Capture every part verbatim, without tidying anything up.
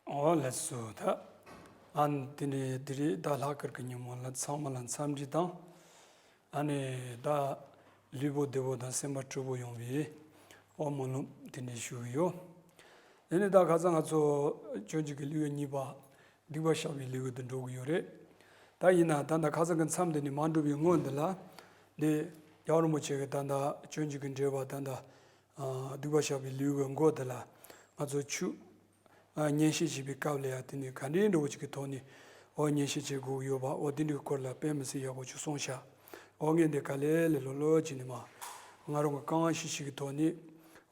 ཨོ་ལགས་སོ། ད་ཨ་ནི་དེ་ནས་དེ་རིང་ད་ལྷག་དཀར་གྱི་ཉིན་མོ་ལ་ཚང་མ་ལ་འཚམས་འདྲི་དང་། ཨ་ནི་ད་ལུས་པོ་བདེ་པོ་དང་སེམས་པ་སྤྲོ་པོ་ཡོང་བའི་ཨོ་སྨོན་ལམ་དེ་འདྲ་ཞུ་གི་ཡོད། དེ་ནས་ད་ཁ་སང་ང་ཚོ་སྤྱོད་འཇུག་གི་ལེའུ་གཉིས་པ་སྡིག་པ་བཤགས་པའི་ལེའུ་དུ་འགྲོ་གི་ཡོད་རེད། ད་ཡིན་ན་ད་ད་ཁ་སང་གི་མཚམས་འདི་ནས་མ་འགྲོ་བའི་སྔོན་འདི་ལ། འདི་རྒྱལ་བ་རིན་པོ་ཆེ་གི་ད་ད་སྤྱོད་འཇུག་གི་འགྲེལ་པ་ད་ད་སྡིག་པ་བཤགས་པའི་ལེའུ་གི་མགོ་འདི་ལ་ང་ཚོ་ཆོས་ཉན་བཤད་བྱེད་པའི་སྐབས་ལ་ཡང་དེ་ནས་ག་འདྲའི་འགྲོ་བ་ཅིག་གི་ཐོག་ནས་ཨོ་ཉན་བཤད་བྱེད་དགོས་ཀྱི་ཡོད་པ་ཨོ་དེ་འདྲའི་སྐོར་ལ་དཔེ་མི་སྲིད་ཡག་པོ་ཅིག་གསུངས་ཤག་ཨོ་ངས་འདི་ག་ལེ་ལེ་ལོ་ལོ་བྱས་ནས་མ་ང་རང་གི་རྐང་ཤི་ཤི་གི་ཐོག་ནས་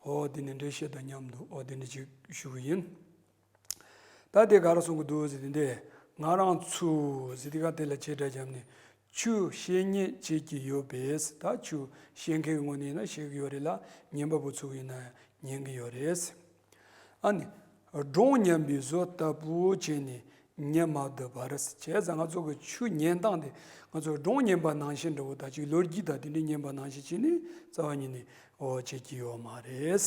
ཨོ་དེ་ནས་འགྲེལ་བཤད་དང་མཉམ་དུ་ཨོ་དེ་འདྲ་ཅིག་ཞུ་གི་ཡིན། ད་དེ་ག་རེ་གསུང་གི་འདུག་ཟེར་དེ་འདྲས། ང་རང་ཚོ་ཟེར་དེ་ག་དེ་ལ་ཆེ་དྲགས་བརྒྱབ་ནས་ཆོས་བཤད་ཉན་བྱེད་ཀྱི་ཡོད་པས། ད་ཆོས་བཤད་མཁན་ངོས་ནས་ཡིན་ན་བཤད་ཀྱི་ཡོད་རེད་ལ། ཉན་པ་པོ་ཚོ་ཡིན་ན་ཉན་གྱི་ཡོད་རེད། ཨ་ནི་སྒྲུང་ཉན་པའི་བཟོ་ལྟ་བུ་བྱས་ནས་ཉན་མ་བསྡད་པར། བྱས་ཙང་ང་ཚོ་གི་ཆོས་ཉན་སྟངས་དེ་ང་ཚོ་སྒྲུང་ཉན་པ་ནང་བཞིན་འདྲ་བོ་ད་ཅིག་ལོ་རྒྱུས་དང་དེ་འདྲས་ཉན་པ་ནང་བཞིན་བྱས་ནས་རྩ་བ་ཉིད་ནས་འོ་བྱེད་ཀྱི་ཡོད་མ་རེད།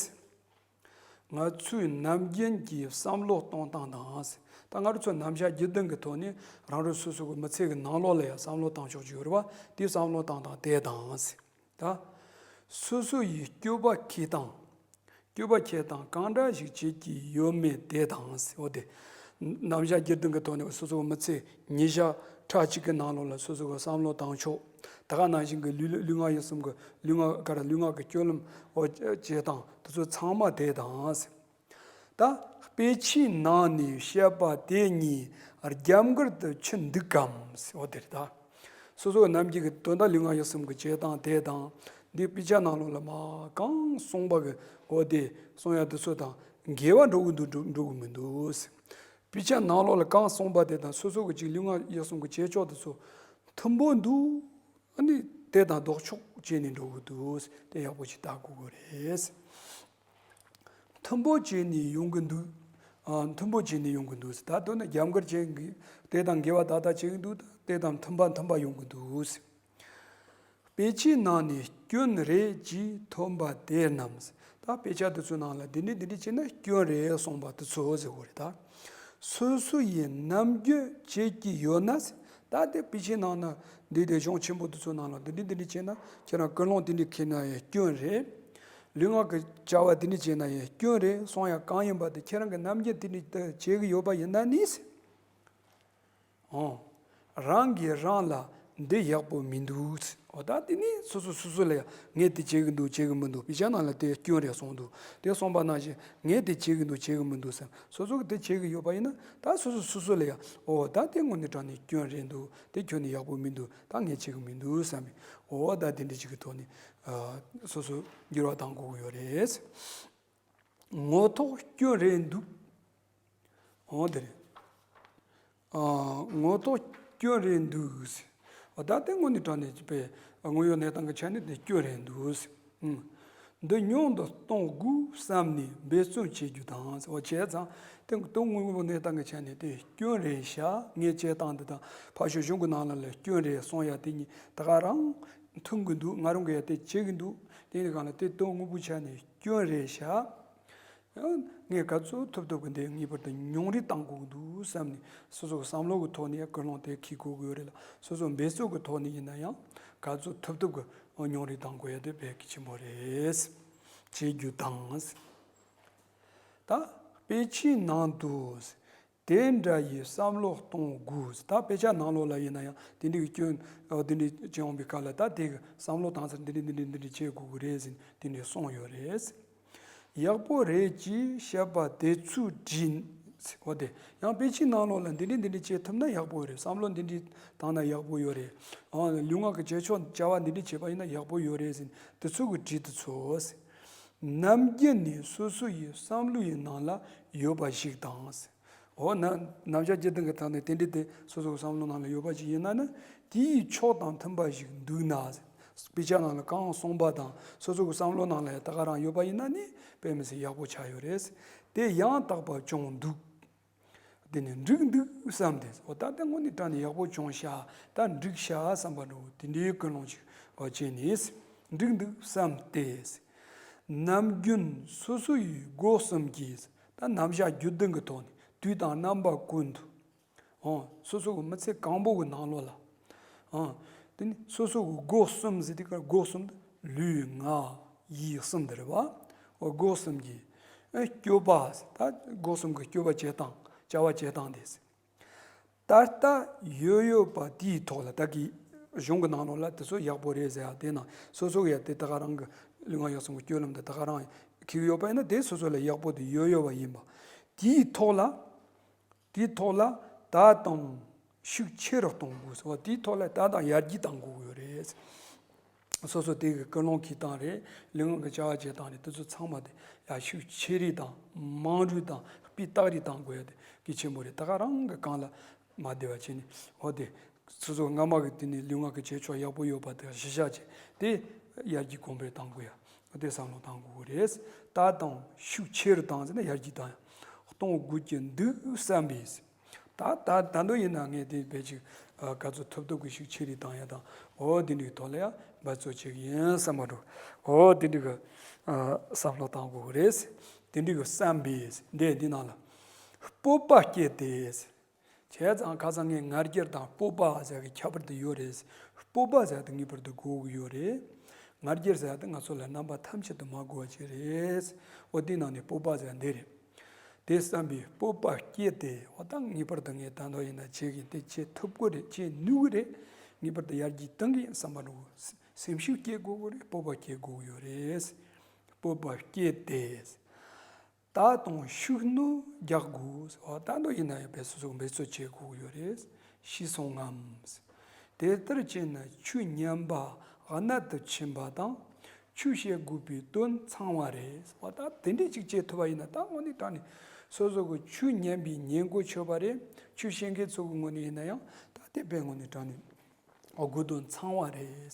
ང་ཚོས་ནམ་རྒྱུན་གྱི་བསམ་བློ་གཏོང་སྟངས་དང་། ད་ང་རང་ཚོ་ནམ་ཞག་བརྒྱད་བདུན་གྱི་ཐོག་ནས་རང་རང་སོ་སོ་གི་མི་ཚེ་གི་ནང་ལོགས་ལ་ཡང་བསམ་བློ་བཏང་ཆོག་ཅིག་ཡོད་རེད་བ། དེ་བསམ་བློ་བཏང་སྟངས་དེ་དང་། ད་སོ་སོ་ཡི་སྤྱོད་པ་འཁྱེར་སྟངས། སྤྱོད་པ་འཁྱེར་སྟངས་གང་འདྲ་ཞིག་བྱེད་ཀྱི་ཡོད་མེད་དེ་དང་། འོ་དེ། ནམ་ཞག་བརྒྱད་བདུན་གྱི་ཐོག་ནས་སོ་སོ་གི་མི་ཚེ་ཉིན་ཞག་ཕྲག་གཅིག་གི་ནང་ལོགས་ལ་སོ་སོ་གི་བསམ་བློ་བཏང་ཕྱོགས། ད་ག་ནང་བཞིན་གྱི་ལུས་ལུས་ངག་ཡིད་གསུམ་གྱི་ལུས་ངག་ག་ར་ལུས་ངག་གི་སྤྱོད་ལམ་འོ་བྱེད་སྟངས་དེ་ཚོ་ཚང་མ་དེ་དང་། ད་དཔེ་ཆའི་ནང་ནས་བཤད་པ་དེ་གཉིས་རྒྱབ་འགལ་དུ་ཆུད་འདུག་གམ། འོ་དེ་རེད་ད། སོ་སོ་ནམ་རྒྱུན་གྱི་དོན་དག་ལུས་ངག་ཡིད་གསུམ་གྱི་བྱེད་སྟངས་དེ་དང་། འདི་དཔེ་ཆ་ནང་ལོགས་ལ་མ་གང་གསུངས་པ་གི་འོ་དེ་གསུང་ཡ་དེ་ཚོ་དང་འགལ་བ་འགྲོ་གི་འདུག་འགྲོ་འགྲོ་གི་མི་འདུག་དཔེ་ཆ་ནང་ལོགས་ལ་གང་གསུངས་པ་དེ་དང་སོ་སོ་གི་ཅིག་ལུས་ངག་ཡིད་གསུམ་གྱི་བྱེད་ཕྱོགས་དེ་ཚོ་མཐུན་པོ་འདུག་ཨ་ནི་དེ་དང་ལྡོག་ཕྱོགས་བྱས་ནས་འགྲོ་གི་འདུག་དེ་ཡག་པོ་ཞིག་ལྟ་དགོས་ཀྱི་རེད། མཐུན་པོ་བྱས་ནས་ཡོང་གི་འདུག་ཨ། མཐུན་པོ་བྱས་ནས་ཡོང་གི་འདུག་ད་དོན་ནི་རྒྱབ་འགལ་བྱེད་གི་དེ་དང་འགལ་བ་ཏག་ཏག་བྱེད་ཀྱི་འདུག་དེ་དང་མཐུན་པ་མཐུན་པ་ཡོང་གི་འདུག་དཔེ་ཆའི་ནང་ནས་སྐྱོན་རེད་ཅེས་ཐོན་པ་དེ་རྣམས། ད་དཔེ་ཆ་དེ་ཚོའི་ནང་ལ་འདི་འདྲ་འདི་འདྲ་བྱས་ན་སྐྱོན་རེད་གསུངས་པ་དེ་ཚོ་ཟེར་དགོས་རེད་ད། སོ་སོ་ཡིས་ནམ་རྒྱུན་བྱེད་ཀྱི་ཡོད་ན། ད་དེ་དཔེ་ཆའི་ནང་ན་འདི་དེ་གཞུང་ཆེན་པོ་དེ་ཚོའི་ནང་ལ་འདི་འདྲ་འདི་འདྲ་བྱས་ན་ཁྱེད་རང་ཀུན་སློང་འདི་འདྲ་འཁྱེར་ན་ཡང་སྐྱོན་རེད། ལུས་ངག་གི་བྱ་བ་འདི་འདྲ་བྱས་ན་ཡང་སྐྱོན་རེད་གསུང་ཡ་གང་ཡིན་པ་དེ་ཁྱེད་རང་གིས་ནམ་རྒྱུན་འདི་འདྲ་བྱེད་ཀྱི་ཡོད་པ་ཡིན་ན་ནི། ཨོ། རང་གིས་རང་ལ་འདི་ཡག་པོ་མི་འདུག་ཨོ་ད་དེ་ནི་སོ་སོ་སོ་སོ་ལ་ཡང་ངས་དེ་བྱེད་ཀྱི་འདུག་བྱེད་ཀྱི་མི་འདུག་དཔེ་ཆ་ནང་ལ་དེ་སྐྱོན་རེད་གསུངས་འདུག་དེ་གསུངས་པ་ནང་བཞིན་ངས་དེ་བྱེད་ཀྱི་འདུག་བྱེད་ཀྱི་མི་འདུག་བསམ་སོ་སོ་གིས་དེ་བྱེད་ཀྱི་ཡོད་པ་ཡིན་ན་ད་སོ་སོ་སོ་སོ་ལ་ཡང་ཨོ་ད་དེ་དངོས་གནས་དྲང་གནས་སྐྱོན་རེད་འདུག་དེ་ཁྱོན་ནས་ཡག་པོ་མི་འདུག་ད་ངས་བྱེད་ཀྱི་མི་འདུག་བསམ་པའི་ཨོ་ད་དེ་འདྲ་ཅིག་གི་ཐོག་ནས་ཨ། སོ་སོ་འགྱུར་བ་གཏང་དགོས་ཀྱི་ཡོད་རེད། ངོ་ཐོག་སྐྱོན་རེད་འདུག་ཨོ་དེ་རེད། ཨ། ངོ་ཐོག་སྐྱོན་རེད་འདུག་ཨོ་ད་དེ་དངོས་གནས་དྲང་གནས་ཀྱི་པའི་དངོས་ཡོད་གནས་སྟངས་ཀྱི་ཆ་ནས་དེ་སྐྱོན་རེད་འདུག་ཨང་། འདི་ཉུང་དུ་གཏོང་དགོས་བསམ་ནས་འབད་བརྩོན་བྱེད་རྒྱུ་དང་། ཨོ་བྱས་ཙང་དེ་དོན་དངོས་པོ་གནས་སྟངས་ཀྱི་ཆ་ནས་དེ་སྐྱོན་རེད་ཤག་ངས་བྱས་སྟངས་འདི་དང་ཕར་ཕྱོགས་གཞུང་གི་ནང་ལ་ལ་སྐྱོན་རེད་གསུང་ཡ་དེ་གཉིས་ད་ག་རང་མཐུན་གྱི་འདུག་ང་རང་གིས་ཡ་དེ་བྱེད་ཀྱི་འདུག་དེ་ཡིན་གང་ལ་དེ་དོན་དངོས་པོའི་ཆ་ནས་སྐྱོན་རེད་ཤག་ངས་ག་ཚོད་ཐུབ་ཐུབ་ཀྱི་འདི་ངེས་པར་དུ་ཉུང་རུ་བཏང་དགོས་ཀྱི་འདུག་བསམ་ནས་སོ་སོ་གི་བསམ་བློ་གི་ཐོག་ནས་ཀུན་སློང་དེ་འཁྱེར་དགོས་ཀྱི་ཡོད་རེད་ལ། སོ་སོ་འབད་བརྩོན་གྱི་ཐོག་ནས་ཡིན་ན་ཡང་ག་ཚོད་ཐུབ་ཐུབ་ཀྱི་ཉུང་རུ་བཏང་དགོས་ཡ་དེ་དཔེ་གལ་ཆེན་པོ་རེད། བྱེད་རྒྱུ་དང་། ད་དཔེ་ཆའི་ནང་དུ། དེ་འདྲ་ཡི་བསམ་བློ་གཏོང་དགོས། ད་དཔེ་ཆ་ནང་ལོགས་ལ་ཡིན་ན་ཡང་དེ་འདྲའི་སྐྱོན་འོ་དེ་འདྲའི་བྱུང་བའི་སྐབས་ལ་ད་དེ་གི་བསམ་བློ་བཏང་ཚར་འདི་འདྲའི་འདི་འདྲའི་འདི་འདྲའི་བྱེད་དགོས་ཀྱི་རེད་ཟེར་དེ་འདྲའི་གསུངས་ཡོད་རེད། ཡག་པོ་རེད་ཅེས་བཤད་པ་དེ་ཚོའི་བྲིས། འོ་དེ་ཡང་དཔེ་ཆའི་ནང་ལོགས་ལ་འདི་འདྲའི་འདི་འདྲའི་བྱེད་ཐུབ་ན་ཡག་པོ་རེད། བསམ་བློ་འདི་འདྲའི་བཏང་ན་ཡག་པོ་ཡོད་རེད། ཨ་ལུས་ངག་གི་བྱེད་ཕྱོགས་བྱ་བ་འདི་འདྲའི་བྱེད་པ་ཡིན་ན་ཡག་པོ་ཡོད་རེད་ཟེར་དེ་ཚོ་གི་བྲིས་དེ་ཚོ། ནམ་རྒྱུན་ནས་སོ་སོ་ཡི་བསམ་བློ་ཡི་ནང་ལ་ཡོད་པ་ཞིག་དང་། འོ་ན་ནམ་ཞག་བརྒྱད་བདུན་གྱི་ཐོག་ནས་དེ་འདྲའི་དེ་སོ་སོའི་བསམ་བློ་ནང་ལ་ཡོད་པ་ཞིག་ཡིན་ན་ནི་དེའི་ཕྱོགས་དང་མཐུན་པ་ཞིག་འདུག་ན། དཔེ་ཆ་ནང་ལ་གང་གསུངས་པ་དང་སོ་སོ་གི་བསམ་བློ་ནང་ལ་ཡང་ད་ག་རང་ཡོད་པ་ཡིན་ན་ནི་དཔེ་མི་སྲིད་ཡག་པོ་ཆགས་ཡོད་རེད། དེ་ཡང་དག་པ་བྱུང་འདུག་དེ་ནི་འགྲིག་འདུག་བསམ་སྟེ། འོ་ད་ལྟ་དངོས་གནས་དྲང་ནས་ཡག་པོ་བྱུང་ཤག་ད་འགྲིག་ཤག་བསམ་པ་འདྲ་བོ་དེ་འདྲའི་ཀུན་སློང་ཞིག་འོ་བྱས་ནས་འགྲིག་འདུག་བསམ་སྟེ། ནམ་རྒྱུན་སོ་སོ་ཡི་སྒོ་གསུམ་གྱིས། ད་ནམ་ཞག་བརྒྱད་བདུན་གྱི་ཐོག་ནས་ དུས་དང་རྣམ་པ་ཀུན་ཏུ། ཨང་། སོ་སོ་གི་མི་ཚེ་གང་པོ་གི་ནང་ལོགས་ལ། ཨང་། དེ་ནི་སོ་སོ་གི་སྒོ་གསུམ་ཟེར་དུས་ཀ་སྒོ་གསུམ་དུ་ལུས་ངག་ཡིད་གསུམ་དེ་རེད་བ། འོ་སྒོ་གསུམ་གྱི་ཨེ་སྤྱོད་པ་ཟེར། ད་སྒོ་གསུམ་གྱི་སྤྱོད་པ་བྱེད་སྟངས་བྱ་བ་བྱེད་སྟངས་དེ་ཟེར། ད་ལྟ་ཡོད་ཡོད་པ་དེའི་ཐོག་ལ། ད་གི་གཞུང་གི་ནང་ལོགས་ལ་དེ་ཚོ་ཡག་པོ་རེད་ཟེར་ཡ་དེ་ནང་སོ་སོ་གི་ཡ་དེ་ད་ག་རང་གི་ལུས་ངག་ཡིད་གསུམ་གྱི་སྤྱོད་ལམ་དེ་ད་ག་རང་འཁྱེར་ཡོད་པ་ཡིན་ན། དེ་སོ་སོ་ལ་ཡག་པོ་དེ་ཡོད་ཡོད་པ་ཡིན་པ། དེའི་ཐོག་ལ། དེའི་ཐོག་ལ་ད་དང་ཤུགས་ཆེ་རུ་གཏོང་དགོས་སོ། དེའི་ཐོག་ལ་ད་དང་ཡར་རྒྱས་གཏང་དགོས་ཀྱི་ཡོད་རེད། སོ་སོ་དེ་གི་ཀུན་སློང་འཁྱེར་སྟངས་རེད། ལུས་ངག་གི་བྱ་བ་བྱེད་སྟངས་རེད། དེ་ཚོ་ཚང་མ་དེ་ཡར་ཤུགས་ཆེ་རེ་དང་མང་རེ་དང་སྤུས་དག་རེ་གཏང་དགོས་ཡ་དེ་གལ་ཆེན་པོ་རེད། ད་ག་རང་གི་གང་ལ་མ་བདེ་བ་བྱས་ནས། འོ་དེ་སོ་སོ་སྔ་མ་གི་དེ་ནས་ལུས་ངག་གི་བྱེད་ཕྱོགས་ཡག་པོ་ཡོད་པ་དེ་གཞི་བཞག་བྱས་ཏེ་ཡར་རྒྱས་གོང་འཕེལ་གཏང་དགོས་ཡ། དེ་བསམ་བློ་གཏང་དགོས་ཀྱི་རེད། ད་དང་ཤུགས་ཆེ་རུ་བཏང་ཟེར་ན་ཡར་རྒྱས་བཏང་ཡ། གཏོང་དགོས་ཀྱི་འདུག་བསམ་པས། ད་ད་ད་དུང་ཡིན་ན་ངས་དེ་བས་ཅིག་ཨ་ག་ཚོད་ཐུབ་ཐུབ་ཀྱི་ཤུགས་ཆེ་རུ་བཏང་ཡ་དང་། འོ་དེ་འདྲའི་ཐོག་ལ་ཡ་འབད་རྩོལ་བྱེད་ཀྱི་ཡིན་བསམ་པ་འགྲོ། འོ་དེ་འདྲའི་གི་ཨ་བསམ་བློ་གཏང་དགོས་ཀྱི་རེད། དེ་འདྲའི་གི་བསམ་པས་འདི་འདི་ནང་ལ་སྤོབས་པ་སྐྱེས་ཏེ། བྱས་ཙང་ཁ་སང་ངས་ང་རྒྱལ་དང་སྤོབས་པ་ཟེར་གི་ཁྱད་པར་དེ་ཡོད་རེད། སྤོབས་པ་ཟེར་དེ་ངེས་པར་དུ་དགོས་ཀྱི་ཡོད་རེད། ང་རྒྱལ་ཟེར་དེ་ང་ཚོ་ལ་རྣམ་པ་ཐམས་ཅད་དུ་མ་དགོས་པ་ཅིག་རེད། འོ་དེ་ནང་ནས་སྤོབས་པ་ཟེར་འདི་རེད། དེ་བསམ་པས་སྤོབས་པ་སྐྱེས་ཏེ། འོ་ད་ངེས་པར་དུ་ངས་ད་དུང་ཡིན་ན་བྱེད་ཀྱི་ཡིན། དེ་བྱེད་ཐུབ་ཀྱི་རེད། བྱེད་ནུས་ཀྱི་རེད། ངེས་པར་དུ་ཡར་རྒྱས་གཏང་གི་ཡིན་བསམ་པ་འགྲོ། སེམས་ཤུགས་སྐྱེ་དགོས་ཀྱི་རེད། སྤོབས་པ་སྐྱེ་དགོས་ཀྱི་ཡོད་རེད། སྤོབས་པ་སྐྱེས་ཏེ། ད་དང་ཤུགས་སྣོན་རྒྱག་དགོས། འོ་ད་དུང་ཡིན་ན་ཡང་བས་སོ་སོ་འབད་རྩོལ་བྱེད་དགོས་ཀྱི་ཡོད་རེད། ཤེས་སོང་ངམ། དེ་ལྟར་བྱས་ན་ཆོས་ཉན་པ་གནད་དུ་ཕྱིན་པ་དང་། ཆོས་བཤད་དགོས་པའི་དོན་ཚང་བ་རེད། འོ་ད་དེ་འདྲས་ཅིག་བྱེད་ཐུབ་པ་ཡིན་ན། ད་དངོས་གནས་དྲང་གནས་སོ་སོ་གི་ཆོས་ཉན་པའི་ཉན་གོ་ཆོད་པ་རེད། ཆོས་བཤད་མཁན་ཚོ་གི་ངོས་ནས་ཡིན་ན་ཡང་ད་དེ་དཔེ་དངོས་གནས་དྲང་གནས། ཨོ་དགོས་དོན་ཚང་བ་རེད།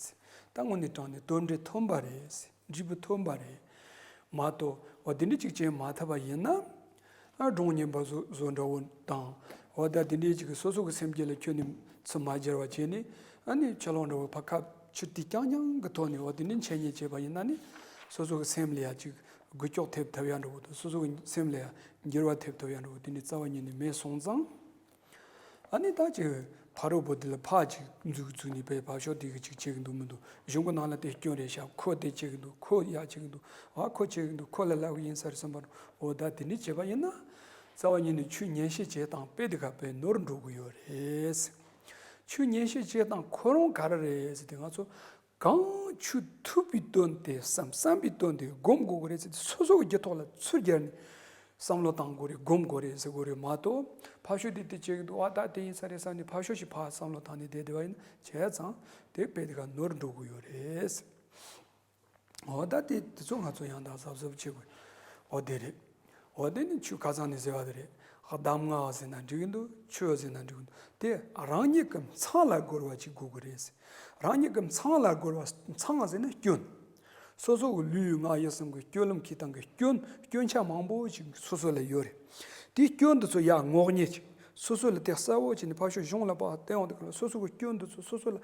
ད་དངོས་གནས་དྲང་གནས་དོན་འབྲས་ཐོན་པ་རེད། འབྲས་བུ་ཐོན་པ་རེད། མ་གཏོགས་འོ་དེ་འདྲ་ཅིག་བྱེད་མ་ཐུབ་པ་ཡིན་ན། ཨ་སྒྲུང་ཉན་པ་བཟོ་བཟོ་འདྲ་བོ་དང་། འོ་ད་དེ་འདྲའི་ཅིག་སོ་སོ་གི་སེམས་རྒྱུད་ལ་ཁྱོན་ནས་ཚུར་མ་འགྱུར་བ་བྱས་ནས། ཨ་ནི་ཆུ་ལོག་འདྲ་བོ་ཕར་ཁ་ཕྱིར་ཏི་རྐྱང་རྐྱང་གི་ཐོག་ནས་འོ་དེ་འདྲའི་འཆད་ཉན་བྱས་པ་ཡིན་ན་ནི། སོ་སོ་གི་སེམས་ལ་ཡ་ཅིག་འགུལ་སྐྱོད་ཐེབས་ཐུབ་ཡ་འདྲ་བོ་དང་། སོ་སོ་གི་སེམས་ལ་ཡ་འགྱུར་བ་ཐེབས་ཐུབ་ཡ་འདྲ་བོ་དེ་འདྲའི་རྩ་བ་ཉིད་ནས་མེད་སོང་ཙང་། ཨ་ནི་ད་ཅིག་ཕ་རོལ་པོ་དེ་ལ་ཕར་ཅིག་འཛུགས་འཛུགས་ནས་པའི་ཕར་ཕྱོགས་དེ་གི་ཅིག་བྱེད་ཀྱི་འདུག་མི་འདུག་གཞུང་གི་ནང་ལ་དེ་སྐྱོན་རེད་ཤག་ཁོ་དེ་བྱེད་ཀྱི་འདུག་ཁོ་ཡ་བྱེད་ཀྱི་འདུག་ཨ་ཁོ་བྱེད་ཀྱི་འདུག་ཁོ་ལ་ལབ་ཀྱི་ཡིན་ས་རེད་བསམ་པ། འོ་ད་དེ་འདྲ་བྱས་པ་ཡིན་ན། རྩ་བ་ཉིད་ནས་ཆོས་ཉན་བཤད་བྱེད་སྟངས་དཔེ་དེ་ག་དཔེ་ནོར་འགྲོ་གི་ཡོད་རེད། ཆོས་ཉན་བཤད་བྱེད་སྟངས་ཁོ་རང་ག་རེ་རེད་ཟེར་ཏེ། ང་ཚོ་གང་ཆོས་ཐུབ་པའི་དོན་དེ་བསམ། བསམ་པའི་དོན་དེ་སྒོམ་དགོས་ཀྱི་རེད་ཟེར་ཏེ། སོ་སོ་གི་རྒྱུད་ཐོག་ལ་ཚུར་སྦྱར་ནས་བསམ་བློ་བཏང་དགོས་རེད། སྒོམ་དགོས་རེད་ཟེར་དགོས་རེད་མ་གཏོགས། ཕར་ཕྱོགས་དེ་དེ་བྱེད་ཀྱི་འདུག་ཨ་ད་དེ་ཡིན་ས་རེད་བསམ་ནས་ཕར་ཕྱོགས་ཤིག་ཕར་བསམ་བློ་བཏང་ནས་བསྡད་བསྡད་པ་ཡིན་ན། བྱས་ཙང་དེ་དཔེ་དེ་ག་ནོར་འགྲོ་གི་ཡོད་རེད། འོ་ད་དེ་དེ་ཚོ་ང་ཚོ་ཡང་དག་གཟབ་གཟབ་བྱེད་དགོས། འོ་དེ་རེད། འོ་དེ་ནི་ཆོས་ཁ་སང་ནས་ཟེར་བ་དེ་རེད། གདམས་ངག་ཟེར་ན་འགྲིག་གི་འདུག་ཆོས་ཟེར་ན་འགྲིག་གི་འདུག་དེ་རང་ཉིད་ཀྱི་མཚང་ལ་སྒོར་བ་ཅིག་དགོས་ཀྱི་རེད། རང་ཉིད་ཀྱི་མཚང་ལ་སྒོར་བ། མཚང་ཟེར་ན་སྐྱོན། སོ་སོ་གི་ལུས་ངག་ཡིད་གསུམ་གྱི་སྤྱོད་ལམ་འཁྱེར་སྟངས་ཀྱི་སྐྱོན། སྐྱོན་ཆ་མང་པོ་ཞིག་སོ་སོ་ལ་ཡོད་རེད། དེའི་སྐྱོན་དེ་ཚོ་ཡར་ངོ་རྙེད་ཅིག་སོ་སོ་ལ་དེ་གསལ་བོ་བྱས་ནས་ཕར་ཕྱོགས་གཞུང་ལ་ཕར་བསྟན་འོང་དུས་སྐབས་ལ། སོ་སོ་གི་སྐྱོན་དེ་ཚོ་སོ་སོ་ལ་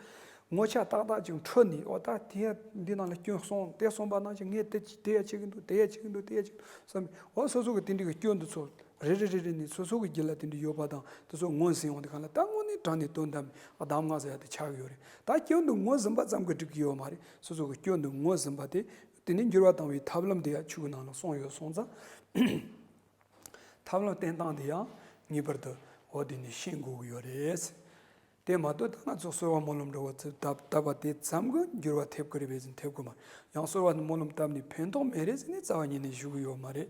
ངོ་ཆ་ཏག་ཏག་ཅིག་འཕྲོད་ནས། འོ་ད་དེ་འདི་ནང་ལ་སྐྱོན་གསུངས། དེ་གསུངས་པ་ནང་བཞིན་ངས་དེ་དེ་ཡ་བྱེད་ཀྱི་འདུག་དེ་ཡ་བྱེད་ཀྱི་འདུག་དེ་ཡ་བྱེད་ཀྱི་འདུག་བསམ། འོ་སོ་སོ་གི་དེ་འདྲའི་གི་སྐྱོན་དེ་ཚོ་རེ་རེ་རེ་རེ་ནས་སོ་སོ་གི་རྒྱུད་ལ་དེ་འདྲ་ཡོད་པ་དང་དེ་ཚོ་ངོས་ཟིན་འོང་དུས་སྐབས་ལ། ད་དངོས་གནས་དྲང་གནས་དོན་དམ་གདམས་ངག་ཟེར་ཡ་དེ་ཆགས་ཀྱི་ཡོད་རེད། ད་སྐྱོན་དེ་ངོས་ཟིན་པ་ཙམ་གྱིས་འགྲིག་གི་ཡོད་མ་རེད། སོ་སོ་གི་སྐྱོན་དེ་ངོས་ཟིན་པ་དེ། དེ་ནས་འགྱུར་བ་བཏང་བའི་ཐབས་ལམ་དེ་ཡང་ཆོས་ཀྱི་ནང་ལ་གསུངས་ཡོད་སོང་ཙང་། ཐབས་ལམ་བསྟེན་སྟངས་དེ་ཡང་ངེས་པར་དུ་འོ་དེ་ནས་ཤེས་དགོས་ཀྱི་ཡོད་རེད། དེ་མ་གཏོགས་ད་ང་ཚོ་གསོལ་བ་སྨོན་ལམ་འདྲ་བོ་ཚོ་བཏབ་བཏབ་པ་དེ་ཙམ་གྱིས་འགྱུར་བ་ཐེབས་ཀྱི་རེད་པས་ཟེར་ན་ཐེབས་ཀྱི་མ་རེད། ཡང་གསོལ་བ་སྨོན་ལམ་བཏབ་ནས་ཕན་ཐོགས་མེད་རེད་ཟེར་ནས་རྩ་བ་ཉིད་ནས་ཞུ་གི་ཡོད་མ་རེད།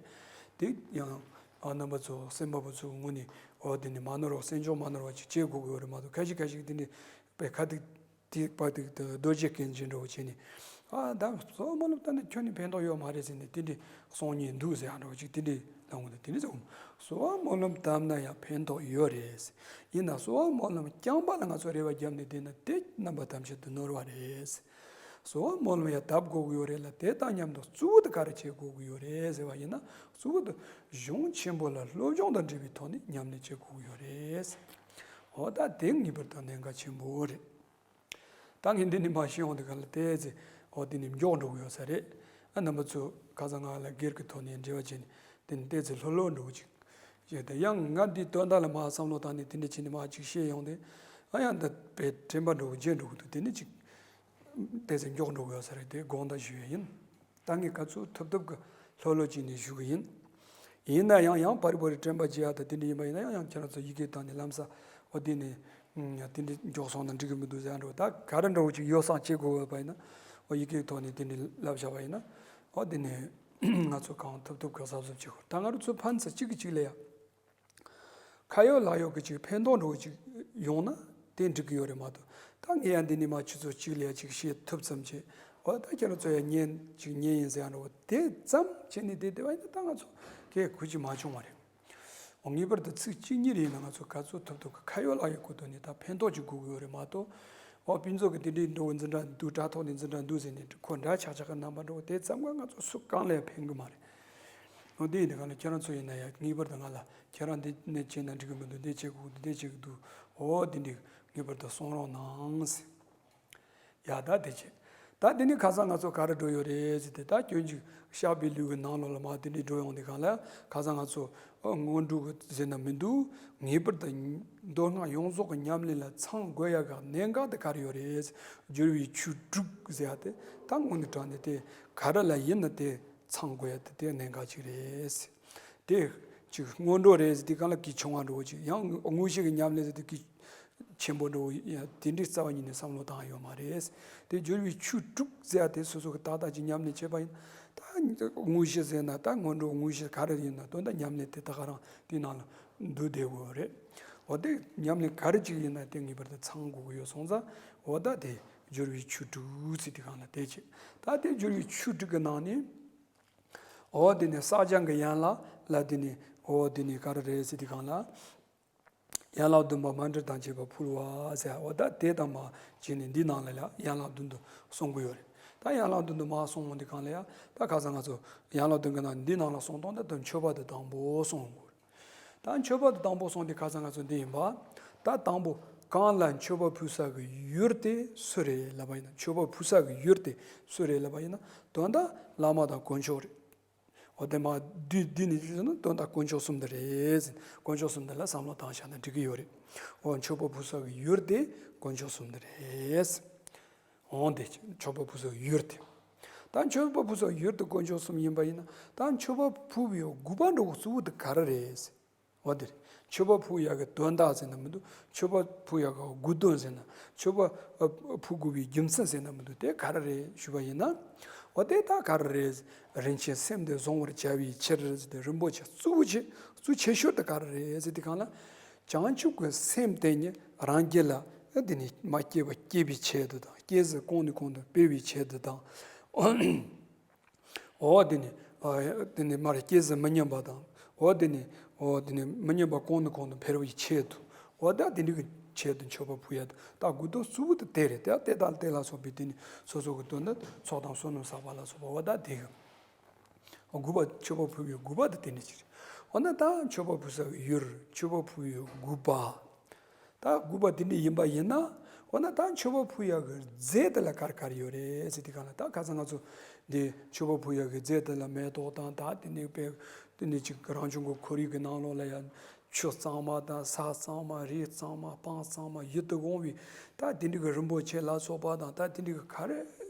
དེ་ཡང་ཨ་རྣམ་པ་ཚོ་གསན་པ་པོ་ཚོའི་ངོས་ནས་འོ་དེ་ནས་མ་ནོར་བ། གསན་སྦྱོང་མ་ནོར་བ་ཅིག་བྱེད་དགོས་ཀྱི་ཡོད་རེད་མ་གཏོགས། ཁ་ཤས་ཁ་ཤས་ཀྱིས་དེ་འདྲའི་པའི་ཁ་ཐུག་དེ་པ་དེ་རྡོ་རྗེ་སྐད་འཇིགས་འདྲ་བོ་བྱས་ནས། ཨ་ད་གསོལ་བ་སྨོན་ལམ་བཏབ་ན་ཁྱོན་ནས་ཕན་ཐོགས་ཡོད་མ་རེད་ཟེར་ནས་དེ་འདྲའི་གསུང་མཁན་འདུག་ཟེར་ཡ་འདྲ་བོ་ཅིག་དེ་འདྲའི་ལབ་འོང་དུས། དེ་འདྲ་ཟེར་འོང་། གསོལ་བ་སྨོན་ལམ་བཏབ་ན་ཡང་ཕན་ཐོགས་ཡོད་རེད། ཡིན་ན་གསོལ་བ་སྨོན་ལམ་རྐྱང་པ་ལ་ང་ཚོ་རེ་བ་བརྒྱབ་ནས་བསྡད་ན་དེ་རྣམ་པ་ཐམས་ཅད་དུ་ནོར་བ་རེད། གསོལ་བ་སྨོན་ལམ་ཡང་བཏབ་དགོས་ཀྱི་ཡོད་རེད་ལ། དེ་དང་མཉམ་དུ་གཙོ་བོ་དེ་ག་རེ་བྱེད་དགོས་ཀྱི་ཡོད་རེད་ཟེར་བ་ཡིན་ན། གཙོ་བོ་དེ་གཞུང་ཆེན་པོ་ལ་སློབ་སྦྱོང་དང་འབྲེལ་བའི་ཐོག་ནས་ཉམས་ལེན་བྱེད་དགོས་ཀྱི་ཡོད་རེད། འོ་ད་དེ་ངེས་པར་དུ་གནད་འགག་ཆེན་པོ་རེད། ད་ངས་འདི་ནས་མར་བཤད་འོང་དུས་སྒང་ལ་ཏོག་ཙམ་འོ་དེ་ནས་མགྱོགས་འགྲོ་གི་ཡོད་ས་རེད། ཨ་རྣམ་པ་ཚོ་ཁ་སང་ང་ལ་སྒེར་གྱི་ཐོག་ནས་འབྲེལ་བ་བྱས་ནས་དེ་ནས་ཏོག་ཙམ་ལྷོད་ལྷོད་འགྲོ་གི་ཅིག་ ཅེས་ཏེ། ཡང་ང་འདི་དོན་དག་ལ་མར་བསམ་བློ་བཏང་ནས་དེ་འདྲ་བྱས་ནས་མར་ཅིག་བཤད་ཡོང་དུས། ཨ་ཡང་འདི་དཔེ་དྲན་པ་འགྲོ་གི་བརྗེད་འགྲོ་གི་འདུག་དེ་ནི་ཅིག་ཏོག་ཙམ་མགྱོགས་འགྲོ་གི་ཡོད་ས་རེད་དེ་དགོངས་དག་ཞུ་ཡས་ཡིན། ད་ངས་ག་ཚོད་ཐུབ་ཐུབ་ཀྱི་ལྷོད་ལྷོད་བྱས་ནས་ཞུ་གི་ཡིན། ཡིན་ན་ཡང་ཡང་བར་བར་དྲན་པ་བརྗེད་ཡ་དང་དེ་འདྲ་ཡིན་པ་ཡིན་ན་ཡང་ཡང་ཁྱེད་རང་ཚོ་ཡི་གེ་བཏང་ནས་ལམ་སང་འོ་དེ་ནས་དེ་འདྲ་མགྱོགས་སོང་ན་འགྲིག་གི་མི་འདུག་ཟེར་ཡ་འགྲོ། ད་ག་རེ་འདྲ་བོ་ཅིག་ཡོ་བསྲང་བྱེད་དགོས་པ་ཡིན་ན་འོ་ཡི་གེའི་ཐོག་ནས་དེ་འདྲ་ལབ་བཞག་པ་ཡིན་ན་འོ་དེ་ནས་ང་ཚོ་གང་ཐུབ་ཐུབ་ག་གཟབ་གཟབ་བྱེད་དགོས། ད་ང་རང་ཚོ་ཕན་ཚུན་གཅིག་གིས་གཅིག་ལ་ཡ། ཁ་ཡོད་ལག་ཡོད་ཀྱི་ཅིག་ཕན་ཐོགས་འགྲོ་གི་ཅིག་ཡོང་ན་དེ་འགྲིག་གི་ཡོད་རེད་མ་གཏོགས། ད་ངས་ཡང་འདི་ནས་མར་ཆུ་ཚོད་གཅིག་ལ་ཡ་ཅིག་བཤད་ཐུབ་ཙམ་བྱས། འོ་ད་ཁྱེད་རང་ཚོ་ཡང་ཉན་ཅིག་ཉན་ཡིན་ཟེར་ཡ་འདྲ་བོ་དེ་ཙམ་བྱས་ནས་བསྡད་བསྡད་པ་ཡིན་ན་ད་ང་ཚོ་གས་གུ་ཅིག་མ་བྱུང་བ་རེད། འོ་ངེས་པར་དུ་ཚིག་གཅིག་གཉིས་རེ་ཡིན་ན་ང་ཚོ་ག་ཚོད་ཐུབ་ཐུབ་ཀྱི་ཁ་ཡོད་ལག་ཡོད་ཀྱི་ཐོག་ནས་ད་ཕན་ཐོགས་ཅིག་དགོས་ཀྱི་ཡོད་རེད་མ་གཏོགས། འོ་ཕུན་ཚོགས་ཀྱི་དེ་འདྲའི་འགྲོ་འཛིན་གྲྭ་འདུག་དྲ་ཐོག་ནས་འཛིན་གྲྭ་འདུག་ཟེར་ནས་ཁོ་འདྲ་ཆགས་ཆགས་ཀྱི་རྣམ་པ་འགྲོ་དེ་ཙམ་ག་ང་ཚོ་སུ་གང་ལ་ཡང་ཕན་གི་མ་རེད། འོ་དེ་ཡིན་དུས་གང་ལ་ཁྱེད་རང་ཚོ་ཡིན་ན་ཡང་ངེས་པར་དུ་ང་ལ་ཁྱེད་རང་འདི་ནས་བྱས་ན་འགྲིག་གི་མི་འདུག་འདི་བྱེད་དགོས་འདི་བྱེད་ཀྱི་འདུག་འོ་དེ་འདྲའི་ངེས་པར་དུ་གསུང་རོགས་གནང་ཟེར། ཡ་ད་དེ་བྱས། ད་དེ་ནས་ཁ་སང་ང་ཚོ་ག་རེ་འགྲོ་ཡོད་རེད་ཟེར་ཏེ། ད་སྐྱོན་གྱི་བཤགས་པའི་ལུས་ཀྱི་ནང་ལོགས་ལ་མར་དེ་འདྲའི་འགྲོ་ཡོང་དུས་གང་ལ་ཁ་སང་ང་ཚོ་ཨ་སྔོན་འགྲོ་གི་ཟེར་ན་མི་འདུག་ངེས་པར་དུ་མདོ་སྔགས་ཡོངས་རྫོགས་ཀྱི་ཉམས་ལེན་ལ་ཚང་དགོས་ཡ་གི་གནད་འགག་དེ་ག་རེ་ཡོད་རེད། སྦྱོར་བའི་ཆོས་དྲུག་ཟེར་ཡ་དེ་ད་དངོས་གནས་དྲང་གནས་དེ་ག་རེ་ལ་ཡིན་ན་དེ་ཚང་དགོས་ཡ་དེ་དེ་གནད་འགག་ཅིག་རེད། དེ་ཅིག་སྔོན་འགྲོ་རེད་ཟེར་དུས་གང་ལ་གི་ཆུང་བ་འགྲོ་ཅིག་ཡང་དངོས་གཞི་གི་ཉམས་ལེན་ཟེར་དུས་གི་ཆེན་པོ་འགྲོ་ཡ་དེ་འདྲའི་རྩ་བ་ཉིད་ནས་བསམ་བློ་བཏང་ཡོད་མ་རེད། དེ་སྦྱོར་བའི་ཆོས་དྲུག་ཟེར་ཡ་དེ་སོ་སོ་གི་ཏག་ཏག་ཅིག་ཉམས་ལེན་བྱས་པ་ཡིན་ན། ད་དངོས་གཞི་ཟེར་ན་ད་སྔོན་འགྲོ་དངོས་གཞི་ག་རེ་ཡིན་ན་དོན་དག་ཉམས་ལེན་དེ་ད་ག་རང་དེའི་ནང་ལ་འདུས་བསྡད་དགོས་རེད། འོ་དེ་ཉམས་ལེན་ག་རེ་ཅིག་ཡིན་ན་དེ་ངེས་པར་དུ་ཚང་དགོས་ཀྱི་ཡོད་སོང་ཙང་། འོ་ད་དེ་སྦྱོར་བའི་ཆོས་དྲུག་ཟེར་དུས་གང་ལ་དེ་བྱས། ད་དེ་སྦྱོར་བའི་ཆོས་དྲུག་གི་ནང་ནས། འོ་དེ་ནས་བསགས་སྦྱང་གི་ཡན་ལག་ལ་དེ་ནས་འོ་དེ་ནས་ག་རེ་རེད་ཟེར་དུས་གང་ལ། ཡན་ལག་བདུན་པ་མཎྜལ་དང་བཅས་པ་ཕུལ་བ་ཟེར། འོ་ད་དེ་དང་མ་བྱས་ནས་འདི་ནང་ལ་ཡ་ཡན་ལག་བདུན་དུ་གསུང་གི་ཡོད་རེད། ད་ཡན་ལག་བདུན་དུ་མ་གསུང་འོང་དུས་གང་ལ་ཡ། ད་ཁ་སང་ང་ཚོ་ཡན་ལག་བདུན་གི་ནང་འདི་ནང་ལ་གསུང་སྟངས་ད་དུང་མཆོད་པ་དེ་དང་པོ་གསུང་འོང་གི་རེད། ད་མཆོད་པ་དེ་དང་པོ་གསུངས་ཏེ་ཁ་སང་ང་ཚོ་འདི་ཡིན་པ། ད་དང་པོ་གང་ལ་མཆོད་པ་ཕུལ་ས་གི་ཡུལ་དེ་སུ་རེད་ལབ་པ་ཡིན་ན། མཆོད་པ་ཕུལ་ས་གི་ཡུལ་དེ་སུ་རེད་ལབ་པ་ཡིན་ན། དོན་དག་བླ་མ་དང་དཀོན་མཆོག་རེད། འོ་དེ་མ་འདི་འདི་ནི་ཅི་ཟེར་ན་དོན་དག་དཀོན་མཆོག་གསུམ་དེ་རེད་ཟེར། དཀོན་མཆོག་གསུམ་དེ་ལ་བསམ་བློ་བཏང་བཞག་ན་འགྲིག་གི་ཡོད་རེད། འོ་མཆོད་པ་ཕུལ་ས་གི་ཡུལ་དེ་དཀོན་མཆོག་གསུམ་དེ་རེད། འོང་དེ་མཆོད་པ་ཕུལ་ས་ཡུལ་དེ། ད་མཆོད་པ་ཕུལ་ས་ཡུལ་དེ་དཀོན་མཆོག་གསུམ་ཡིན་པ་ཡིན་ན། ད་མཆོད་པ་ཕུལ་བའི་དགོས་པ་འདྲ་བོ་གཙོ་བོ་དེ་ག་རེ་རེད། འོ་དེ་རེད། མཆོད་པ་ཕུལ་ཡག་གི་དོན་དག་ཟེར་ན་མི་འདུག་མཆོད་པ་ཕུལ་ཡག་གི་དགོས་དོན་ཟེར་ན། མཆོད་པ་ཨ་ཕུལ་དགོས་པའི་རྒྱུ་མཚན་ཟེར་ན་མི་འདུག་དེ་ག་རེ་རེད་ཞུས་པ་ཡིན་ན། འོ་དེ་ད་ག་རེ་རེད། རིན་ཆེན་སེམས་དེ་བཟང་བར་བྱ་བའི་ཕྱིར་ཟེར་ཏེ་རིན་པོ་ཆེ་གཙོ་བོ་ཆེ་གཙོ་ཆེ་ཤོས་དེ་ག་རེ་རེད་ཟེར་དུས་གང་ལ། བྱང་ཆུབ་ཀྱི་སེམས་དེ་ཉིད་རང་རྒྱུད་ལ་དེ་ནི་མ་སྐྱེས་པ་སྐྱེ་བའི་ཆེད་དུ་དང་། སྐྱེས་ཟིན་གོང་ནས་གོང་དུ་སྤེལ་བའི་ཆེད་དུ་དང་། འོ་དེ་ནི་ཨ་དེ་ནི་མར་སྐྱེས་ཟིན་མི་ཉམས་པ་དང་། འོ་དེ་ནི་འོ་དེ་ནི་མི་ཉམས་པ་གོང་ནས་གོང་དུ་འཕེལ་བའི་ཆེད་དུ། འོ་ད་དེ་འདྲ་གི་ཆེད་དུ་མཆོད་པ་ཕུལ་ཡ་དང་། ད་དགོས་དོན་གཙོ་བོ་དེ་དེ་རེད། ད་དེ་དང་དེ་ལ་སོགས་པའི་དེ་ནི་སོ་སོ་གི་དོན་དུ་ཚོགས་དང་བསོད་ནམས་བསགས་པ་ལ་སོགས་པ། འོ་ད་དེ་གི་དགོས་པ། མཆོད་པ་ཕུལ་བའི་དགོས་པ་དེ་དེ་ནི་ཅི་རེད། འོ་ན་ད་མཆོད་པ་ཕུལ་ས་གི་ཡུལ། མཆོད་པ་ཕུལ་བའི་དགོས་པ། ད་དགོས་པ་དེ་འདྲ་ཡིན་པ་ཡིན་ན། འོ་ན་ད་མཆོད་པ་ཕུལ་ཡག་གི་རྫས་དེ་ལ་ག་རེ་ག་རེ་ཡོད་རེད་ཟེར་དུས་གང་ལ། ད་ཁ་སང་ང་ཚོ་འདི་མཆོད་པ་ཕུལ་ཡག་གི་རྫས་དེ་ལ་མེ་ཏོག་དང་། ད་དེ་ནས་དཔེ་དེ་ནས་ཅིག་རང་བྱུང་གི་ཁོར་ཡུག་གི་ནང་ལོགས་ལ་ཡང་ཆུ་གཙང་མ་དང་། ས་གཙང་མ། རི་གཙང་མ། སྤང་གཙང་མ། ཡིད་དུ་འོང་བའི་ད་དེ་འདྲ་གི་རིན་པོ་ཆེ་ལ་སོགས་པ་དང་། ད་དེ་འདྲ་གི་ག་རེ་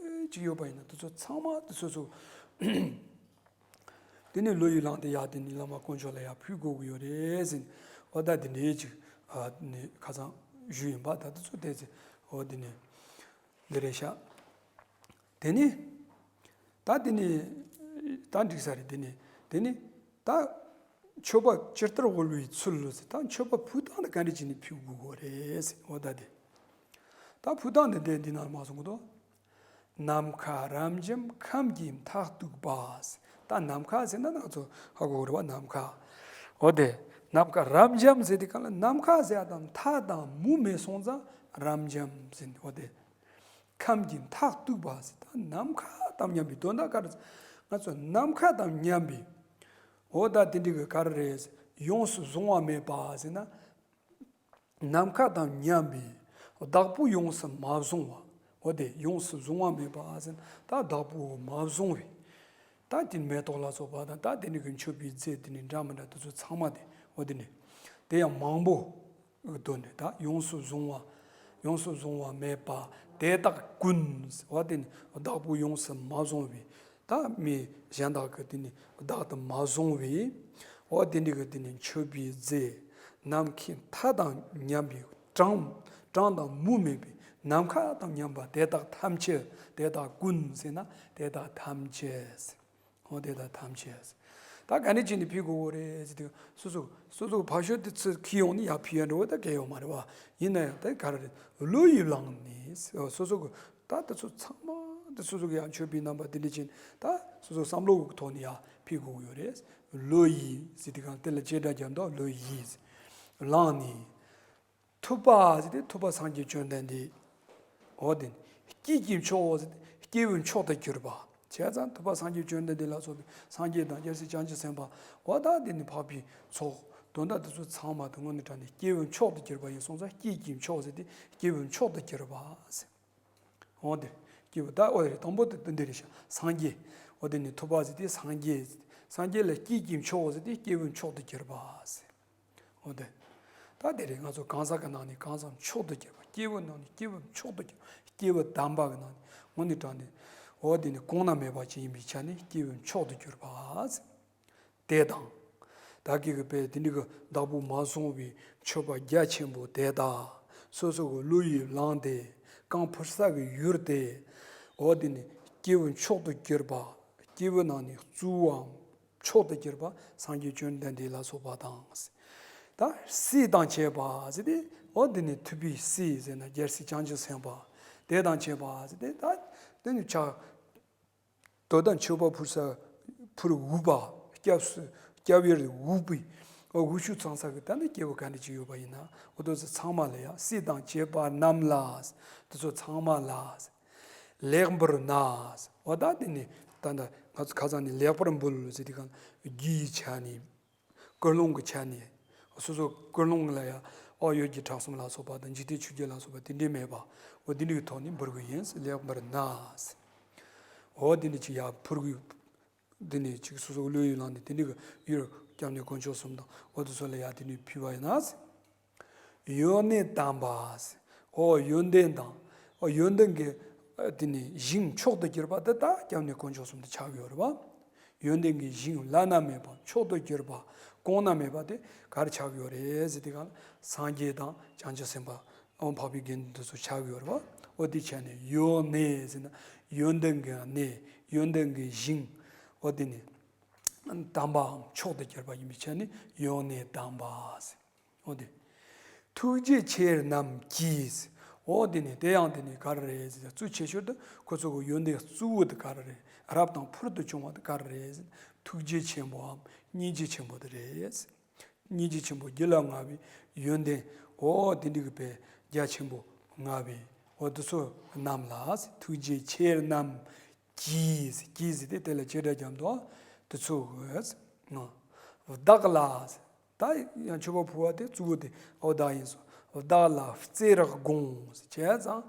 ཅིག་ཡོད་པ་ཡིན་ན་དེ་ཚོ་ཚང་མ་དེ་སོ་སོ། དེ་ནས་བློ་ཡིས་བླངས་ཏེ་ཡར་དེ་ནས་བླ་མ་དཀོན་མཆོག་ལ་ཡར་ཕུལ་དགོས་ཀྱི་ཡོད་རེད་ཟེར་ནས། འོ་ད་དེ་འདྲའི་ཅིག་ཨ་ནི་ཁ་སང་ཞུས་ཡིན་པ། ད་དེ་ཚོ་བལྟས་ཚེ་འོ་དེ་ནས་འདི་རེད་ཤག་དེ་ནས་ད་དེ་ནས་ད་འགྲིག་ས་རེད། དེ་ནས་དེ་ནས་ད་མཆོད་པ་ཇི་ལྟར་འབུལ་བའི་ཚུལ་ལོ་ཟེར། ད་མཆོད་པ་ཕུལ་སྟངས་དེ་ག་འདྲ་བྱས་ནས་ཕུལ་དགོས་ཀྱི་རེད་ཟེར། འོ་ད་དེ་ད་ཕུལ་སྟངས་དེ་འདི་འདི་ནང་མར་གསུངས་ཀྱི་འདུག་ནམ་མཁའ་རབ་འབྱམས་ཁམས་ཀྱི་མཐས་གཏུགས་པ། ད་ནམ་མཁའ་ཟེར་ན་ང་ཚོ་ཧ་གོ་གི་རེད་པ། ནམ་མཁའ། འོ་དེ། ནམ་མཁའ་རབ་འབྱམས་ཟེར་དུས་གང་ལ་ནམ་མཁའ་ཟེར་ཡ་དང་མཐའ་དང་མུ་མེད་སོང་ཙང་རབ་འབྱམས་ཟེར་ནས། འོ་དེ། ཁམས་ཀྱི་མཐས་གཏུགས་པ་ཟེར། ད་ནམ་མཁའ་དང་མཉམ་པའི་དོན་དག་ག་རེ་ཟེར། ང་ཚོ་ནམ་མཁའ་དང་མཉམ་པའི། འོ་ད་དེ་འདྲ་གི་ག་རེ་རེད། ཡོངས་སུ་གཟུང་བ་མེད་པ་ཟེར་ན། ནམ་མཁའ་དང་མཉམ་པའི་བདག་པོ་ཡོངས་སུ་མ་བཟུང་བ། འོ་དེ་ཡོངས་སུ་གཟུང་བ་མེད་པ་ཟེར་ན་ད་བདག་པོ་མ་བཟུང་བའི། ད་དེ་མེ་ཏོག་ལ་སོགས་པ་དང་། ད་དེ་ནི་གི་མཆོད་པའི་རྫས་དེ་ནི་འདྲ་མི་འདྲ་དེ་ཚོ་ཚང་མ་དེ་ འོ་དེ་ནི་དེ་ཡང་མང་པོ་གི་དོན་ནི་ད་ཡོངས་སུ་བཟུང་བ། ཡོངས་སུ་བཟུང་བ་མེད་པ་དེ་དག་ཀུན། འོ་དེ་ནི་བདག་པོ་ཡོངས་སུ་མ་བཟུང་བའི་ད་མི་གཞན་དག་གི་དེ་ནི་བདག་ཏུ་མ་བཟུང་བའི། འོ་དེ་འདྲ་གི་དེ་ནི་མཆོད་པའི་རྫས། ནམ་མཁའི་མཐའ་དང་མཉམ་པའི་གྲངས་གྲངས་དང་མུ་མེད་པའི་ནམ་མཁའ་དང་མཉམ་པ་དེ་དག་ཐམས་ཅད། དེ་དག་ཀུན་ཟེར་ན་དེ་དག་ཐམས་ཅད། འོ་དེ་དག་ཐམས་ཅད། ད་ག་ནས་བྱས་ནས་ཕུལ་དགོས་རེད་ཟེར་དུས། སོ་སོ་སོ་སོ་ཕར་ཕྱོགས་དེ་ཚུར་ཁྱེར་ཡོང་ནས་ཡར་ཕུལ་ཡ་འདྲ་བོ་ད་གལ་ཡོད་མ་རེད་བ། ཡིན་ན་ཡང་ད་ག་རེ་རེད། བློ་ཡིས་བླངས་ནས་སོ་སོ་གི་ད་དེ་ཚོ་ཚང་མ་དེ་སོ་སོ་གི་ཡང་མཆོད་པའི་རྣམ་པ་དེ་འདྲ་བྱས་ནས་ད་སོ་སོ་བསམ་བློ་གི་ཐོག་ནས་ཡར་ཕུལ་དགོས་ཡོད་རེད། བློ་ཡིས་ཟེར་དུས་གང་དེ་ལ་བྱེད་སྒྲ་རྒྱབ་འདུག་བློ་ཡིས་བླངས་ནས། ཐུབ་པ་ཟེར་དུས་ཐུབ་པ་སངས་རྒྱས་བཅོམ་ལྡན་འདས། འོ་དེ་ནི་སྐྱེས་ཀྱི་མཆོག་ཟེར་དུས་སྐྱེས་བུ་མཆོག་ཏུ་གྱུར་པ། བྱས་ཙང་ཐུབ་པ་སངས་རྒྱས་བཅོམ་ལྡན་འདས་ལ་སོགས་པའི་སངས་རྒྱས་དང་རྒྱལ་སྲས་བྱང་ཆུབ་སེམས་དཔའ། འོ་ད་དེ་ནི་འཕགས་པའི་ཚོགས། དོན་དག་དེ་ཚོ་ཚང་མ་དེ་དངོས་གནས་དྲང་གནས་སྐྱེས་བུ་མཆོག་ཏུ་གྱུར་པ་ཡིན་སོང་ཙང་། སྐྱེས་ཀྱི་མཆོག་ཟེར་དུས་སྐྱེས་བུ་མཆོག་ཏུ་གྱུར་པ་ཟེར། འོ་དེ། སྐྱེས་བུ་ད་འོ་རེད། དང་པོ་དེ་འདི་རེད་ཤག་སངས་རྒྱས། འོ་དེ་ནི་ཐུབ་པ་ཟེར་དུས་སངས་རྒྱས། སངས་རྒྱས་ལ་སྐྱེས་ཀྱི་མཆོག་ཟེར་དུས་སྐྱེས་བུ་མཆོག་ཏུ་གྱུར་པ་ཟེར། འོ་དེ། ད་དེ་རེད། ང་ཚོ་གང་ཟག་གི་ནང་ནས་གང་ཟག་མཆོག་ཏུ་གྱུར་པ། སྐྱེས་བུ་ནང་ནས་སྐྱེས་བུ་མཆོག་ཏུ་གྱུར་པ། སྐྱེས་བུ་དམ་པ་གི་ནང་ནས་དངོས་གནས་དྲང་གནས། འོ་དེ་ནི་གོང་ན་མེད་པ་ཅིག་ཡིན་པའི་ཆ་ནས་སྐྱེས་བུ་མཆོག་ཏུ་གྱུར་པ་ཟེར། དེ་དང་། བདག་གིས་གི་པས་དེ་འདྲ་གི་བདག་པོ་མ་བཟུང་བའི་མཆོད་པ་རྒྱ་ཆེན་པོ་དེ་དག་སོ་སོ་གི་བློ་ཡིས་བླངས་ཏེ་རྐང་ཕུར་ས་གི་ཡུལ་དེ། འོ་དེ་ནི་སྐྱེས་བུ་མཆོག་ཏུ་གྱུར་པ། སྐྱེས་བུ་ནང་ནས་གཙོ་བོའམ་མཆོག་ཏུ་གྱུར་པ་སངས་རྒྱས་བཅོམ་ལྡན་འདས་ལ་སོགས་པ་དང་། ད་སྲས་དང་བཅས་པ་ཟེར་ཏེ། འོ་དེ་ནི་ཐུབ་པའི་སྲས་ཟེར་ན་རྒྱལ་སྲས་བྱང་ཆུབ་སེམས་དཔའ། དེ་དང་བཅས་པ་ཟེར་ཏེ། ད་དེ་ནི་ཕྱག་དོ་དང་མཆོད་པ་ཕུལ་ས་ཕུལ་འུག་པ། སྐྱབས་སུ་སྐྱབས་ཡུལ་འུག་པའི་འུག་ཤུ་ཚང་ས་གི་ད་ནི་སྐྱེས་བུ་ག་འདྲ་ཅིག་ཡོད་པ་ཡིན་ན། འོ་དེ་ཚོ་ཚང་མ་ལ་ཡ། སྲས་དང་བཅས་པ་རྣམས་ལ། དེ་ཚོ་ཚང་མ་ལ། ལེགས་འབུལ་ན། འོ་ད་དེ་ནི་ད་ད་ང་ཚོ་ཁ་སང་ནས་ལེགས་པར་འབུལ་ཟེར་དུས་གང་། རྒྱུའི་ཆ་ནས། ཀུན་སློང་གི་ཆ་ནས། སོ་སོ་ཀུན་སློང་ལ་ཡང་། ཨོ་ཡོ་གི་གྲངས་གསུམ་ལ་སོགས་པ་དང་། འཇིག་རྟེན་ཆོས་བརྒྱད་ལ་སོགས་པ་དེ་འདྲའི་མེད་པ། འོ་དེ་འདྲའི་ཐོག་ནས་འབུལ་དགོས་ཡིན། ལེགས་འབུལ་ན། འོ་དེ་འདྲ་ཅིག་ཡར་ཕུལ་དགོས། དེ་ནས་ཅིག་སོ་སོ་བློ་ཡིས་བླངས་ནས་དེ་འདྲའི་གི་ཡུལ། སྐྱབས་གནས་དཀོན་མཆོག་གསུམ་དང་། འོ་དེ་ཚོ་ལ་ཡར་དེ་འདྲའི་ཕུལ་བ་ཡིན་ན། ཡོན་གནས་དམ་པ། འོ་ཡོན་ཏན་དང་། འོ་ཡོན་ཏན་གྱི་དེ་ནི་ཞིང་མཆོག་ཏུ་གྱུར་པ་དེ་ད་སྐྱབས་གནས་དཀོན་མཆོག་གསུམ་དུ་ཆགས་ཡོད་རེད་པ། ཡོན་ཏན་གྱི་ཞིང་བླ་ན་མེད་པ་མཆོག་ཏུ་གྱུར་པ་གོང་ན་མེད་པ་དེ་ག་རེ་ཆགས་ཡོད་རེད་ཟེར་དུས་གང་། སངས་རྒྱས་དང་བྱང་ཆུབ་སེམས་དཔའ། འོ་འཕགས་པའི་དགེ་འདུན་དེ་ཚོ་ཆགས་ཡོད་རེད་པ། འོ་དེ་ཆ་ནས་ཡོན་གནས་ཟེར་ན་ཡོན་ཏན་གྱི་གནས། ཡོན་ཏན་གྱི་ཞིང་། འོ་དེ་ནི་དམ་པའམ་མཆོག་ཏུ་གྱུར་པ་ཡིན་པའི་ཆ་ནས་ཡོན་གནས་དམ་པ་ཟེར། འོ་དེ། ཐུགས་རྗེ་ཆེ་རྣམས་ཀྱིས། འོ་དེ་ནི་དེ་ཡང་དེ་ནི་ག་རེ་རེད་ཟེར། གཙོ་ཆེ་ཤོས་དེ་ཁོ་ཚོ་གི་ཡོན་ཏན་གཙོ་བོ་དེ་ག་རེ་རེད། རབ་དང་ཕུལ་དུ་བྱུང་བ་དེ་ག་རེ་རེད་ཟེར། ཐུགས་རྗེ་ཆེན་པོའམ་སྙིང་རྗེ་ཆེན་པོ་དེ་རེད། སྙིང་རྗེ་ཆེན་པོ་རྒྱུད་ལ་མངའ་བའི་ཡོན་ཏན། འོ་དེ་འདྲ་གི་དཔེ་རྒྱ་ཆེན་པོ་མངའ་བའི། འོ་དེ་ཚོ་རྣམས་ལ། ཐུགས་རྗེ་ཆེ་རྣམས་ཀྱིས། ཀྱིས་ཟེར་ཏེ་དེ་ལ་བྱེད་སྒྲ་རྒྱབ་འདུག་དེ་ཚོ་གི། བདག་ལ། ད་ཡང་མཆོད་པ་ཕུལ་བ་དེ་གཙོ་བོ་དེ་འོ་བདག་ཡིན་སོང་། བདག་ལ་བརྩེར་དགོངས་བྱས་ཙང་།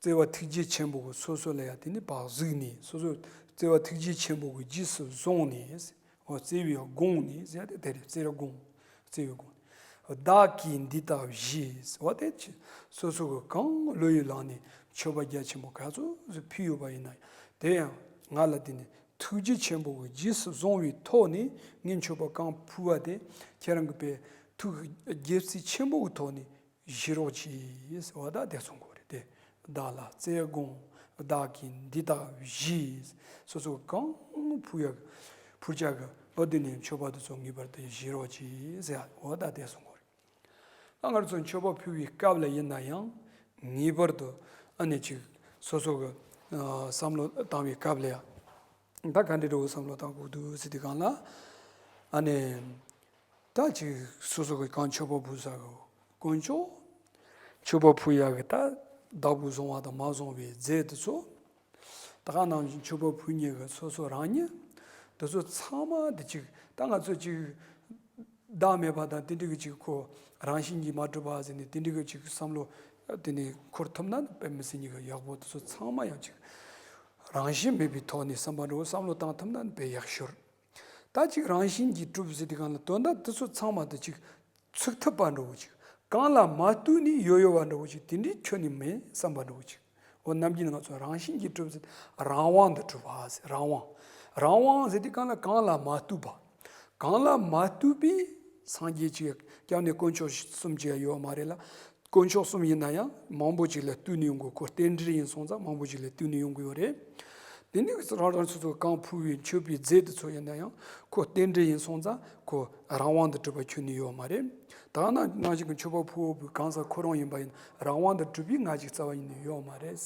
བརྩེ་བ་ཐུགས་རྗེ་ཆེན་པོ་གིས་སོ་སོ་ལ་ཡང་དེ་ནི་བག་གཟིགས་ནས། སོ་སོ་བརྩེ་བ་ཐུགས་རྗེ་ཆེན་པོ་གིས་རྗེས་སུ་བཟུང་ནས། འོ་བརྩེ་བའི་དགོངས་ནས་ཟེར་ཏེ་དེ་རེད། བརྩེར་དགོངས། བརྩེ་བའི་དགོངས། བདག་གིས་འདི་ལྟ་བཞེས། འོ་དེ་ཆ། སོ་སོ་གིས་གང་བློ་ཡིས་བླངས་ནས་མཆོད་པ་རྒྱ་ཆེན་པོ་ག་ཚོད་ཅིག་ཕུལ་ཡོད་པ་ཡིན་ན། དེ་ཡང་ང་ལ་དེ་ནི་ཐུགས་རྗེ་ཆེན་པོ་གིས་རྗེས་སུ་བཟུང་བའི་ཐོག་ནས་ངས་མཆོད་པ་གང་ཕུལ་བ་དེ་ཁྱེད་རང་གི་དཔེ་ཐུགས་དགྱེས་བརྩེ་ཆེན་པོ་གི་ཐོག་ནས་བཞེས་རོགས་གྱིས། འོ་ད་དེ་གསུང་གི་རེད་དེ། བདག་ལ་བརྩེར་དགོངས། བདག་གིས་འདི་ལྟ་བཞེས། སོ་སོ་གང་ཕུལ་ཡག་ཕུལ་བྱ་གི་འོ་དེ་ནས་མཆོད་པ་དེ་ཚོ་ངེས་པར་དུ་བཞེས་རོགས་གྱིས་ཟེར། འོ་ད་དེ་གསུང་གི་རེད། ད་ང་ཚོ་མཆོད་པ་ཕུལ་བའི་སྐབས་ལ་ཡིན་ན་ཡང་ངེས་པར་དུ་ཨ་ནི་ཅིག་སོ་སོ་གི་ཨ་བསམ་བློ་བཏང་བའི་སྐབས་ལ་ཡང་། ད་ག་འདྲ་འདྲ་བོ་བསམ་བློ་བཏང་དགོས་འདུག་ཟེར་དུས་གང་ལ། ཨ་ནི། ད་ཅིག་སོ་སོ་གི་གང་མཆོད་པ་ཕུལ་ས་གི་དཀོན་མཆོག་མཆོད་པ་ཕུལ་ཡག་གི་ད་བདག་པོས་བཟུང་བ་དང་མ་བཟུང་བའི་རྫས་དེ་ཚོ། ད་ག་ནང་བཞིན་མཆོད་པ་ཕུལ་མཁན་གི་སོ་སོ་རང་ཉིད་དེ་ཚོ་ཚང་མ་དེ་ཅིག་ད་ང་ཚོ་ཅིག་བདག་མེད་པ་དང་དེ་འདྲ་གི་ཅིག་ཁོ་རང་བཞིན་གྱིས་མ་གྲུབ་པ་ཟེར་ནས་དེ་འདྲ་གི་ཅིག་བསམ་བློ་དེ་ནས་འཁོར་ཐུབ་ན་དཔེ་མི་སྲིད་ཉིད་ཀྱི་ཡག་པོ། དེ་ཚོ་ཚང་མ་ཡང་ཅིག་རང་བཞིན་མེད་པའི་ཐོག་ནས་བསམ་པ་འདྲ་བོ་བསམ་བློ་བཏང་ཐུབ་ན་དཔེ་ཡག་ཤོས། ད་ཅིག་རང་བཞིན་གྱིས་གྲུབ་ཟེར་དུས་སྒང་ལ་དོན་དག་དེ་ཚོ་ཚང་མ་དེ་ཅིག་ཚུགས་ཐུབ་པ་འདྲ་བོ་ཅིག་གང་ལ་མ་ལྟོས་ནས་ཡོད་ཡོད་པ་འདྲ་བོ་ཅིག་དེ་འདྲའི་ཁྱོན་ནས་མེད་བསམ་པ་འདྲ་བོ་ཅིག་འོ་ནམ་རྒྱུན་ང་ཚོ་རང་བཞིན་གྱིས་གྲུབ་ཟེར། རང་དབང་དུ་གྲུབ་པ་ཟེར། རང་དབང་། རང་དབང་ཟེར་དུས་སྒང་ལ་གང་ལ་མ་ལྟོས་པ། གང་ལ་མ་ལྟོས་པའི་སངས་རྒྱས་ཅིག་སྐྱབས་གནས་དཀོན་མཆོག་གསུམ་ཅིག་ཡོད་མ་རེད་ལ། དཀོན་མཆོག་གསུམ་ཡིན་ན་ཡང་མང་པོ་ཅིག་ལ་ལྟོས་ནས་ཡོང་གི། ཁོ་རྟེན་འབྲེལ་ཡིན་སོང་ཙང་མང་པོ་ཅིག་ལ་ལྟོས་ནས་ཡོང་གི་ཡོད་རེད། དེ་ནས་རང་རང་སོ་སོ་གང་ཕུལ་བའི་མཆོད་པའི་རྫས་དེ་ཚོ་ཡིན་ན་ཡང་ཁོ་རྟེན་འབྲེལ་ཡིན་སོང་ཙང་ཁོ་རང་དབང་དུ་གྲུབ་པ་ཁྱོན་ནས་ཡོད་མ་རེད། ད་ནང་ནང་བཞིན་གྱི་མཆོད་པ་ཕུལ་བ་པོའི་གང་ཟག་ཁོ་རང་ཡིན་པ་ཡིན་ན་རང་དབང་དུ་གྲུབ་པའི་ང་ཅིག་རྩ་བ་ཉིད་ནས་ཡོད་མ་རེད།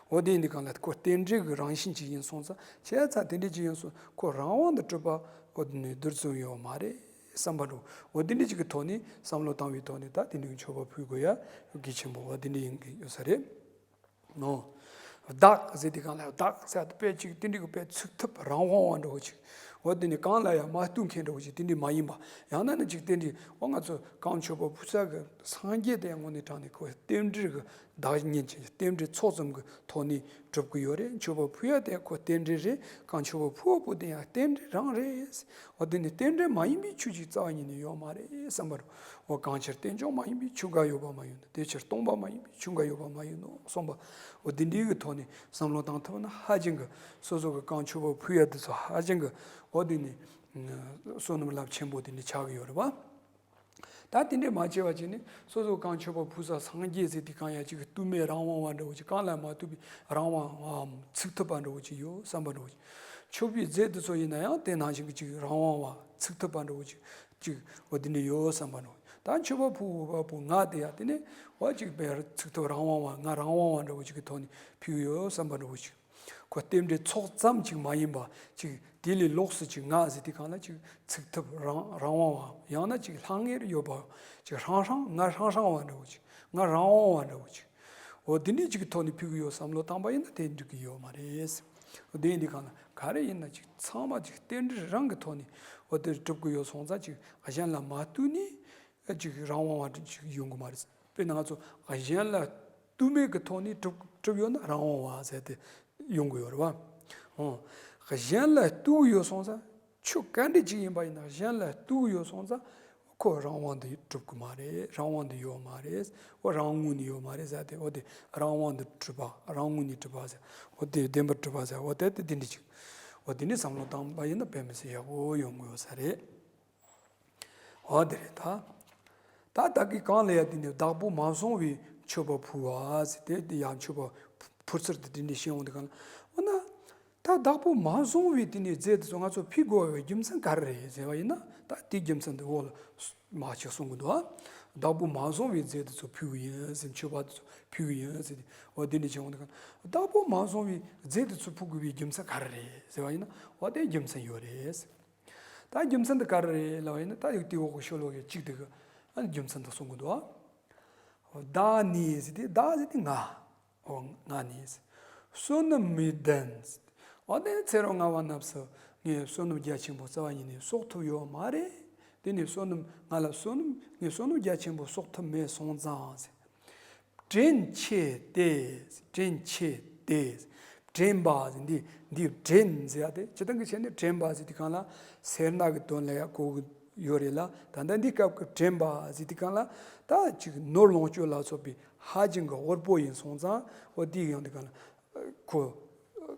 འོ་དེ་ཡིན་དུས་སྒང་ལ་ཁོ་རྟེན་འབྲེལ་གྱི་རང་བཞིན་ཅིག་ཡིན་སོང་ཙང་བྱས་ཙང་དེ་འདྲ་ཅིག་ཡིན་སོང་ཁོ་རང་དབང་དུ་གྲུབ་པ་འོ་དེ་ནས་བསྡུར་ཚུལ་ཡོད་མ་རེད་བསམ་པ་འདྲ་བོ། འོ་དེ་འདྲ་ཅིག་གི་ཐོག་ནས་བསམ་བློ་བཏང་བའི་ཐོག་ནས་ད་དེ་འདྲའི་མཆོད་པ་ཕུལ་དགོས་ཡ་གལ་ཆེན་པོ་འོ་དེ་འདྲ་ཡིན་གྱི་ཡོད་ས་རེད། ནོ། བདག་ཟེར་དུས་སྒང་ལ་བདག་ཟེར་དེ་དཔེ་ཅིག་དེ་འདྲའི་གི་དཔེ་ཚུགས་ཐུབ་རང་དབང་བ་འདྲ་བོ་ཅིག་འོ་དེ་ནི་གང་ལ་ཡང་མ་ལྟོས་མཁན་འདྲ་བོ་ཅིག་དེ་འདྲའི་མ་ཡིན་པ། ཡང་ན་ནི་ཅིག་དེ་འདྲའི་འོ་ང་ཚོ་གང་མཆོད་པ་ཕུལ་ས་གི་སངས་རྒྱས་དེ་དངོས་གནས་དྲང་གནས་ཁོ་རྟེན་འབྲེལ་གི་བདག་ཉིད་ཅིག་རྟེན་འབྲེལ་ཚོགས་ཙམ་གི་ཐོག་ནས་གྲུབ་གི་ཡོད་རེད། མཆོད་པ་ཕུལ་ཡ་དེ་ཁོ་རྟེན་འབྲེལ་རེད། གང་མཆོད་པ་ཕུལ་བ་པོ་དེ་ཡང་རྟེན་འབྲེལ་རང་རེད། འོ་དེ་ནི་རྟེན་འབྲེལ་མ་ཡིན་པའི་ཆོས་ཅིག་རྩ་བ་ཉིད་ནས་ཡོད་མ་རེད་བསམ་པ་རེད། འོ་གང་ཕྱིར་རྟེན་འབྱུང་མ་ཡིན་པའི་ཆོས་འགའ་ཡོད་པ་མ་ཡིན་ནོ། དེ་ཕྱིར་སྟོང་པ་མ་ཡིན་པའི་ཆོས་འགའ་ཡོད་པ་མ་ཡིན་ནོ་གསུངས་པ། འོ་དེ་འདྲའི་གི་ཐོག་ནས་བསམ་བློ་བཏང་ཐུབ་ན་ཧ་ཅང་གི་སོ་སོ་གི་གང་མཆོད་པ་ཕུལ་ཡ་དེ་ཚོ་ཧ་ཅང་གི་འོ་དེ་ནི་བསོད་ནམས་རླབས་ཆེན་པོ་དེ་འདྲ་ཆགས་ཀྱི་ཡོད་རེད་པ། ད་དེ་འདྲས་མ་བྱས་པ་བྱས་ནས་སོ་སོ་གང་མཆོད་པ་ཕུལ་ས་སངས་རྒྱས་ཟེར་དུས་སྒང་ཡ་ཅིག་ལྟོས་མེད་རང་དབང་བ་འདྲ་བོ་ཅིག་གང་ལ་མ་ལྟོས་པའི་རང་དབང་བའམ་ཚུགས་ཐུབ་པ་འདྲ་བོ་ཅིག་ཡོད་བསམ་པ་འདྲ་བོ་ཅིག་མཆོད་པའི་རྫས་དེ་ཚོ་ཡིན་ན་ཡང་དེ་ནང་བཞིན་གྱི་ཅིག་རང་དབང་བ་ཚུགས་ཐུབ་པ་འདྲ་བོ་ཅིག་ཅིག་འོ་དེ་འདྲས་ཡོད་བསམ་པ་འདྲ་བོ། ད་མཆོད་པ་ཕུལ་བ་པོ་ང་དེ་ཡ་དེ་ནས་འོ་ཅིག་དཔེ་ཚུགས་ཐུབ་རང་དབང་བ་ང་རང་དབང་བ་འདྲ་བོ་ཅིག་གི་ཐོག་ནས་ཕུལ་ཡོད་བསམ་པ་འདྲ་བོ་ཅིག་ཁོ་རྟེན་འབྲེལ་ཚོགས་ཙམ་ཅིག་མ་ཡིན་པ་ཅིག་དེ་ལས་ལོགས་སུ་ཅིག་ང་ཟེར་དུས་སྒང་ལ་ཅིག་ཚུགས་ཐུབ་རང་རང་དབང་བ་ཡང་ན་ཅིག་ལྷང་ངེར་ཡོད་པ་ཅིག་ཧྲང་ཧྲང་ང་ཧྲང་ཧྲང་བ་འདྲ་བོ་ཅིག་ང་རང་དབང་བ་འདྲ་བོ་ཅིག་འོ་དེ་འདྲའི་ཅིག་གི་ཐོག་ནས་ཕུལ་གི་ཡོད་བསམ་བློ་བཏང་པ་ཡིན་ན་དེ་འགྲིག་གི་ཡོད་མ་རེད། འོ་དེ་ཡིན་དུས་སྒང་ལ་ག་རེ་ཡིན་ན་ཅིག་ཚང་མ་ཅིག་རྟེན་འབྲེལ་རང་གི་ཐོག་ནས་འོ་དེ་གྲུབ་གི་ཡོད་སོང་ཙང་ཅིག་གཞན་ལ་མ་ལྟོས་ནས་ཅིག་རང་དབང་བ་ཅིག་ཡོང་གི་མ་རེད། དཔེར་ན་ང་ཚོ་གཞན་ལ་ལྟོས་མེད་ཀྱི་ཐོག་ནས་གྲུབ་གྲུབ་ཡོད་ན་རང་དབང་བ་ཟེར་ཏེ་ཡོང་གི་ཡོད་རེད་བ། འོ། གཞན་ལ་ལྟོས་ཡོད་སོང་ཙང་ཆོས་ག་འདྲ་ཅིག་ཡིན་པ་ཡིན་ན་གཞན་ལ་ལྟོས་ཡོད་སོང་ཙང་ཁོ་རང་དབང་དུ་གྲུབ་ཀྱི་མ་རེད། རང་དབང་དུ་ཡོད་མ་རེད། འོ་རང་ངོས་ནས་ཡོད་མ་རེད་ཟེར་ཏེ་འོ་དེ་རང་དབང་དུ་གྲུབ་པ་རང་ངོས་ནས་གྲུབ་པ་ཟེར་འོ་དེ་བདེན་པར་གྲུབ་པ་ཟེར་འོ་དེ་དེ་འདྲ་ཅིག་འོ་དེ་འདྲ་བསམ་བློ་བཏང་པ་ཡིན་ན་དཔེ་མི་སྲིད་ཡག་པོ་ཡོང་གི་ཡོད་ས་རེད། འོ་དེ་རེད་ད། ད་ད་གི་གང་ལ་ཡ་དེ་ནས་བདག་པོ་མ་བཟུང་བའི་མཆོད་པ་ཕུལ་བ་ཟེར་ཏེ་དེ་ཡང་མཆོད་པ་ཕུལ་ཚུལ་དེ་དེ་འདྲ་བཤད་འོང་དུས་གང་ལ་འོ་ན། ད་བདག་པོ་མ་བཟུང་བའི་དེ་ནས་རྫས་དེ་ཚོ་ང་ཚོ་ཕུལ་དགོས་པའི་རྒྱུ་མཚན་ག་རེ་རེད་ཟེར་བ་ཡིན་ན་ད་དེའི་རྒྱུ་མཚན་དེ་འོག་ལ་མ་ཅིག་གསུང་གི་འདུག་ཨ། བདག་པོ་མ་བཟུང་བའི་རྫས་དེ་ཚོ་ཕུལ་གི་ཡིན་ཟེར་མཆོད་པ་དེ་ཚོ་ཕུལ་གི་ཡིན་ཟེར་ཏེ་འོ་དེ་འདྲ་བྱས་འོང་དུས་གང་ལ་བདག་པོ་མ་བཟུང་བའི་རྫས་དེ་ཚོ་ཕུལ་དགོས་པའི་རྒྱུ་མཚན་ག་རེ་རེད་ཟེར་བ་ཡིན་ན་འོ་དེ་རྒྱུ་མཚན་ཡོད་རེད། ད་རྒྱུ་མཚན་དེ་ག་རེ་རེད་ལབ་པ་ཡིན་ན་ད་ཡུག་དེའི་འོག་གི་ཤོ་ལོ་ཀའི་གཅིག་དེ་གི་ཨ་ནི་རྒྱུ་མཚན་དེ་གསུང་གི་འདུག་ཨ། བདག་ནི་ཟེར་ཏེ་བདག་ཟེར་ཏེ་ང་། འོ་ང་ནི་ཟེར། བསོད་ནམས་མི་ལྡན་ཟེར། འོ་དེ་ཚེ་རབས་སྔ་བ་རྣམས་སུ་ངས་བསོད་ནམས་རྒྱ་ཆེན་པོ་རྩ་བ་ཉིད་ནས་གསོག་ཐུབ་ཡོད་མ་རེད། དེ་ནི་བསོད་ནམས་ང་ལ་བསོད་ནམས་ངས་བསོད་ནམས་རྒྱ་ཆེན་པོ་གསོག་ཐུབ་མེད་སོང་ཙང་ཟེར། དྲིན་ཆེ་སྟེ། དྲིན་ཆེ་སྟེ། དྲན་པ་ཟེར་འདི་འདི་དྲན་ཟེར་ཡ་དེ་སྤྱིར་བཏང་གི་ཆ་ནས་དྲན་པ་ཟེར་དུས་སྒང་ལ་སེར་སྣ་གི་དོན་ལ་ཡ་གོ་གི་ཡོད་རེད་ལ། ད་ལྟ་འདི་སྐབས་ཀྱི་དྲན་པ་ཟེར་དུས་སྒང་ལ་ད་ཅིག་ནོར་ལོངས་སྤྱོད་ལ་སོགས་པའི་ཧ་ཅང་གི་དབུལ་པོ་ཡིན་སོང་ཙང་འོ་དེ་ཡང་དུས་སྒང་ལ་ཁོ་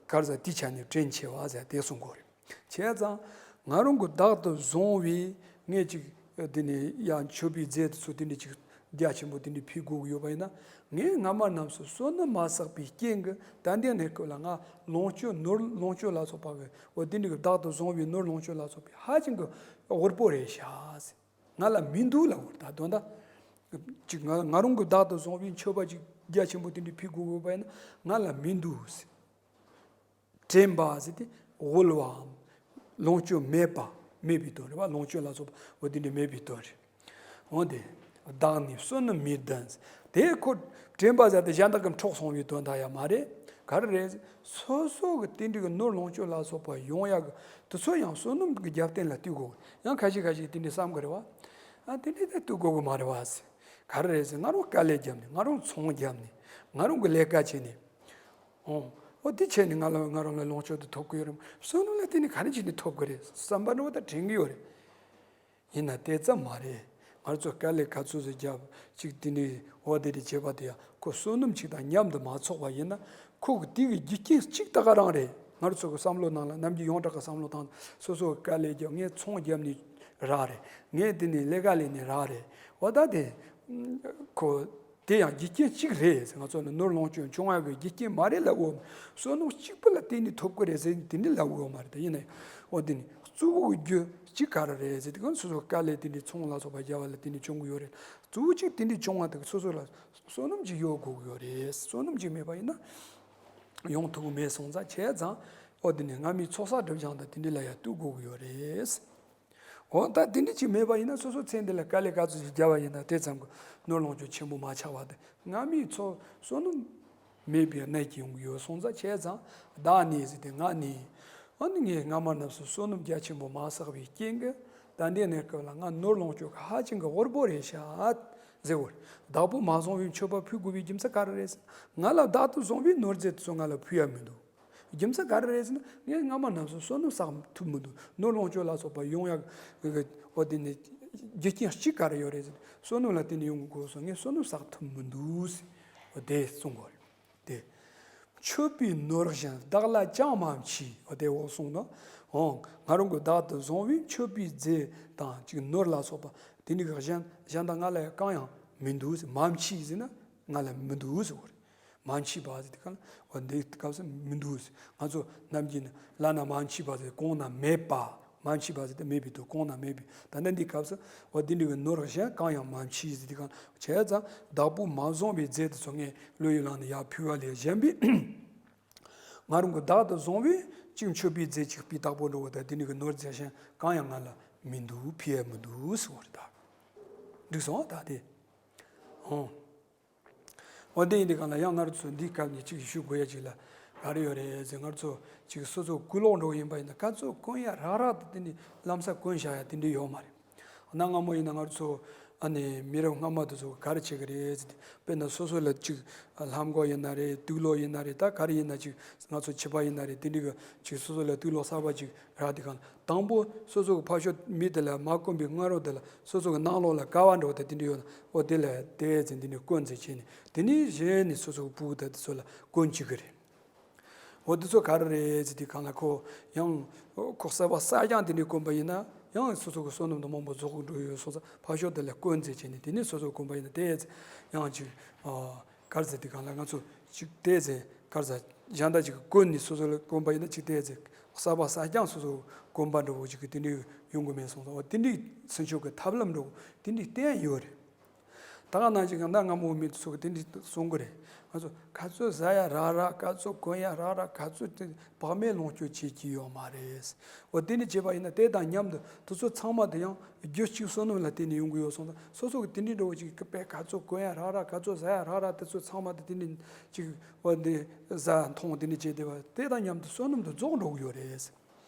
ག་རེ་ཟེར་དེའི་ཆ་ནས་དྲིན་ཆེ་བ་ཟེར་དེ་གསུང་གི་ཡོད་རེད། བྱས་ཙང་ང་རང་གི་བདག་ཏུ་བཟུང་བའི་ངས་ཅིག་དེ་ནས་ཡང་མཆོད་པའི་རྫས་དེ་ཚོ་དེ་འདྲ་ཅིག་རྒྱ་ཆེན་པོ་དེ་འདྲ་ཕུལ་དགོས་ཀྱི་ཡོད་པ་ཡིན་ན་ངས་སྔ་མ་རྣམས་སུ་བསོད་ནམས་མ་བསགས་པའི་རྐྱེན་གྱིས་ད་ལྟའི་གནས་སྐབས་ལ་ང་ལོངས་སྤྱོད་ནོར་ལོངས་སྤྱོད་ལ་སོགས་པ་གི་འོ་དེ་འདྲ་གི་བདག་ཏུ་བཟུང་བའི་ནོར་ལོངས་སྤྱོད་ལ་སོགས་པའི་ཧ་ཅང་གི་དབུལ་པོ་རེད་ཤག་ཟེར། ང་ལ་མི་འདུག་ལབ་དགོས་རེད། ད་དོན་དག་ཅིག་ང་ང་རང་གི་བདག་ཏུ་བཟུང་བའི་མཆོད་པ་ཅིག་རྒྱ་ཆེན་པོ་དེ་འདྲ་ཕུལ་དགོས་ཀྱི་ཡོད་པ་ཡིན་ན་ང་ལ་མི་འདུག་ཟེར། དྲན་པ་ཟེར་དེ་དབུལ་བའམ་ལོངས་སྤྱོད་མེད་པ་མེད་པའི་དོན་རེད་བ། ལོངས་སྤྱོད་ལ་སོགས་པ་འོ་དེ་འདྲ་མེད་པའི་དོན་རེད། འོ་དེ་བདག་ནི་བསོད་ནམས་མི་ལྡན། དེ་ཁོ་དྲན་པ་ཟེར་དེ་གཞན་དག་གི་འཕྲོག་སོང་བའི་དོན་དག་ཡང་མ་རེད། ག་རེ་རེད། སོ་སོ་གི་དེ་འདྲ་གི་ནོར་ལོངས་སྤྱོད་ལ་སོགས་པ་ཡོང་ཡག་གི་དེ་ཚོ་ཡང་བསོད་ནམས་ཀྱི་རྒྱབ་རྟེན་ལ་ལྟོས་དགོས། ཡང་ཁ་ཤས་ཁ་ཤས་དེ་འདྲ་བསམ་གི་རེད་བ། ཨ་དེ་འདྲ་དེ་ལྟོས་དགོས་གི་མ་རེད་བ་ཟེར། ག་རེ་རེད་ཟེར། ང་རང་དཀའ་ལས་བརྒྱབ་ནས་ང་རང་ཚོང་བརྒྱབ་ནས་ང་རང་གི་ལས་ཀ་བྱས་ནས། ཨོ། ཨོ་དེ་བྱས་ནས་ང་ལ་ང་རང་ལ་ལོངས་སྤྱོད་དེ་ཐོབ་ཀྱི་ཡོད་རེད། བསོད་ནམས་ལ་བརྟེན་ནས་ག་རེ་བྱས་ནས་ཐོབ་ཀྱི་རེད་བསམ་པ་འདྲ་བོ་ད་དྲན་གྱི་ཡོད་རེད། ཡིན་ན་དེ་ཙམ་མ་རེད། ང་ཚོ་དཀའ་ལས་ག་ཚོད་ཟིག་རྒྱབ་ཅིག་དེ་འདྲའི་འོ་དེ་འདྲ་བྱས་པ་དེ་ཡང་ཁོ་བསོད་ནམས་ཅིག་དང་མཉམ་དུ་མ་ཚོགས་པ་ཡིན་ན། ཁོ་གི་དེ་གི་རྒྱུ་རྐྱེན་གཅིག་ད་ག་རང་རེད། ང་ཚོ་གི་བསམ་བློ་ནང་ལ་ནམ་རྒྱུན་ཡོངས་གྲགས་ཀྱི་བསམ་བློ་དང་སོ་སོ་གི་དཀའ་ལས་རྒྱབ། ངས་ཚོང་བརྒྱབ་ནས་རག་རེད། ངས་དེ་ནས་ལས་ཀ་ལས་ནས་རག་རེད། འོ་ད་དེ་ཁོ། དེ་ཡང་རྒྱུ་རྐྱེན་གཅིག་རེད། ང་ཚོ་ནི་ནོར་ལོངས་སྤྱོད་འབྱུང་བ་གི་རྒྱུ་རྐྱེན་མ་རེད་ལབ་འོ། བསོད་ནམས་གཅིག་པུ་ལ་བརྟེན་ནས་ཐོབ་ཀྱི་རེད་ཟེར་དེ་འདྲ་ལབ་འོ་མ་རེད། ད་ཡིན་ན་ཡང་འོ་དེ་ནི་གཙོ་བོ་གི་རྒྱུ་གཅིག་ག་རེ་རེད་ཟེར་དུས་གང་སོ་སོ་དཀའ་ལས་དེ་འདྲའི་ཚོང་ལ་སོགས་པ་རྒྱབ་པ་ལ་བརྟེན་ནས་བྱུང་གི་ཡོད་རེད། གཙོ་བོ་གཅིག་དེ་འདྲའི་བྱུང་བ་དེ་སོ་སོ་ལ་བསོད་ནམས་ཅིག་ཡོད་དགོས་ཀྱི་ཡོད་རེད། བསོད་ནམས་ཅིག་མེད་པ་ཡིན་ན་ཡོང་ཐུབ་ཀྱི་མེད་སོང་ཙང་། བྱས་ཙང་འོ་དེ་ནི་སྔ་མའི་ཚོགས་བསགས་སྒྲིབ་སྦྱང་དང་དེ་འདྲ་ལ་ཡང་ལྟོས་དགོས་ཀྱི་ཡོད་རེད། འོ་ད་དེ་འདྲ་ཅིག་མེད་པ་ཡིན་ན་སོ་སོ་ཚེ་འདི་ལ་དཀའ་ལས་ག་ཚོད་ཅིག་བརྒྱབ་པ་ཡིན་ན་དེ་ཙམ་གྱི་ནོར་ལོངས་སྤྱོད་ཆེན་པོ་མ་ཆགས་པ་དེ་སྔ་མའི་ཚོགས་བསོད་ནམས་མེད་པའི་གནད་ཀྱིས་ཡོང་གི་ཡོད་སོང་ཙང་། བྱས་ཙང་བདག་ནི་ཟེར་ཏེ་ང་ནི། ཨ་ནི་ངས་སྔ་མ་རྣམས་སུ་བསོད་ནམས་རྒྱ་ཆེན་པོ་མ་བསགས་པའི་རྐྱེན་གྱིས་ད་ལྟའི་གནས་སྐབས་ལ་ང་ནོར་ལོངས་སྤྱོད་ཀྱི་ཧ་ཅང་གི་དབུལ་པོ་རེད་ཤག་ཟེར་བར། བདག་པོས་མ་བཟུང་བའི་མཆོད་པ་ཕུལ་དགོས་པའི་རྒྱུ་མཚན་ག་རེ་རེད་ཟེར་ན། ང་ལ་བདག་ཏུ་བཟུང་བའི་ནོར་རྫས་དེ་ཚོ་ང་ལ་ཕུལ་ཡ་མི་འདུག་རྒྱུ་མཚན་ག་རེ་རེད་ཟེར་ན། ངས་སྔ་མ་རྣམས་སུ་བསོད་ནམས་བསགས་ཐུབ་མི་འདུག་ནོར་ལོངས་སྤྱོད་ལ་སོགས་པ་ཡོང་ཡག་གི་འོ་དེ་ནི་རྒྱུ་རྐྱེན་གཅིག་ག་རེ་ཡོད་རེད་ཟེར་ན། བསོད་ནམས་ལ་བརྟེན་ནས་ཡོང་གི་དགོས་སོ། ངས་བསོད་ནམས་བསགས་ཐུབ་མི་འདུག་ཟེར། འོ་དེ་གསུང་གི་ཡོད་རེད་དེ། མཆོད་པའི་ནོར་གཞན་བདག་ལ་ཅང་མ་མཆིས། འོ་དེ་འོག་གསུངས་ནོ། འོང་ང་རང་གི་བདག་ཏུ་བཟུང་བའི་མཆོད་པའི་རྫས་དང་ཅིག་ནོར་ལ་སོགས་པ་དེ་འདྲའི་གཞན་གཞན་དག་ང་ལ་གང་ཡང་མི་འདུག་ཟེར། མ་མཆིས་ཟེར་ན་ང་ལ་མི་འདུག་ཟེར་བ་རེད། མ་མཆིས་པ་ཟེར་དུས་གང་ལ་འོ་འདི་སྐབས་སུ་མི་འདུག་ཟེར། ང་ཚོ་ནམ་རྒྱུན་ནི་བླ་ན་མ་མཆིས་པ་ཟེར། གོང་ན་མེད་པ། མ་མཆིས་པ་ཟེར་ཏེ་མེད་པའི་དུས། གོང་ན་མེད་པའི། ད་ལྟ་འདི་སྐབས་སུ་འོ་འདི་འདྲ་གི་ནོར་གཞན་གང་ཡང་མ་མཆིས་ཟེར་དུས་གང་ལ། བྱས་ཙང་བདག་པོས་མ་བཟུང་བའི་རྫས་དེ་ཚོ་ངས་བློ་ཡུལ་ལམ་ནས་ཡར་ཕུལ་བ་ལས་གཞན་པའི་ང་རང་གི་བདག་ཏུ་བཟུང་བའི་ཅིག་མཆོད་པའི་རྫས་ཅིག་སྤུས་དག་པོ་འདྲ་བོ་དང་དེ་འདྲ་གི་ནོར་རྫས་གཞན་གང་ཡང་ང་ལ་མི་འདུག་ཕུལ་ཡ་མི་འདུག་ཟེར་བ་རེད་ད། འགྲིག་སོང་ད་དེ། ཨོ། འོ་དེ་ཡིན་དུས་གང་ལ་ཡང་ང་ཚོ་འདིའི་སྐབས་ནས་ཅིག་ཞུ་དགོས་ཡ་ཅིག་ལ་ག་རེ་ཡོད་རེད་ཟེར། ང་ཚོ་ཅིག་སོ་སོ་གུ་ལོག་འགྲོ་ཡིན་པ་ཡིན་ན་ག་ཚོད་གོན་ཡ་རག་རག་དེ་དེ་ནི་ལམ་སང་གོན་བཞག་ཡ་དེ་འདྲ་ཡོད་མ་རེད། གནའ་སྔ་མོ་ཡིན་ན་ང་ཚོ་ཨ་ནི་མི་རབས་སྔ་མ་དེ་ཚོ་ག་རེ་བྱེད་ཀྱི་རེད་ཟེར་ཏེ། དཔེར་ན་སོ་སོ་ལ་ཅིག་ལྷམ་གོག་ཡིན་ན་རེད། དུག་ལོག་ཡིན་ན་རེད། ད་ག་རེ་ཡིན་ན་ཅིག་ང་ཚོ་བྱིས་པ་ཡིན་ན་རེད། དེ་འདྲ་གི་ཅིག་སོ་སོ་ལ་དུག་ལོག་གསར་པ་ཅིག་རག་དུས་གང་ལ་དང་པོ་སོ་སོ་གི་ཕར་ཕྱོགས་མི་དེ་ལ་མ་གོན་པའི་སྔ་རོལ་དེ་ལ་སོ་སོ་གི་ནང་ལོགས་ལ་ཀ་བ་འདྲ་བོ་དང་དེ་འདྲ་ཡོད་ན། འོ་དེ་ལ་དེ་ཙམ་འདི་ནས་བསྐོན་ཙམ་བྱས་ནས་དེ་ནས་གཞན་ནས་སོ་སོ་གི་ཕྲུ་གུ་དང་དེ་ཚོ་ལ་གོན་བཅུག་གི་རེད། འོ་དེ་ཚོ་ག་རེ་རེད་ཟེར་དུས་གང་ལ་ཁོ་ཡང་ཁོ་གསར་པ་གསར་རྐྱང་དེ་འདྲའི་གོན་པ་ཡིན་ན་ཡང་སོ་སོ་གི་བསོད་ནམས་དང་མང་པོ་རྫོགས་འགྲོ་ཡོད་སོང་ཙང་ཕར་ཕྱོགས་དེ་ལ་བསྐོན་ཙམ་བྱས་ནས་དེ་ནས་སོ་སོ་གོན་པ་ཡིན་ན་དེ་ཙམ་ཡང་ཅིག་ག་རེ་ཟེར་དུས་གང་ལ་ང་ཚོ་ཅིག་དེ་ཙམ་ག་རེ་ཟེར་གཞན་དག་ཅིག་གིས་གོན་ནས་སོ་སོ་ལ་གོན་པ་ཡིན་ན་ཅིག་དེ་ཙམ་གསར་པ་གསར་རྐྱང་སོ་སོ་གོན་པ་འདྲ་བོ་ཅིག་གི་དེ་འདྲའི་ཡོང་གི་མེད་སོང་ཙང་། འོ་དེ་འདྲའི་ཚུན་ཆོད་ཀྱི་ཐབས་ལམ་འདྲ་བོ་དེ་འདྲའི་བསྟན་ཡོད་རེད། ད་ག་ནང་བཞིན་གྱི་གནའ་སྔ་མོའི་མི་ཚོ་གིས་དེ་འདྲ་གསུང་གི་རེད། ང་ཚོ་ག་ཚོད་ཟ་ཡ་རག་རག་ག་ཚོད་གོན་ཡ་རག་རག་ག་ཚོད་དེ་བག་མེད་ལོངས་སྤྱོད་བྱེད་ཀྱི་ཡོད་མ་རེད། འོ་དེ་འདྲ་བྱས་པ་ཡིན་ན་དེ་དང་མཉམ་དུ་དེ་ཚོ་ཚང་མ་དེ་ཡང་རྒྱུ་གཅིག་བསོད་ནམས་ལ་བརྟེན་ནས་ཡོང་གི་ཡོད་སོང་ཙང་སོ་སོ་གིས་དེ་འདྲ་འདྲ་བོ་ཅིག་གི་དཔེ་ག་ཚོད་གོན་ཡ་རག་རག་ག་ཚོད་ཟ་ཡ་རག་རག་དེ་ཚོ་ཚང་མ་དེ་དེ་འདྲ་ཅིག་འོ་འདི་ཟ་འཐུང་དེ་འདྲ་བྱས་བསྡད་པ་དེ་དང་མཉམ་དུ་བསོད་ནམས་དེ་རྫོགས་འགྲོ་གི་ཡོད་རེད། བྱས་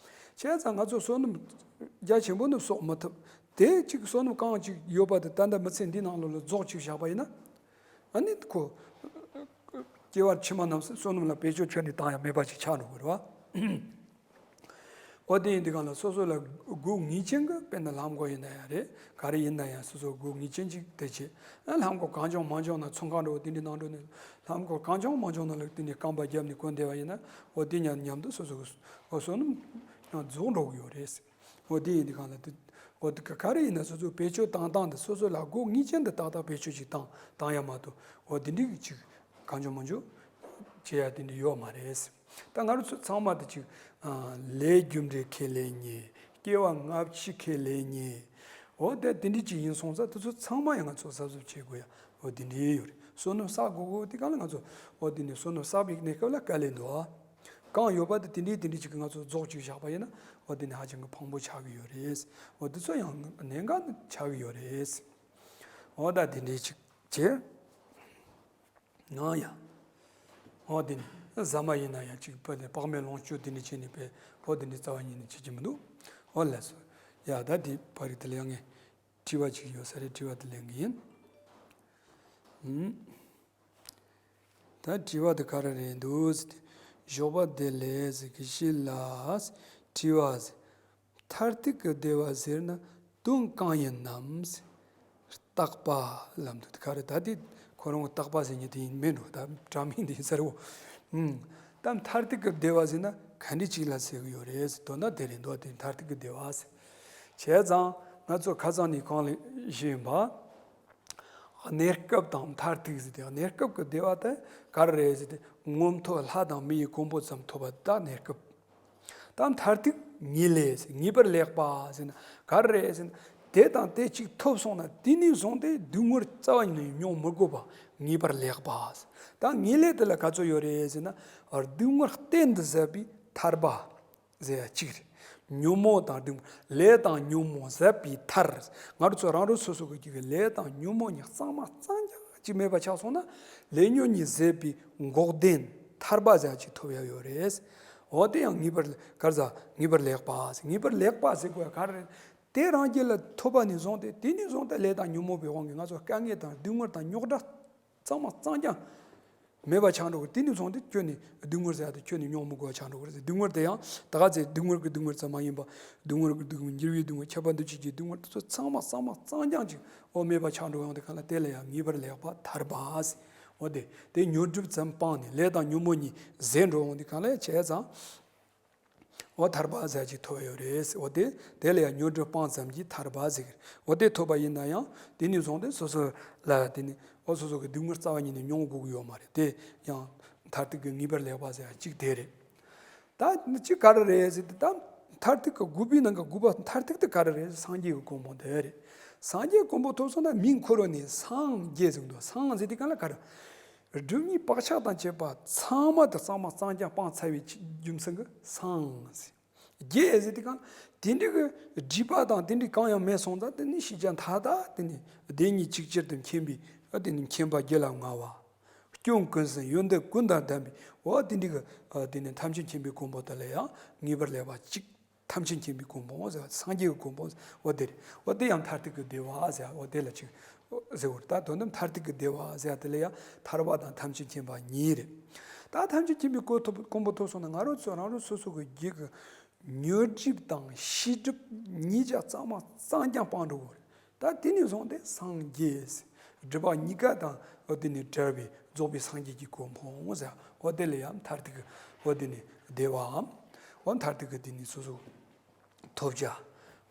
ཙང་ང་ཚོ་བསོད་ནམས་རྒྱ་ཆེན་པོ་ནི་གསོག་མི་ཐུབ། དེ་གཅིག་བསོད་ནམས་གང་ཅིག་ཡོད་པ་དེ་ད་ལྟ་མི་ཚེ་འདི་ནང་ལོགས་ལ་རྫོགས་ཅིག་བཞག་པ་ཡིན་ན། ཨ་ནི་ཁོ་སྐྱེ་བ་ཕྱི་མ་རྣམས་སུ་བསོད་ནམས་ལ་བེད་སྤྱོད་ཁྱོན་ནས་བཏང་ཡ་མེད་པ་ཅིག་ཆགས་འགྲོ་གི་རེད་བ། འོ་དེ་ཡིན་དུས་གང་ལ་སོ་སོ་ལ་དགོས་ངེས་ཅན་གྱི་དཔེར་ན་ལྷམ་གོག་ཡིན་ན་ཡང་རེད། ག་རེ་ཡིན་ན་ཡང་སོ་སོ་དགོས་ངེས་ཅན་ཅིག་དེ་བྱེད། ཨ་ལྷམ་གོག་གང་བྱུང་མང་བྱུང་ན་ཚོང་ཁང་འགྲོ་དེ་འདྲའི་ནང་འགྲོ་ནས་ལྷམ་གོག་གང་བྱུང་མང་བྱུང་ན་ལ་དེ་ནས་རྐང་པ་བརྒྱབ་ནས་གོན་བསྡད་པ་ཡིན་ན། འོ་དེ་མཉམ་མཉམ་དུ་སོ་སོ་གི་བསོད་ནམས་ཡང་རྫོགས་འགྲོ་གི་ཡོད་རེད། འོ་དེ་ཡིན་དུས་གང་ལ་དེ་འོ་དེ་ག་རེ་ཡིན་ན་སོ་སོ་བེད་སྤྱོད་བཏང་སྟངས་དེ་སོ་སོ་ལ་དགོས་ངེས་ཅན་དུ་ཏག་ཏག་བེད་སྤྱོད་ཅིག་བཏང་བཏང་ཡ་མ་གཏོགས་འོ་དེ་འདྲའི་ཅིག་གང་བྱུང་མང་བྱུང་བྱེད་ཡ་དེ་འདྲ་ཡོད་མ་རེད། ད་ང་རང་ཚོ་ཚང་མ་དེ་ཅིག་ལས་རྒྱུ་འབྲས་ཁས་ལེན་མཁན། སྐྱེ་བ་སྔ་ཕྱི་ཁས་ལེན་མཁན། འོ་དེ་དེ་འདྲ་ཅིག་ཡིན་སོང་ཙང་དེ་ཚོ་ཚང་མ་ཡང་ང་ཚོ་གཟབ་གཟབ་བྱེད་དགོས་ཡ་འོ་དེ་འདྲ་ཡོད་རེད། བསོད་ནམས་བསགས་དགོས་དགོས་དེ་གང་ལ་ང་ཚོ་འོ་དེ་ནས་བསོད་ནམས་བསགས་པའི་གནས་སྐབས་ལ་དཀའ་ལས་འདུག་ཨ། གང་ཡོད་པ་དེ་དེ་འདྲའི་དེ་འདྲའི་ཅིག་གི་ང་ཚོ་རྫོགས་ཅིག་བཞག་པ་ཡིན་ན་འོ་དེ་ནི་ཧ་ཅང་གི་ཕངས་པོ་ཆགས་ཀྱི་ཡོད་རེད། འོ་དེ་ཚོ་ཡང་གནད་འགག་ཆགས་ཀྱི་ཡོད་རེད། འོ་ད་དེ་འདྲའི་ཅིག་བྱས། ང་ཡང་། འོ་དེ་ནི་ཟ་མ་ཡིན་ན་ཡང་ཅིག་བོད་དེ་བག་མེད་ལོངས་སྤྱོད་དེ་འདྲ་བྱས་ནས་པས་བོད་དེ་འདྲ་རྩ་བ་ཉིད་ནས་བྱེད་ཀྱི་མི་འདུག་འོ་ལགས་སོ། ཡ་ད་དེ་བར་དེ་ལ་ཡང་ངས་དྲི་བ་ཅིག་ཡོད་ས་རེད། དྲི་བ་དེ་ལེན་གི་ཡིན། ཧུམ། ད་དྲི་བ་དེ་ག་རེ་རེད་འདུག་ཟེར་ཏེ། ཞོགས་པ་བདེ་ལེགས་ཟེར་གྱི་ཤི་ལ་དྲི་བ་ཟེར། མཐར་ཐུག་གི་བདེ་བ་ཟེར་ན་དོན་གང་ཡིན་ནམ་ཟེར། རྟག་པ་ལབ་འདུག་ད་ག་རེ་ད་དེ་ཁོ་རང་རྟག་པ་ཟེར་མཁན་དེ་ཡིན་མིན་འགྲོ། ད་དྲ་མིང་དེ་ཡིན་ས་རེད་བོ། ཨུམ། ད་མཐར་ཐུག་གི་བདེ་བ་ཟེར་ན་ག་འདྲ་ཅིག་ལ་ཟེར་གི་ཡོད་རེད་ཟེར། དོན་དག་དེ་རེད་འདུག་དེ་མཐར་ཐུག་གི་བདེ་བ་ཟེར། བྱས་ཙང་ང་ཚོ་ཁ་སང་ནས་གོང་ལ་ཞུས་ཡིན་པ། གནས་སྐབས་དང་མཐར་ཐུག་ཟེར་ཏེ། གནས་སྐབས་ཀྱི་བདེ་བ་དེ་ག་རེ་རེད་ཟེར་ཏེ། མངོན་མཐོ་ལྷ་དང་མི་ཡི་གོ་འཕང་ཙམ་ཐོབ་པ་དེ་གནས་སྐབས། ད་མཐར་ཐུག་ངེས་ལེགས་ཟེར། ངེས་པར་ལེགས་པ་ཟེར་ན་ག་རེ་རེད་ཟེར་ན། དེ་དང་དེ་གཅིག་ཐོབ་སོང་ན་དེ་ནས་བཟུང་སྟེ་སྡུག་བསྔལ་རྩ་བ་ཉིད་ནས་མྱོང་མི་དགོས་པ་ངེས་པར་ལེགས་པ་ཟེར། ད་ངེས་ལེགས་དེ་ལ་ག་ཚོད་ཡོད་རེད་ཟེར་ན། སྡུག་བསྔལ་གཏན་དུ་ཟད་པའི་ཐར་པ་ཟེར་ཡ་གཅིག་རེད། ཉོན་མོངས་དང་སྡུག་བསྔལ། ལས་དང་ཉོན་མོངས་ཟད་པའི་ཐར། ང་རང་ཚོ་རང་རང་སོ་སོ་གི་རྒྱུད་ཀྱི་ལས་དང་ཉོན་མོངས་གཉིས་གཙང་མ་གཙང་རྐྱང་ཅིག་མེད་པ་ཆགས་སོང་ན། ལས་ཉོན་གཉིས་ཟད་པའི་འགོག་བདེན་ཐར་པ་ཟེར་ཡ་ཅིག་ཐོབ་ཡ་ཡོད་རེད། འོ་དེ་ཡང་ངེས་པར་ག་རེ་ཟེར། ངེས་པར་ལེགས་པ་ཟེར། ངེས་པར་ལེགས་པ་ཟེར་དགོས་ཡ་ག་རེ་རེད། དེ་རང་རྒྱུད་ལ་ཐོབ་པ་ནས་བཟུང་སྟེ་དེ་ནས་བཟུང་སྟེ་ལས་དང་ཉོན་མོངས་པའི་དབང་གིས་ང་ཚོ་དཀའ་ངལ་དང་སྡུག་བསྔལ་དང་རྙོག་དྲ་གཙང་མ་གཙང་རྐྱང་མེད་པ་ཆགས་འགྲོ་གི། དེ་ནས་བཟུང་སྟེ་ཁྱོན་ནས་སྡུག་བསྔལ་ཟེར་ཡ་དེ་ཁྱོན་ནས་མྱོང་མི་དགོས་པ་ཆགས་འགྲོ་གི་རེད། སྡུག་བསྔལ་དེ་ཡང་ད་ག་ཚོད་སྡུག་བསྔལ་གྱི་སྡུག་བསྔལ་ཙམ་མ་ཡིན་པ། སྡུག་བསྔལ་གྱི་སྡུག་བསྔལ། འགྱུར་བའི་སྡུག་བསྔལ། ཁྱབ་པ་འདུ་བྱེད་ཀྱི་སྡུག་བསྔལ་དེ་ཚོ་ཚང་མ་གཙང་མ་གཙང་རྐྱང་ཅིག་འོ་མེད་པ་ཆགས་འགྲོ་ཡོང་དུས་གང་ལ་དེ་ལ་ཡང་ངེས་པར་ལེགས་པ་ཐར་པ་ཟེར། འོ་དེ་དེ་ཉོན་སྒྲིབ་ཙམ་སྤངས་ནས་ལས་དང་ཉོན་མོངས་གཉིས་ཟད་འགྲོ་ཡོང་དུས་གང་ལ་བྱས་ཙང་། འོ་ཐར་པ་ཟེར་ཅིག་ཐོབ་ཡོད་རེད། འོ་དེ་དེ་ལ་ཡང་ཉོན་སྒྲིབ་སྤངས་ཙམ་གྱིས་ཐར་པ་ཟེར་གི་རེད། འོ་དེ་ཐོབ་པ་ཡིན་ན་ཡང་དེ་ནས་བཟུང་སྟེ་སོ་སོ་ལ་དེ་ནས་འོ་སོ་སོ་གི་སྡུག་བསྔལ་རྩ་བ་ཉིད་ནས་མྱོང་དགོས་ཀྱི་ཡོད་མ་རེད། དེ་ཡང་མཐར་ཐུག་གི་ངེས་པར་ལེགས་པ་ཟེར་ཡ་གཅིག་དེ་རེད། ད་གཅིག་ག་རེ་རེད་ཟེར་དུས། ད་མཐར་ཐུག་གི་དགུ་པའི་ནང་གི་དགུ་པ་མཐར་ཐུག་དེ་ག་རེ་རེད། སངས་རྒྱས་ཀྱི་གོ་འཕང་དེ་རེད། སངས་རྒྱས་གོ་འཕང་ཐོབ་སོང་ན་མིང་ཁོ་རང་ནས་སངས་རྒྱས་ཟེར་གི་འདུག་སངས་ཟེར་དུས་གང་ལ་ག་རེ། སྒྲིབ་གཉིས་བག་ཆགས་དང་བཅས་པ་ཚང་མ་དེ་གཙང་མ་གཙང་རྐྱང་སྤངས་ཚར་བའི་རྒྱུ་མཚན་གྱིས་སངས་ཟེར། རྒྱས་ཟེར་དུས་གང་དེ་འདྲའི་གི་སྒྲིབ་པ་དང་དེ་འདྲའི་གང་ཡང་མེད་སོང་ཙང་། དེ་ནི་ཤེས་བྱ་མཐའ་དག་དེ་ནི་བདེན་གཉིས་ཅིག་ཅར་དུ་མཁྱེན་པའི་དེ་ནི་མཁྱེན་པ་རྒྱུད་ལ་མངའ་བ། སྐྱོན་ཀུན་ཟད་ཡོན་ཏན་ཀུན་དང་ལྡན་པའི་འོ་དེ་འདྲའི་གི་དེ་ནི་ཐམས་ཅད་མཁྱེན་པའི་གོ་འཕང་དེ་ལ་ཡང་ངེས་པར་ལེགས་པ་གཅིག་ཐམས་ཅད་མཁྱེན་པའི་གོ་འཕང་ཟེར། སངས་རྒྱས་ཀྱི་གོ་འཕང་ཟེར། འོ་དེ་རེད། འོ་དེ་ཡང་མཐར་ཐུག་གི་བདེ་བ་ཟེར། འོ་དེ་ལ་ཅིག་ཟེར་བ་རེད། ད་དོན་དམ་མཐར་ཐུག་གི་བདེ་བ་ཟེར་དེ་ལ་ཡང་ཐར་པ་དང་ཐམས་ཅད་མཁྱེན་པ་གཉིས་རེད། ད་ཐམས་ཅད་མཁྱེན་པའི་གོ་ཐོབ་གོ་འཕང་ཐོབ་སོང་ན་ང་རང་ཚོ་རང་རང་སོ་སོ་གི་རྒྱུད་ཀྱི་ཉོན་སྒྲིབ་དང་ཤེས་སྒྲིབ་གཉིས་ཆ་ཚང་མ་གཙང་རྐྱང་སྤངས་འགྲོ་གི་རེད། ད་དེ་ནས་བཟུང་སྟེ་སངས་རྒྱས། སྒྲིབ་པ་གཉིས་ཀ་དང་འོ་དེ་ནས་བྲལ་བའི་རྫོགས་པའི་སངས་རྒྱས་ཀྱི་གོ་འཕང་ཟེར། འོ་དེ་ལ་ཡང་མཐར་ཐུག་གི་འོ་དེ་ནས་བདེ་བའམ། འོ་མཐར་ཐུག་གི་དེ་ནས་སོ་སོ་ཐོབ་བྱ།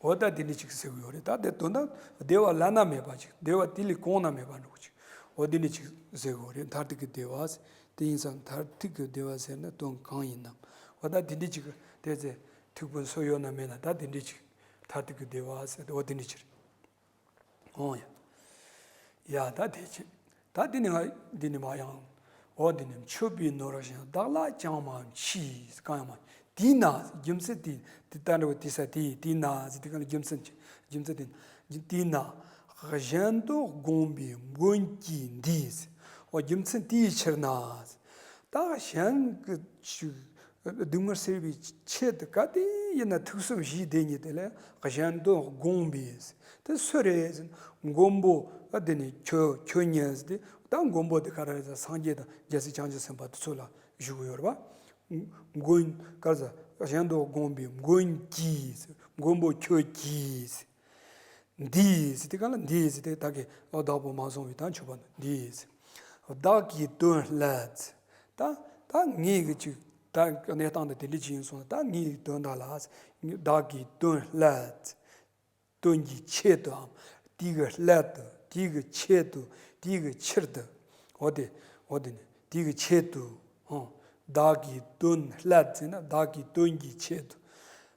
འོ་ད་དེ་འདྲ་ཅིག་ཟེར་གི་ཡོད་རེད། ད་དེ་དོན་དག་བདེ་བ་བླ་ན་མེད་པ་ཅིག་བདེ་བ་དེ་ལས་གོང་ན་མེད་པ་འགྲོ་གི་ཅིག་འོ་དེ་འདྲ་ཅིག་ཟེར་གི་ཡོད་རེད། མཐར་ཐུག་གི་བདེ་བ་ཟེར། དེ་ཡིན་ཙང་མཐར་ཐུག་གི་བདེ་བ་ཟེར་ན་དོན་གང་ཡིན་ནམ། འོ་ད་དེ་འདྲ་ཅིག་དེ་ཚེ་ཐུག་པའི་སྲོལ་ཡོད་ན་མེད་ན། ད་དེ་འདྲ་ཅིག་མཐར་ཐུག་གི་བདེ་བ་ཟེར་ཏེ་འོ་དེ་འདྲ་ཅིག་རེད། འོང་ཡ། ཡ་ད་དེ་ཕྱིན། ད་འདི་ནི་ང་འདི་ནི་མ་ཡང་། འོ་འདི་ནི་མཆོད་པའི་ནོར་བཞིན་བདག་ལ་ཅང་མ་མཆིས། གང་ཡང་མ། དེས་ན་རྒྱུ་མཚན་དེ་དེ་ལྟ་འདྲ་བ་དེ་ས་དེ་དེས་ན་ཟེར་དེ་ག་ལ་རྒྱུ་མཚན་ཅི། རྒྱུ་མཚན་དེ་དེས་ན་གཞན་དོན་བསྒོམས་པའི་མགོན་གྱིས་འདིས། འོ་རྒྱུ་མཚན་དེའི་ཕྱིར་ན། ད་གཞན་གྱི་ཆོས་སྡུག་བསྔལ་སེལ་བའི་ཆེད་དུ་ག་དེ་ཡིན་ན་ཐུགས་བསམ་བཞེས་བསྡད་མཁན་དེ་ལ་གཞན་དོན་བསྒོམས་པས། དེ་སུ་རེད་ཟེར་ན་མགོན་པོ་ཨ་དེ་ནི་ཁྱོད་ཁྱོད་ཉིད་ཟེར་ཏེ། ད་མགོན་པོ་དེ་ག་རེ་རེད་ཟེར་ན་སངས་རྒྱས་དང་རྒྱལ་སྲས་བྱང་ཆུབ་སེམས་དཔའ་དེ་ཚོ་ལ་ཞུ་གི་ཡོད་རེད་པ། མགོན་ག་རེ་ཟེར་ན་གཞན་དོན་བསྒོམས་པས་མགོན་གྱིས། མགོན་པོ་ཁྱོད་ཀྱིས། འདིས་ཟེར་དེ་ག་ལ་འདིས་ཟེར་དེ་བདག་གི་བདག་པོ་མ་བཟུང་བའི་ད་མཆོད་པ་འདིས། བདག་གི་དོན་བསླད། ད་ད་ངེད་ཀྱི་ཅིག་ད་གནས་སྟངས་འདི་དེ་འདྲ་ཅིག་ཡིན་སོང་ན། ད་ངེད་ཀྱི་དོན་དག་ལ་བདག་གི་དོན་བསླད། དོན་གྱི་ཆེད་དུའམ། དེ་གི་སླད་དུ། དེ་གི་ཆེད་དུ། དེ་གི་ཕྱིར་དུ། འོ་དེ་འོ་དེ་ནི་དེ་གི་ཆེད་དུ། ཨོ། བདག་གི་དོན་བསླད་ཟེར་ན་བདག་གི་དོན་གྱི་ཆེད་དུ།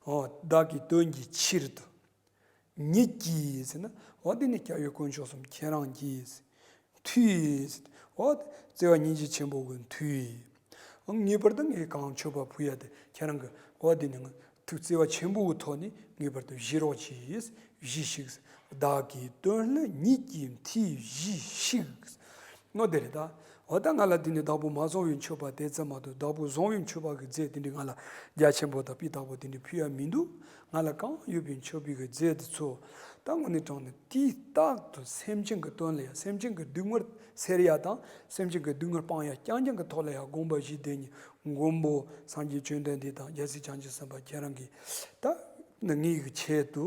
ཨོ། བདག་གི་དོན་གྱི་ཕྱིར་དུ། ཉིད་ཀྱིས་ཟེར་ན། འོ་དེ་ནི་སྐྱབས་ཡུལ་དཀོན་མཆོག་གསུམ་ཁྱེད་རང་གིས། མཐུས། འོ་བརྩེ་བ་སྙིང་རྗེ་ཆེན་པོ་གི་མཐུས། ངེས་པར་དུ་ངས་གང་མཆོད་པ་ཕུལ་ཡ་དེ་ཁྱེད་རང་གི་འོ་དེ་ནི་ཐུགས་བརྩེ་བ་ཆེན་པོ་གི་ཐོག་ནས་ངེས་པར་དུ་བཞེས་རོགས་གྱིས། བཞེས་ཤིག། བདག་གི་དོན་བསླད་ཉིད་ཀྱིས་མཐུས་བཞེས་ཤིག། ནོ་དེ་རེད་ད། འོ་ད་ང་ལ་དེ་ནི་བདག་པོ་མ་བཟུང་བའི་མཆོད་པ་དེ་ཙམ་མ་གཏོགས། བདག་པོ་བཟུང་བའི་མཆོད་པ་གི་རྫས་དེ་འདྲ་ང་ལ་རྒྱ་ཆེན་པོ་དང་སྤུས་དག་པོ་དེ་འདྲ་ཕུལ་ཡ་མི་འདུག། ང་ལ་གང་ཡོད་པའི་མཆོད་པའི་གི་རྫས་དེ་ཚོ་ད་དངོས་གནས་དྲང་གནས་དུས་རྟག་ཏུ་སེམས་ཅན་གྱི་དོན་ལ་ཡ། སེམས་ཅན་གྱི་སྡུག་བསྔལ་སེལ་ཡ་དང་སེམས་ཅན་གྱི་སྡུག་བསྔལ་སྤང་ཡ་རྐྱང་རྐྱང་གི་ཐོག་ལ་ཡ་དགོངས་པ་བཞེས་བསྡད་མཁན་ མགོན་པོ་སངས་རྒྱས་བཅོམ་ལྡན་འདས་དང་རྒྱལ་སྲས་བྱང་ཆུབ་སེམས་དཔའ་ཁྱེད་རང་གིས་ད་ངའི་གི་ཆེད་དུ་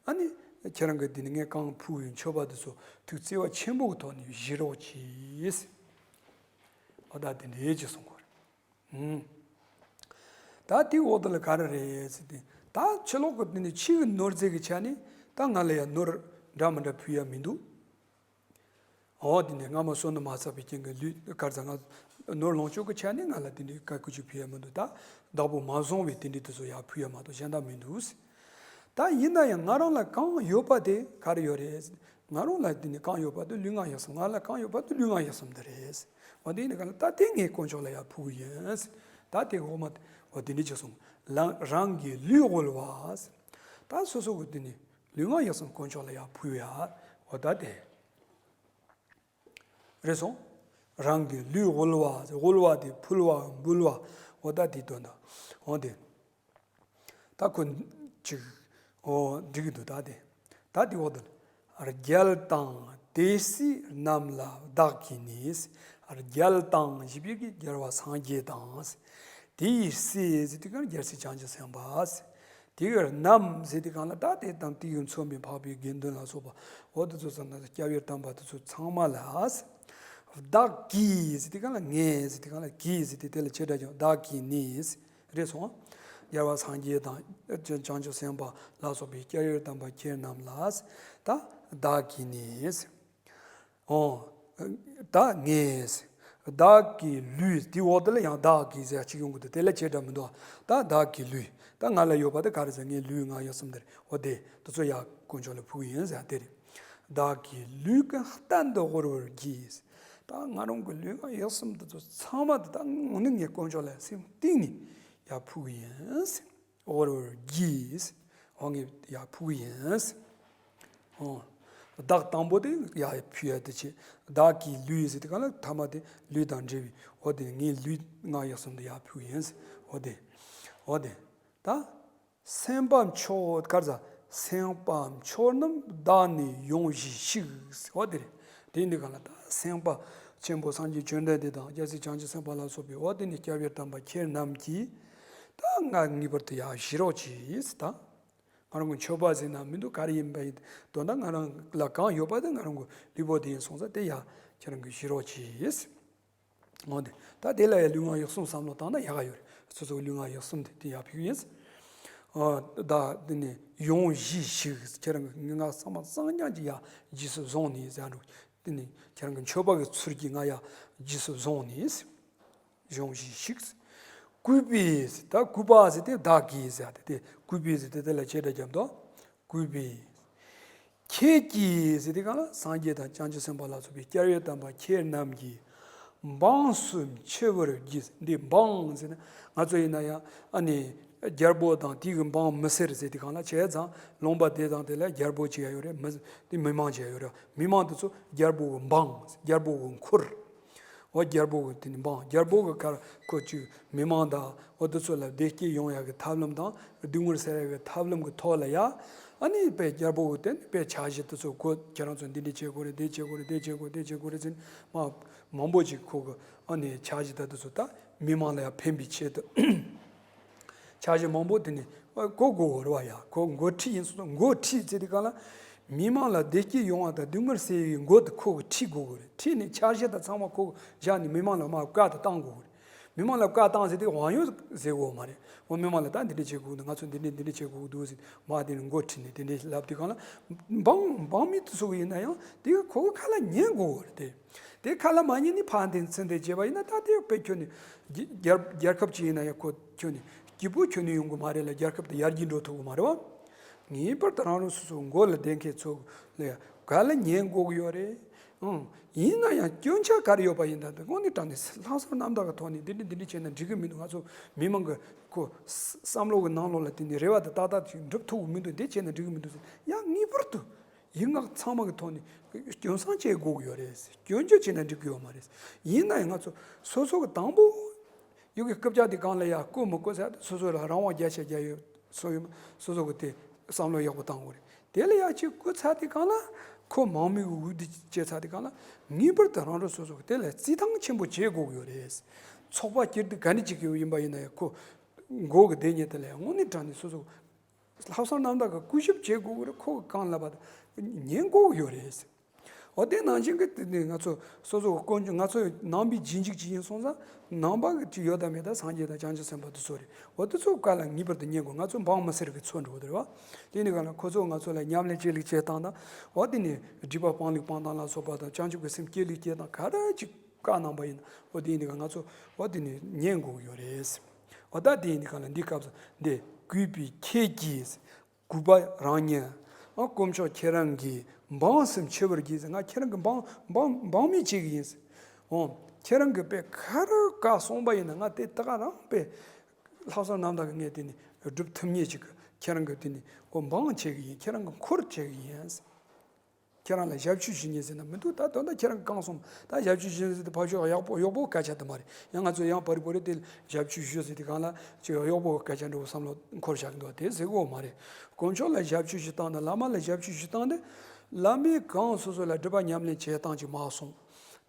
ཨ་ནི་ཁྱེད་རང་གིས་དེ་ནི་ངས་གང་ཕུལ་བའི་མཆོད་པ་དེ་ཚོ་ཐུགས་བརྩེ་བ་ཆེན་པོ་གི་ཐོག་ནས་བཞེས་རོགས་གྱིས། ཨོ་ད་དེ་འདྲའི་ཅིག་གསུང་གོ་རེད། ད་དེའི་འོག་ཏུ་ལ་ག་རེ་རེད་ཟེར་ཏེ། ད་ཕྱི་ལོགས་ཀྱི་དེ་ནི་ཕྱི་གི་ནོར་རྫས་ཀྱི་ཆ་ནས་ད་ང་ལ་ཡང་ནོར་འདྲ་མི་འདྲ་ཕུལ་ཡ་མི་འདུག་འོ་དེ་ནི་སྔ་མ་བསོད་ནམས་མ་བསགས་པའི་རྐྱེན་གྱིས་ལུས་གར་ཟ་ང་ནོར་ལོངས་སྤྱོད་ཀྱི་ཆ་ནས་ང་ལ་དེ་འདྲའི་དཀའ་ཁག་ཅིག་ཕུལ་ཡ་མི་འདུག་ད་བདག་པོ་མ་བཟུང་བའི་དེ་འདྲའི་དེ་ཚོ་ཡར་ཕུལ་ཡ་མ་གཏོགས་གཞན་དག་མི་འདུག་ད་ཡིན་ན་ཡང་ང་རང་ལ་གང་ཡོད་པ་དེ་ག་རེ་ཡོད་རེད། ང་རང་ལ་དེ་ནི་གང་ཡོད་པ་དེ་ལུས་ངག་ཡིད་གསུམ། ང་ལ་གང་ཡོད་པ་དེ་ལུས་ངག་ཡིད་གསུམ་དེ་རེད། འོ་དེ་ཡིན་ན་ག་ལ་ད་དེ་ངས་དཀོན་མཆོག་ལ་ཡར་ཕུལ་གི་ཡིན། ད་དེ་འོག་མ་འོ་དེ་འདྲ་ཅིག་གསུངས། ལ་རང་གི་ལུས་དབུལ་བ། ད་སོ་སོ་གི་དེ་ནི་ལུས་ངག་ཡིད་གསུམ་དཀོན་མཆོག་ལ་ཡར་ཕུལ་ཡ། འོ་ད་དེ་རེད་སོང་། རང་གི་ལུས་དབུལ་བ། དབུལ་བ་དེ་ཕུལ་བ་འབུལ་བ། འོ་ད་དེ་དོན་དག་འོ་དེ། ད་ཁོ་ཅིག་འོ་འགྲིག་གི་འདུག་ད་དེ། ད་དེ་འོག་ཏུ་རྒྱལ་དང་དེ་སྲས་རྣམས་ལ་བདག་གིས་ནི། རྒྱལ་དང་ཞེས་པའི་གི་རྒྱལ་བ་སངས་རྒྱས་དང་། དེའི་སྲས་ཟེར་དུས་གང་རྒྱལ་སྲས་བྱང་ཆུབ་སེམས་དཔའ། དེ་གི་རྣམས་ཟེར་དུས་གང་ལ་ད་དེ་དང་དེ་གི་མཚོན་པའི་འཕགས་པའི་དགེ་འདུན་ལ་སོགས་པ་འོ་དེ་ཚོ་ཚང་མ་སྐྱབས་ཡུལ་དམ་པ་དེ་ཚོ་ཚང་མ་ལ། བདག་གིས་ཟེར་དུས་གང་ལ་ངས་ཟེར་དུས་གང་ལ་གིས་ཟེར་དུས་དེ་ལ་ཆེ་དྲག་ཀྱང་བདག་གིས་ནི། རེད་སོང་། རྒྱལ་བ་སངས་རྒྱས་དང་བྱང་ཆུབ་སེམས་དཔའ་ལ་སོགས་པའི་སྐྱབས་ཡུལ་དམ་པ་ཁྱེད་རྣམས་ལ་ད་བདག་གིས་ནི། ཨོ། ད་ངས། བདག་གི་ལུས་དེའི་འོག་དེ་ལ་ཡང་བདག་གིས་ཟེར་གཅིག་ཡོང་གི་འདུག་དེ་ལ་ཆེ་དྲག་མི་འདུག་ད་བདག་གི་ལུས། ད་ང་ལ་ཡོད་པ་དེ་ག་རེ་ཟེར། ངའི་ལུས་ངག་ཡིད་གསུམ་དེ་རེད། འོ་དེ་དེ་ཚོ་ཡར་དཀོན་མཆོག་ལ་ཕུལ་གི་ཡིན་ཟེར་དེ་རེད། བདག་གི་ལུས་ཀུན་གཏན་དུ་དབུལ་བར་བགྱི། ད་ང་རང་གི་ལུས་ངག་ཡིད་གསུམ་དེ་ཚོ་ཚང་མ་དེ་ད་དངོས་གནས་ངས་དཀོན་མཆོག་ལ་སེམས་གཏིང་ནས་ཡར་ཕུལ་གི་ཡིན། དབུལ་བར་བགྱི། འོ་ངས་ཡར་ཕུལ་གི་ཡིན། ཨོ། བདག་དང་པོ་དེ་ཡར་ཕུལ་ཡ་དེ་བྱེད། བདག་གི་ལུས་ཟེར་དུས་གང་ལ་ཐ་མ་དེ་ལུས་དང་འབྲེལ་བའི་འོ་དེ་ངའི་ལུས་ངག་ཡིད་གསུམ་དེ་ཡར་ཕུལ་གི་ཡིན། འོ་དེ། འོ་དེ། ད། སེམས་དཔའ་མཆོག་ག་རེ་ཟ། སེམས་དཔའ་མཆོག་རྣམས་བདག་ནི་ཡོངས་བཞེས་ཤིག་འོ་དེ་རེད། དེ་འདི་གང་ལ་ད་སེམས་དཔའ་ཆེན་པོ་སངས་རྒྱས་བཅོམ་ལྡན་འདས་དང་རྒྱལ་སྲས་བྱང་ཆུབ་སེམས་དཔའ་ལ་སོགས་པའི་འོ་དེ་ནི་སྐྱབས་ཡུལ་དམ་པ་ཁྱེད་རྣམས་ཀྱིས་ད་ང་ངེས་པར་དུ་ཡར་བཞེས་རོགས་གྱིས་ད། ང་རང་གི་མཆོད་པ་ཟེར་ན་མི་འདུག་ག་རེ་ཡིན་པ་ཡིན། དོན་དག་ང་རང་ལ་གང་ཡོད་པ་དེ་ང་རང་གི་ལུས་པོ་དེ་ཡིན་སོང་ཙང་དེ་ཡར་ཁྱེད་རང་གིས་བཞེས་རོགས་གྱིས། འོ་དེ། ད་དེ་ལ་ཡང་ལུས་ངག་ཡིད་གསུམ་བསམ་བློ་བཏང་ན་ཡག་ག་ཡོད་རེད། སོ་སོའི་ལུས་ངག་ཡིད་གསུམ་དེ་དེ་ཡར་ཕུལ་གྱི་ཡིན། ཨ། ད་དེ་ནས་ཡོངས་བཞེས་ཤིག་ཁྱེད་རང་གི་ངག་ཚང་མ་གཙང་རྐྱང་གྱིས་ཡར་རྗེས་སུ་བཟུང་ནས་ཟེར་འགྲོ། དེ་ནས་ཁྱེད་རང་གི་མཆོད་པ་གི་ཚུལ་གྱིས་ང་ཡར་རྗེས་སུ་བཟུང་ནས། ཡོངས་བཞེས་ཤིག་གུས་པས་ཟེར། ད་གུས་པ་ཟེར་དེ་བདག་གིས་ཟེར་དེ་དེ་གུས་པས་ཟེར་དེ་དེ་ལ་ཆེ་དྲག་རྒྱབ་འདུག་གུས་པས། ཁྱེད་ཀྱིས་ཟེར་དེ་གང་ལ་སངས་རྒྱས་དང་བྱང་ཆུབ་སེམས་དཔའ་ལ་སོགས་པའི་སྐྱབས་ཡུལ་དམ་པ་ཁྱེད་རྣམས་ཀྱིས་འབངས་སུ་མཆི་བར་བགྱི། འདི་འབངས་ཟེར་ན་ང་ཚོ་ཡིན་ན་ཡང་ཨ་ནི་རྒྱལ་པོ་དང་དེ་གི་འབངས་མི་སེར་ཟེར་དེ་གང་ལ་བྱས་ཙང་ལུང་པ་དེ་དང་དེ་ལ་རྒྱལ་པོ་ཅིག་ཡང་ཡོད་རེད། མི་དེ་མི་མང་ཅིག་ཡང་ཡོད་རེད། མི་མང་དེ་ཚོ་རྒྱལ་པོ་གི་འབངས། རྒྱལ་པོ་གི་འཁོར། འོ་རྒྱལ་པོ་གི་དེ་ནི་འབངས། རྒྱལ་པོ་གི་ཁར་ཁོ་ཅིག་མི་མང་དང་འོ་དེ་ཚོ་ལ་བདེ་སྐྱིད་ཡོང་ཡག་གི་ཐབས་ལམ་དང་སྡུག་བསྔལ་སེལ་ཡག་གི་ཐབས་ལམ་གི་ཐོག་ལ་ཡ། ཨ་ནི་དཔེ་རྒྱལ་པོ་གི་དེ་ནི་དཔེ་འཆར་གཞི་དེ་ཚོ་ཁོ་ཁྱེད་རང་ཚོ་འདི་འདྲ་བྱེད་དགོས་རེད། འདི་བྱེད་དགོས་རེད། འདི་བྱེད་དགོས་འདི་བྱེད་དགོས་རེད་ཟེར་ནས་མ་མང་པོ་ཅིག་ཁོ་གི་ཨ་ནི་འཆར་གཞི་ད་དེ་ཚོ་ད་མི་མང་ལ་ཡ་ཕན་པའི་ཆེད་དུ། འཆར་གཞི་མང་པོ་དེ་ནི་གོ་དགོས་རེད་བ། ཡ་ཁོ་འགོ་ཁྲིད་ཡིན་སོང་། འགོ་ཁྲིད་ཟེར་དུས་གང་ལ་མི་མང་ལ་བདེ་སྐྱིད་ཡོང་བ་དང་སྡུག་བསྔལ་སེལ་བའི་འགོ་དེ་ཁོ་གིས་ཁྲིད་དགོས་ཀྱི་རེད། ཁྲིད་ནས་འཆར་གཞི་དང་ཚང་མ་ཁོ་གིས་བཞག་ནས་མི་མང་ལ་མར་བཀའ་དེ་བཏང་དགོས་ཀྱི་རེད། མི་མང་ལ་བཀའ་བཏང་ཟེར་དུས་དབང་ཡོད་ཟེར་དགོས་མ་རེད། འོ་མི་མང་ལ་ད་འདི་འདྲ་བྱེད་དགོས་འདུག་ང་ཚོ་འདི་འདྲ་འདི་འདྲ་བྱེད་དགོས་འདུག་ཟེར་མར་དེ་ནས་འགོ་ཁྲིད་ནས་དེ་འདྲ་ལབ་དུས་གང་ལ་འབངས་འབངས་མི་དེ་ཚོ་གིས་ཡིན་ན་ཡང་དེ་གིས་ཁོ་གི་ཁ་ལ་ཉན་དགོས་ཀྱི་རེད་དེ། དེ་ཁ་ལ་མ་ཉན་ནས་ཕར་འདེད་ཚུར་འདེད་བྱས་པ་ཡིན་ན་ད་དེ་དཔེ་ཁྱོན་ནས་རྒྱ་རྒྱལ་རྒྱལ་ཁབ་ཅིག་ཡིན་ན་ཡང་ཁོ་ཁྱོན་ནས་སྐྱིད་པོ་ཁྱོན་ནས་ཡོང་གི་མ་རེད་ལ། རྒྱལ་ཁབ་དེ་ཡར་རྒྱས་འགྲོ་ཐུབ་ཀྱི་མ་རེད་བ། ངེས་པར་དུ་རང་རང་སོ་སོའི་མགོ་ལ་བསྡད་མཁན་ཚོ་ལ་ཡང་ག་ལ་ཉན་དགོས་ཀྱི་ཡོད་རེད། ཨང་། ཡིན་ན་ཡང་སྐྱོན་ཆ་ག་རེ་ཡོད་པ་ཡིན་ན་དེ་དངོས་གནས་དྲང་གནས་ལྷག་བསམ་རྣམ་དག་གི་ཐོག་ནས་འདི་འདྲ་འདི་འདྲ་བྱས་ན་འགྲིག་གི་མི་འདུག་ང་ཚོ་མི་མང་གི་ཁོ་བསམ་བློ་གི་ནང་ལོགས་ལ་དེ་ནས་རེ་བ་དེ་ཏག་ཏག་ཅིག་འགྲུབ་ཐུབ་ཀྱི་མི་འདུག་འདི་བྱས་ན་འགྲིག་གི་མི་འདུག་ཟེར་ཡང་ངེས་པར་དུ། ཡིག་ངག་ཚང་མ་གི་ཐོག་ནས་སྐྱོན་བསང་བཅད་དགོས་ཀྱི་ཡོད་རེད། སྐྱོན་བརྗོད་བྱས་ན་འགྲིག་གི་ཡོད་མ་རེད། ཡིན་ན་ཡང་ང་ཚོ་སོ་སོ་གི་དང་པོ་ཡོད་ཀྱི་རྐུབ་བཀྱག་དེ་གང་ལ་ཡ་བརྐོ་མི་བརྐོ་ཟེར་ཏེ་སོ་སོ་ལ་རང་དབང་བརྒྱ་ཆ་བརྒྱ་ཡོད་སོ་ཡོད་སོ་སོ་གི་དེ་བསམ་བློ་ཡག་པོ་བཏང་དགོས་རེད། དེ་ལ་ཡ་ཅིག་བརྐུ་ཚར་དེ་གང་ལ་ཁོ་མང་མོས་ཀྱི་འོས་བསྡུ་བྱས་ཚར་དེ་གང་ལ་ངེས་པར་དུ་རང་རང་སོ་སོ་གི་དེ་ལ་རྩིས་ཐང་ཆེན་པོ་བྱེད་དགོས་ཀྱི་ཡོད་རེད། ཚོགས་པ་སྐྱིད་སྡུག་ག་འདྲ་ཅིག་ཡོད་ཡིན་པ་ཡིན་ན་ཡང་ཁོ་མགོ་གི་བདེ་ཉེ་དེ་ལ་ཡང་དངོས་གནས་དྲང་ནས་སོ་སོ་ལྷག་བསམ་རྣམ་དག་གི་སྐུ་ཞབས་བྱེད་དགོས་ཀྱི་རེད། ཁོ་གི་གང་ལབ་པ་དང་ཉན་དགོས་ཀྱི་ཡོད་རེད། འོ་དེ་ནང་བཞིན་གྱི་དེ་ནི་ང་ཚོ་སོ་སོ་གི་དཀོན་མཆོག་ང་ཚོ་ནང་པའི་རྗེས་འཇུག་ཅིག་ཡིན་སོང་ཙང་ནང་པ་གི་ཅིག་ཡོད་དམ་མེད་དམ་སངས་རྒྱས་དང་བྱང་ཆུབ་སེམས་དཔའ་དེ་ཚོ་རེད། འོ་དེ་ཚོ་བཀའ་ལ་ངེས་པར་དུ་ཉན་དགོས། ང་ཚོ་འབངས་མི་སེར་གྱི་ཚོ་འགྲོ་གི་རེད་བ། དེ་ནི་གང་ལ་ཁོ་ཚོ་ང་ཚོ་ལ་ཉམས་ལེན་བྱེད་ལུགས་བྱེད་སྟངས་དང་། འོ་དེ་ནི་སྒྲིབ་པ་སྤང་ལུགས་སྤང་སྟངས་ལ་སོགས་པ་དང་བྱང་ཆུབ་ཀྱི་སེམས་སྐྱེ་ལུགས་སྐྱེ་སྟངས་ག་རེ་ཅིག་བཀའ་གནང་པ་ཡིན། འོ་དེ་ཡིན་དུས་ང་ཚོ་འོ་དེ་ནི་ཉན་དགོས་ཀྱི་ཡོད་རེད། འོ་ད་དེ་ཡིན་དུས་གང་ལ་འདི་སྐབས་སུ་འདི་གུས་པས་མཁྱེན་གྱིས། གུས་པ་རང་ཉིད། ཨ་དཀོན་མཆོག་ཁྱེད་རང་གིས་འབངས་སུ་མཆི་བར་བགྱིས། ང་ཁྱེད་རང་གི་འབངས་འབངས་འབངས་མི་བྱེད་ཀྱི་ཡིན། འོ་ཁྱེད་རང་གིས་དཔེ་ག་རེ་བཀའ་གསུངས་པ་ཡིན་ན་ང་དེ་ད་ག་རང་དཔེ་ལྷག་བསམ་རྣམ་དག་གི་ངས་དེ་ནི་སྒྲུབ་ཐུབ་མཁན་ཅིག་གི་ཁྱེད་རང་གི་དེ་ནི་འོ་འབངས་བྱེད་ཀྱི་ཡིན། ཁྱེད་རང་གི་འཁོར་བྱེད་ཀྱི་ཡིན། ཁྱེད་རང་ལ་ཞབས་ཕྱི་ཞུ་མཁན་ཟེར་ན་མི་འདུག་ད་དོན་དག་ཁྱེད་རང་གང་སོང་ད་ཞབས་ཕྱི་ཞུ་མཁན་ཟེར་ཏེ་ཕར་ཕྱོགས་གཡོག་པོ་གཡོག་པོ་སྐད་ཆ་དེ་མ་རེད། ཡང་ང་ཚོ་ཡང་བར་བར་དེ་ཞབས་ཕྱི་ཞུ་ཟེར་ཏེ་གང་ལ་ཅིག་གཡོག་པོ་སྐད་ཆ་འདྲ་བོ་བསམ་བློ་འཁོར་བཞག་གི་འདུག་དེ་ཟེར་གོ་མ་རེད། དཀོན་མཆོག་ལ་ཞབས་ཕྱི་ཞུ་སྟངས་དང་བླ་མ་ལ་ཞབས་ཕྱི་ཞུ་སྟངས་དེ་བླ་མས་གང་སོ་སོ་ལ་སྒྲུབ་པ་ཉམས་ལེན་བྱེད་སྟངས་ཅིག་མ་གསུངས།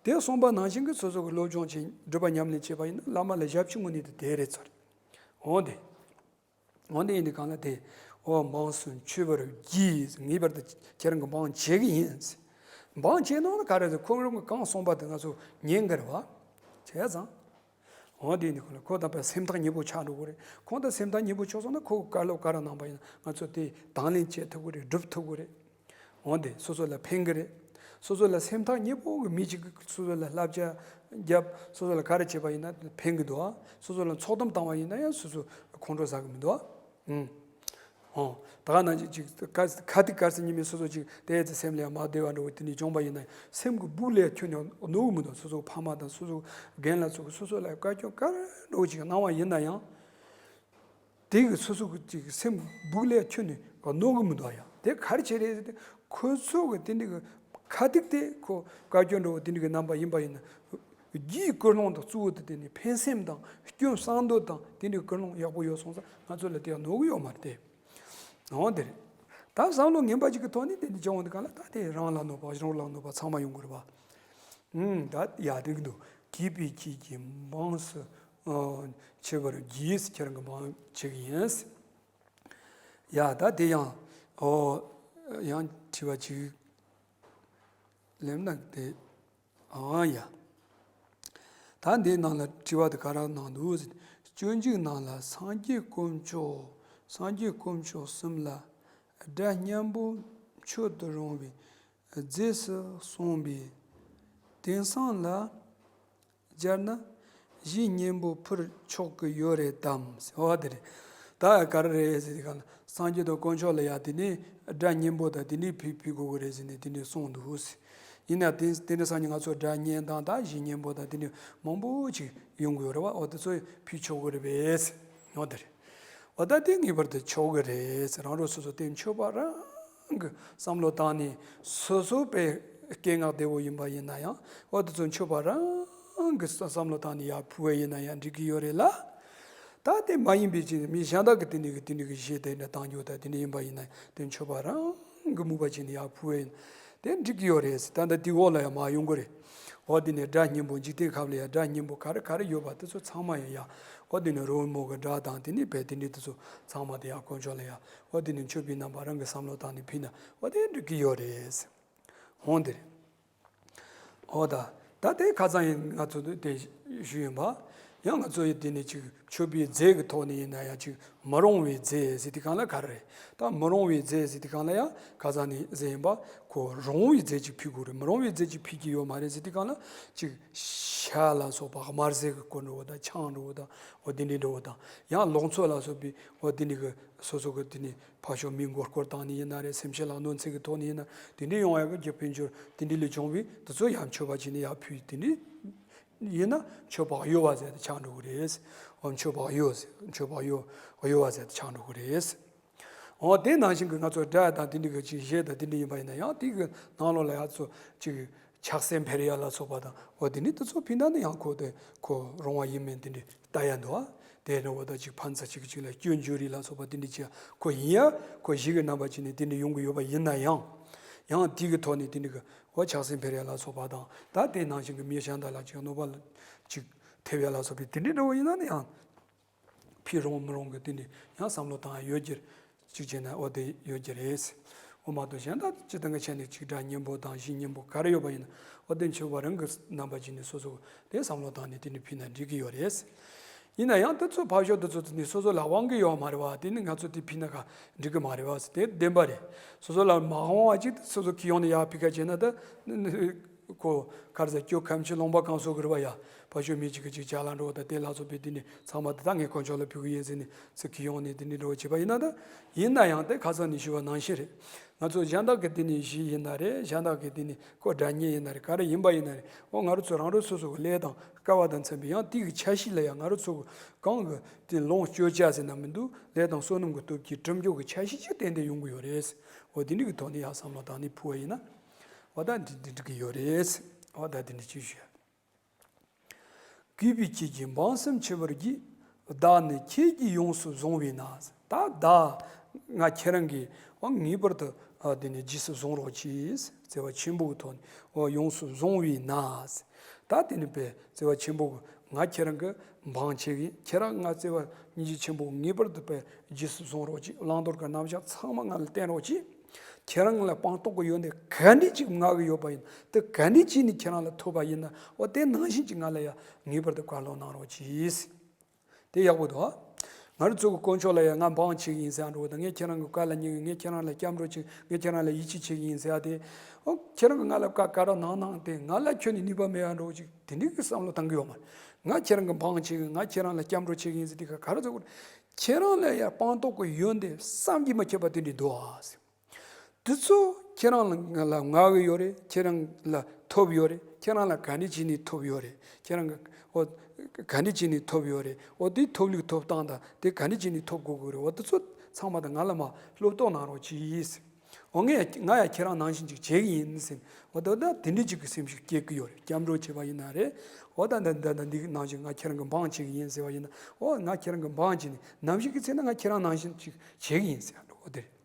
དེ་གསུངས་པ་ནང་བཞིན་གྱི་སོ་སོ་གི་སློབ་སྦྱོང་བྱེད་སྒྲུབ་པ་ཉམས་ལེན་བྱེད་པ་ཡིན་ན་བླ་མ་ལ་ཞབས་ཕྱི་དངོས་གནས་དེ་དེ་རེད་ཚོར། འོང་དེ། འོ་འདི་ཡིན་དུས་གང་ལ་དེ། འོ་འབངས་སུ་མཆི་བར་བགྱིས། ངེས་པར་དུ་ཁྱེད་རང་གི་འབངས་བྱེད་ཀྱི་ཡིན། འབངས་བྱེད་ནོ་ན་ག་རེ་ཟེར་ཁོང་རང་གི་གང་གསུངས་པ་དེ་ང་ཚོ་ཉན་གི་རེད་བ། བྱས་ཙང་། འོ་འདི་ཡིན་དུས་གང་ལ་ཁོ་དང་པའི་སེམས་ཐག་ཉེ་པོ་ཆགས་འགྲོ་གི་རེད། ཁོང་དང་སེམས་ཐག་ཉེ་པོ་ཆགས་སོང་ན་ཁོ་གི་བཀའ་སློབ་ག་རེ་གནང་པ་ཡིན་ན་ང་ཚོ་དེ་དང་ལེན་བྱེད་ཐུབ་གི་རེད། སྒྲུབ་ཐུབ་གི་རེད། འོན་ཏེ་སོ་སོ་ལ་ཕན་གི་རེད། སོ་སོ་ལ་སེམས་ཐག་ཉེ་པོ་གི་མི་གཅིག་གིས་སོ་སོ་ལ་བསླབ་བྱ་བརྒྱབ། སོ་སོ་ལ་ག་རེ་བྱས་པ་ཡིན་ན་ཕན་གི་འདུག་ཨ། སོ་སོ་ལ་འཚོ་གཏམ་བཏང་བ་ཡིན་ན་ཡང་སོ་སོ་ཁོང་ཁྲོ་ཟ་གི་མི་འདུག་ཨ། ཨུམ། ཨོ། ད་ག་ནང་བཞིན་ཅིག་ཁ་ཁ་ཐིག་གར་སི་ཉི་མའི་སོ་སོ་ཅིག་དེ་ཚེ་སེམས་ལ་ཡང་མ་བདེ་བ་འདྲ་བོ་དེ་འདྲ་བྱུང་པ་ཡིན་ན་སེམས་ཀྱི་སྦུག་ལས་ཁྱོན་ནས་གནོད་གི་མི་འདུག་སོ་སོ་ཕ་མ་དང་སོ་སོ་རྒན་ལགས་ཚོ་གིས་སོ་སོ་ལ་བཀའ་བཀྱོན་ག་རེ་འདྲ་བོ་ཅིག་གནང་བ་ཡིན་ན་ཡང་། དེ་གི་སོ་སོ་གི་ཅིག་སེམས་སྦུག་ལས་ཁྱོན་ནས་གནོད་གི་མི་འདུག་ཡ། དེ་ག་རེ་བྱས་རེད་ཟེར་ཏེ་ཁོ་ཚོ་གི་དེ་འདྲ་གི་ཁ་ཐིག་དེ་ཁོ་བཀའ་བཀྱོན་འདྲ་བོ་དེ་འདྲ་གི་རྣམ་པ་ཡིན་པ་ཡིན་ན། རྒྱུའི་ཀུན་སློང་དང་གཙོ་བོ་དེ་དེ་ནི་ཕན་སེམས་དང་སྐྱོན་གསང་འདོད་དང་དེ་འདྲའི་ཀུན་སློང་ཡག་པོ་ཡོད་སོང་ཙང་ང་ཚོ་ལ་དེ་ཡང་གནོད་གི་ཡོད་མ་རེད་དེ། འོ་དེ་རེད། ད་བསམ་བློ་ངན་པ་ཅིག་གི་ཐོག་ནས་དེ་འདྲ་བྱུང་བ་འདི་ག་ལ་ད་དེ་རང་ལ་གནོད་པ་གཞན་ལ་གནོད་པ་ཚང་མ་ཡོང་གི་རེད་བ། ཨུམ། ད་ཡ་དེ་གི་འདུག་གུས་པས་ཁྱེད་ཀྱི་འབངས་སུ། ཨོ། མཆི་བར་བགྱིས། ཁྱེད་རང་གི་འབངས་བྱེད་ཀྱི་ཡིན། ཡ་ད་དེ་ཡང་། ཨོ། ཡང་དྲི་བ་ཅིག་ལེམ་ན་དེ། ཨང་ཡ། ད་འདིའི་ནང་ལ་དྲི་བ་དེ་ག་རེ་གནང་འདུག་ཟེར། སྤྱོད་འཇུག་ནང་ལ་སངས་རྒྱས་དཀོན་མཆོག་སངས་རྒྱས་དཀོན་མཆོག་གསུམ་ལ་སྒྲ་སྙན་པོ་མཆོད་དུ་རུང་བའི་རྫས་སུ་གསུངས་པས། དེང་སང་ལ་སྦྱར་ན་གཞས་སྙན་པོ་ཕུལ་ཆོག་གི་ཡོད་རེད་དམ་ཟེར་བ་དེ་རེད། ད་ག་རེ་རེད་ཟེར་དུས་གང་ལ་སངས་རྒྱས་དང་དཀོན་མཆོག་ལ་ཡ་དེ་ནས་སྒྲ་སྙན་པོ་དང་དེ་ནས་ཕུལ་ཕུལ་དགོས་ཀྱི་རེད་ཟེར་ནས་དེ་ནས་གསུངས་འདུག་ཟེར། ཡིན་ན་དེ་དེ་འདྲ་སང་ཉིན་ང་ཚོ་སྒྲ་སྙན་དང་ད་གཞས་སྙན་པོ་དང་དེ་འདྲ་མང་པོ་ཅིག་ཡོང་གི་ཡོད་རེད་བ། འོ་དེ་ཚོ་ཕུལ་ཆོག་གི་རེད་པས་ཟེར་ཡོང་དེ་རེད། འོ་ད་དེ་ངེས་པར་དུ་ཆོག་གི་རེད་ཟེར། རང་རང་སོ་སོ་དེ་མཆོད་པ་རང་གི་བསམ་བློ་བཏང་ནས་སོ་སོ་པའི་སྐད་ངག་བདེ་བོ་ཡིན་པ་ཡིན་ན་ཡང་འོ་དེ་ཚོ་མཆོད་པ་རང་གི་བསམ་བློ་བཏང་ནས་ཡར་ཕུལ་བ་ཡིན་ན་ཡང་འགྲིག་གི་ཡོད་རེད་ལ། ད་དེ་མ་ཡིན་པའི་ཅིག་མི་གཞན་དག་གི་དེ་ནས་གི་དེ་ནས་གི་གཞས་དེ་འདྲ་བཏང་རྒྱུ་དང་དེ་འདྲ་ཡིན་པ་ཡིན་ན་དེ་མཆོད་པ་རང་གི་མོས་པ་བྱས་ནས་ཡར་ཕུལ་བས་དེ་འགྲིག་གི་ཡོད་རེད། ད་ལྟ་དེའི་འོག་ལ་ཡང་མར་ཡོང་གི་རེད། འོ་དེ་ནས་སྒྲ་སྙན་པོ་འཇིག་རྟེན་ཁམས་ལ་ཡང་སྒྲ་སྙན་པོ་ག་རེ་ག་རེ་ཡོད་པ་དེ་ཚོ་ཚང་མ་ཡང་ཡར་འོ་དེ་ནས་རོལ་མོ་གི་སྒྲ་དང་དེ་ནས་བས་དེ་འདྲ་དེ་ཚོ་ཚང་མ་དེ་ཡར་དཀོན་མཆོག་ལ་ཡར་འོ་དེ་ནས་མཆོད་པའི་རྣམ་པ་རང་གི་བསམ་བློ་བཏང་ནས་ཕུལ་ན་འོ་དེ་འགྲིག་གི་ཡོད་རེད། འོང་དེ་རེད། འོ་ད། ད་དེ་ཁ་སང་ཡིན་ང་ཚོ་དེ་ཞུས་ཡིན་པ། ཡང་ང་ཚོ་ཡི་དེ་ནས་ཅིག་མཆོད་པའི་རྫས་ཀྱི་ཐོག་ནས་ཡིན་ན་ཡང་ཅིག་མི་རུང་བའི་རྫས་ཟེར་དུས་གང་ལ་ག་རེ་རེད། ད་མི་རུང་བའི་རྫས་ཟེར་དུས་གང་ལ་ཡང་ཁ་སང་ནས་ཟེར་ཡིན་པ་ཁོ་རུང་བའི་རྫས་ཅིག་ཕུལ་དགོས་རེད། མི་རུང་བའི་རྫས་ཅིག་ཕུལ་གྱི་ཡོད་མ་རེད་ཟེར་དུས་གང་ལ་ཅིག་ཤ་ལ་སོགས་པ་དམར་ཟས་ཀྱི་སྐོར་འདྲ་བོ་དང་ཆང་འདྲ་བོ་དང་འོ་དེ་འདྲའི་འདྲ་བོ་དང་ཡང་ལོངས་སྤྱོད་ལ་སོགས་པའི་འོ་དེ་འདྲའི་གི་སོ་སོ་གི་དེ་ནས་ཕར་ཕྱོགས་མི་མགོ་སྐོར་བཏང་ནི་ཡིན་ན་རེད། སེམས་ཅན་ལ་གནོད་འཚེ་གི་ཐོག་ནས་ཡིན་ན་དེ་འདྲའི་ཡོང་ཡག་གི་རྒྱུ་དཔལ་འབྱོར་དེ་འདྲའི་ལས་བྱུང་བའི་དེ་ཚོ་ཡང་མཆོད་པ་བྱས་ནས་ཡར་ཕུལ་དེ་འདྲའི་ཡིན་ན་མཆོད་པ་གཡོ་བ་ཟེར་དེ་ཆགས་འགྲོ་གི་རེད། འོ་མཆོད་པ་གཡོ་ཟེར་མཆོད་པ་གཡོ་གཡོ་བ་ཟེར་དེ་ཆགས་འགྲོ་གི་རེད། འོ་དེ་ནང་བཞིན་གི་ང་ཚོ་སྒྲ་དང་དེ་འདྲའི་གི་ཅིག་གཞས་དང་དེ་འདྲ་ཡིན་པ་ཡིན་ན་ཡང་དེ་གི་ནང་ལོགས་ལ་ཡར་ཚོ་ཅིག་ཕྱག་སེན་འཕེར་ཡ་ལ་སོགས་པ་དང་འོ་དེ་ནི་དེ་ཚོ་ཕི་ན་ནི་ཡང་ཁོ་དེ་ཁོ་རུང་བ་ཡིན་མིན་དེ་འདྲ་ལྟ་ཡ་འདུག་ཨ། དེ་འདྲ་བོ་དང་ཅིག་ཕན་ཚུན་གཅིག་གཅིག་ལ་སྐྱོན་བརྗོད་རེས་ལ་སོགས་པ་དེ་འདྲ་བྱས་ཁོ་ཡིན་ཡ་ཁོ་གཞི་གི་རྣམ་པ་ཅིག་ནས་དེ་འདྲ་ཡོང་གི་ཡོད་པ་ཡིན་ན་ཡང་། ཡང་དེ་གི་ཐོག་ནས་དེ་འདྲ་གི་འོ་ཕྱག་སེན་འཕེར་ཡ་ལ་སོགས་པ་དང་ད་དེ་ནང་བཞིན་གི་མི་གཞན་དག་ལ་ཅིག་གནོད་པ་ལ་ཅིག་ ཐེབས་ཡ་ལ་སོགས་པའི་དེ་འདྲའི་འདྲ་བོ་ཡིན་ན་ནི་ཡང་། ཕུད་རུང་མི་རུང་གི་དེ་ནི་ཡང་བསམ་བློ་བཏང་ཡ་ཡོད་རྒྱུ་རེད། གཅིག་བྱས་ན་འོ་དེ་ཡོད་རྒྱུ་རེད། འོ་མ་གཏོགས་གཞན་དག་སྤྱིར་བཏང་གི་ཆ་ནས་གཅིག་སྒྲ་སྙན་པོ་དང་གཞས་སྙན་པོ་ག་རེ་ཡོད་པ་ཡིན་ན། འོ་དེ་མཆོད་པ་རང་གི་རྣམ་པ་ཅན་ནི་སོ་སོ་དེ་བསམ་བློ་བཏང་ནས་དེ་ནི་ཕུལ་ན་འགྲིག་གི་ཡོད་རེད། ཡིན་ན་ཡང་དེ་ཚོ་ཕར་ཞོག་དེ་ཚོ་དེ་ནི་སོ་སོ་ལ་དབང་གི་ཡོད་མ་རེད་བ། དེ་ནི་ང་ཚོ་དེ་ཕུལ་ན་ག་འགྲིག་གི་མ་རེད་བ། དེ་བདེན་པ་རེད། སོ་སོ་ལ་མ་དབང་བ་ཅིག་སོ་སོ་གི་ཡོང་ནས་ཡར་ཕུལ་ཁ་བྱས་ན་ད། ཁོ་ག་རེ་ཟེར། སྐྱོ་ཁམས་ཆེ་ལོང་པ་གང་སོགས་ཀྱི་རེད་བ་ཡ། ཕ་ཤོ་མི་གཅིག་གི་གཅིག་ཅ་ལག་འགྲོ་བ་དང་དེ་ལ་སོགས་པའི་དེ་ནི་ཚང་མ་དེ་དག་ངས་དཀོན་མཆོག་ལ་ཕུལ་གི་ཡིན་ཟེར་ནས་ཚིག་གི་ཡོང་ནས་དེ་ནི་འགྲོ་བ་བྱེད་པ་ཡིན་ན་ད། ཡིན་ན་ཡང་དེ་ཁ་སང་ནས་ཞུས་པ་ནང་བཞིན་རེད། ང་ཚོ་གཞན་དག་གི་དེ་ནི་གཞས་ཡིན་ན་རེད། གཞན་དག་གི་དེ་ནི་ཁོ་སྒྲ་སྙན་ཡིན་ན་རེད། ག་རེ་ཡིན་པ་ཡིན་ན་རེད། འོ་ང་རང་ཚོ་རང་རང་སོ་སོ་གི་ལས་དང་སྐལ་བ་དང་འཚམ་པའི་ཡང་དེ་གི་ཆ་ཤས་ལ་ཡང་ང་རང་ཚོ་གི་གང་གི་དེ་ལོངས་སྤྱོད་བྱ་ཟེར་ན་མི་འདུག་ལས་དང་བསོད་ནམས་ཀྱི་སྟོབས་ཀྱིས་གྲུབ་འབྱུང་གི་ཆ་ཤས་ཅིག་ཏན་ཏན་ཡོང་གི་ཡོད་རེད། འོ་དེ་འདྲ་གི་ཐོག་ནས་ཡང་བསམ་བློ་བཏང་ནས་ཕུལ་བ་ཡིན་ན། འོ་ད་འདི་འདི་འགྲིག་གི་ཡོད་རེད། འོ་ད་འདི་འདྲ་ཅིག་ཞུ། གུས་པས་ཁྱེད་ཀྱི་འབངས་སེམས་ཆེ་བར་བགྱི། བདག་ནི་ཁྱེད་ཀྱིས་ཡོངས་སུ་བཟུང་བས་ན། ད་བདག་ང་ཁྱེད་རང་གིས་འོ་ངེས་པར་དུ་འོ་དེ་ནི་རྗེས་སུ་བཟུང་རོགས་གྱིས། བརྩེ་བ་ཆེན་པོ་གི་ཐོག་ནས་འོ་ཡོངས་སུ་བཟུང་བས་ན། ད་དེ་ནི་པས་བརྩེ་བ་ཆེན་པོ་གི་ང་ཁྱེད་རང་གི་འབངས་ཆེ་གི་ཁྱེད་རང་ང་བརྩེ་བ་སྙིང་རྗེ་ཆེན་པོ་ངེས་པར་དུ་པས་རྗེས་སུ་བཟུང་རོགས་གྱིས། བླང་དོར་གྱི་རྣམ་གཞག་ཚང་མ་ང་ལ་བསྟན་རོགས་གྱིས། ཁྱེད་རང་ལ་སྤངས་རྟོགས་ཀྱི་ཡོན་ཏན་ག་འདྲ་ཅིག་མངའ་གི་ཡོད་པ་ཡིན་དེ་ག་འདྲ་ཅིག་ནི་ཁྱེད་རང་ལ་ཐོབ་པ་ཡིན་ན་འོ་དེ་ནང་བཞིན་ཅིག་ང་ལ་ཡང་ངེས་པར་དུ་བཀའ་སློབ་གནང་རོགས་གྱིས། དེ་ཡག་པོ་འདུག་ཨ། ང་རང་ཚོ་གི་དཀོན་མཆོག་ལ་ཡང་ང་འབངས་བྱེད་ཀྱི་ཡིན་ཟེར་ཡ་འགྲོ་གི་དང་། ངས་ཁྱེད་རང་གི་བཀའ་ལ་ཉན་གི། ངས་ཁྱེད་རང་ལ་སྐྱབས་འགྲོ་བྱེད། ངས་ཁྱེད་རང་ལ་ཡིད་ཆེས་བྱེད་ཀྱི་ཡིན་ཟེར་ཡ་དེ། ཨོ་ཁྱེད་རང་གི་ང་ལ་བཀའ་ག་རེ་གནང་གནང་སྟེ་ང་ལ་ཁྱོན་ནས་ནུས་པ་མེད་ཡ་འགྲོ་གི་ཅིག་དེ་འདྲའི་གི་བསམ་བློ་བཏང་གི་ཡོད་མ་རེད། ང་ཁྱེད་རང་གི་འབངས་བྱེད་ཀྱི། ང་ཁྱེད་རང་ལ་སྐྱབས་འགྲོ་བྱེད་ཀྱི་ཡིན་ཟེར་དེ་ག་ག་རེ་ཟེར་དགོས་རེད། ཁྱེད་རང་ལ་ཡང་སྤངས་རྟོགས་ཀྱི་ཡོན་ཏན་བསམ་གྱིས་མི་ཁྱབ་པ་དེ་འདྲ་འདུག་ཨ། དེ་ཚོ་ཁྱེད་རང་ལ་ང་ལ་མངའ་གི་ཡོད་རེད། ཁྱེད་རང་ལ་ཐོབ་ཡོད་རེད། ཁྱེད་རང་ལ་ག་འདྲ་བྱས་ནས་ཐོབ་ཡོད་རེད། ཁྱེད་རང་གི་འོ་ག་འདྲ་བྱས་ནས་ཐོབ་ཡོད་རེད། འོ་དེ་ཐོབ་ལུགས་ཐོབ་སྟངས་དང་དེ་ག་འདྲ་བྱས་ནས་ཐོབ་དགོས་ཀྱི་རེད། འོ་དེ་ཚོ་ཚང་མ་དང་ང་ལ་མ་སློབ་གཏོང་གནང་རོགས་གྱིས། འོ་ངས་ང་ཡང་ཁྱེད་རང་ནང་བཞིན་ཅིག་བྱེད་ཀྱི་ཡིན་ཟེར། འོ་ད་ད་དེ་འདྲ་ཅིག་གི་སེམས་ཤུགས་སྐྱེ་གི་ཡོད་རེད། སྐྱབས་འགྲོ་བྱེད་པ་ཡིན་ན་རེད། འོ་ད་ད་ད་ད་འདི་ནང་བཞིན་ང་ཁྱེད་རང་གི་འབངས་བྱེད་ཀྱི་ཡིན་ཟེར་བ་ཡིན་ན། འོ་ང་ཁྱེད་རང་གི་འབངས་བྱེད་ནས་ནམ་ཞིག་གི་ཚེ་ན་ང་ཁྱེད་རང་ནང་བཞིན་ཅིག་བྱེད་ཀྱི་ཡིན་ཟེར་འགྲོ་འོ་དེ་རེད།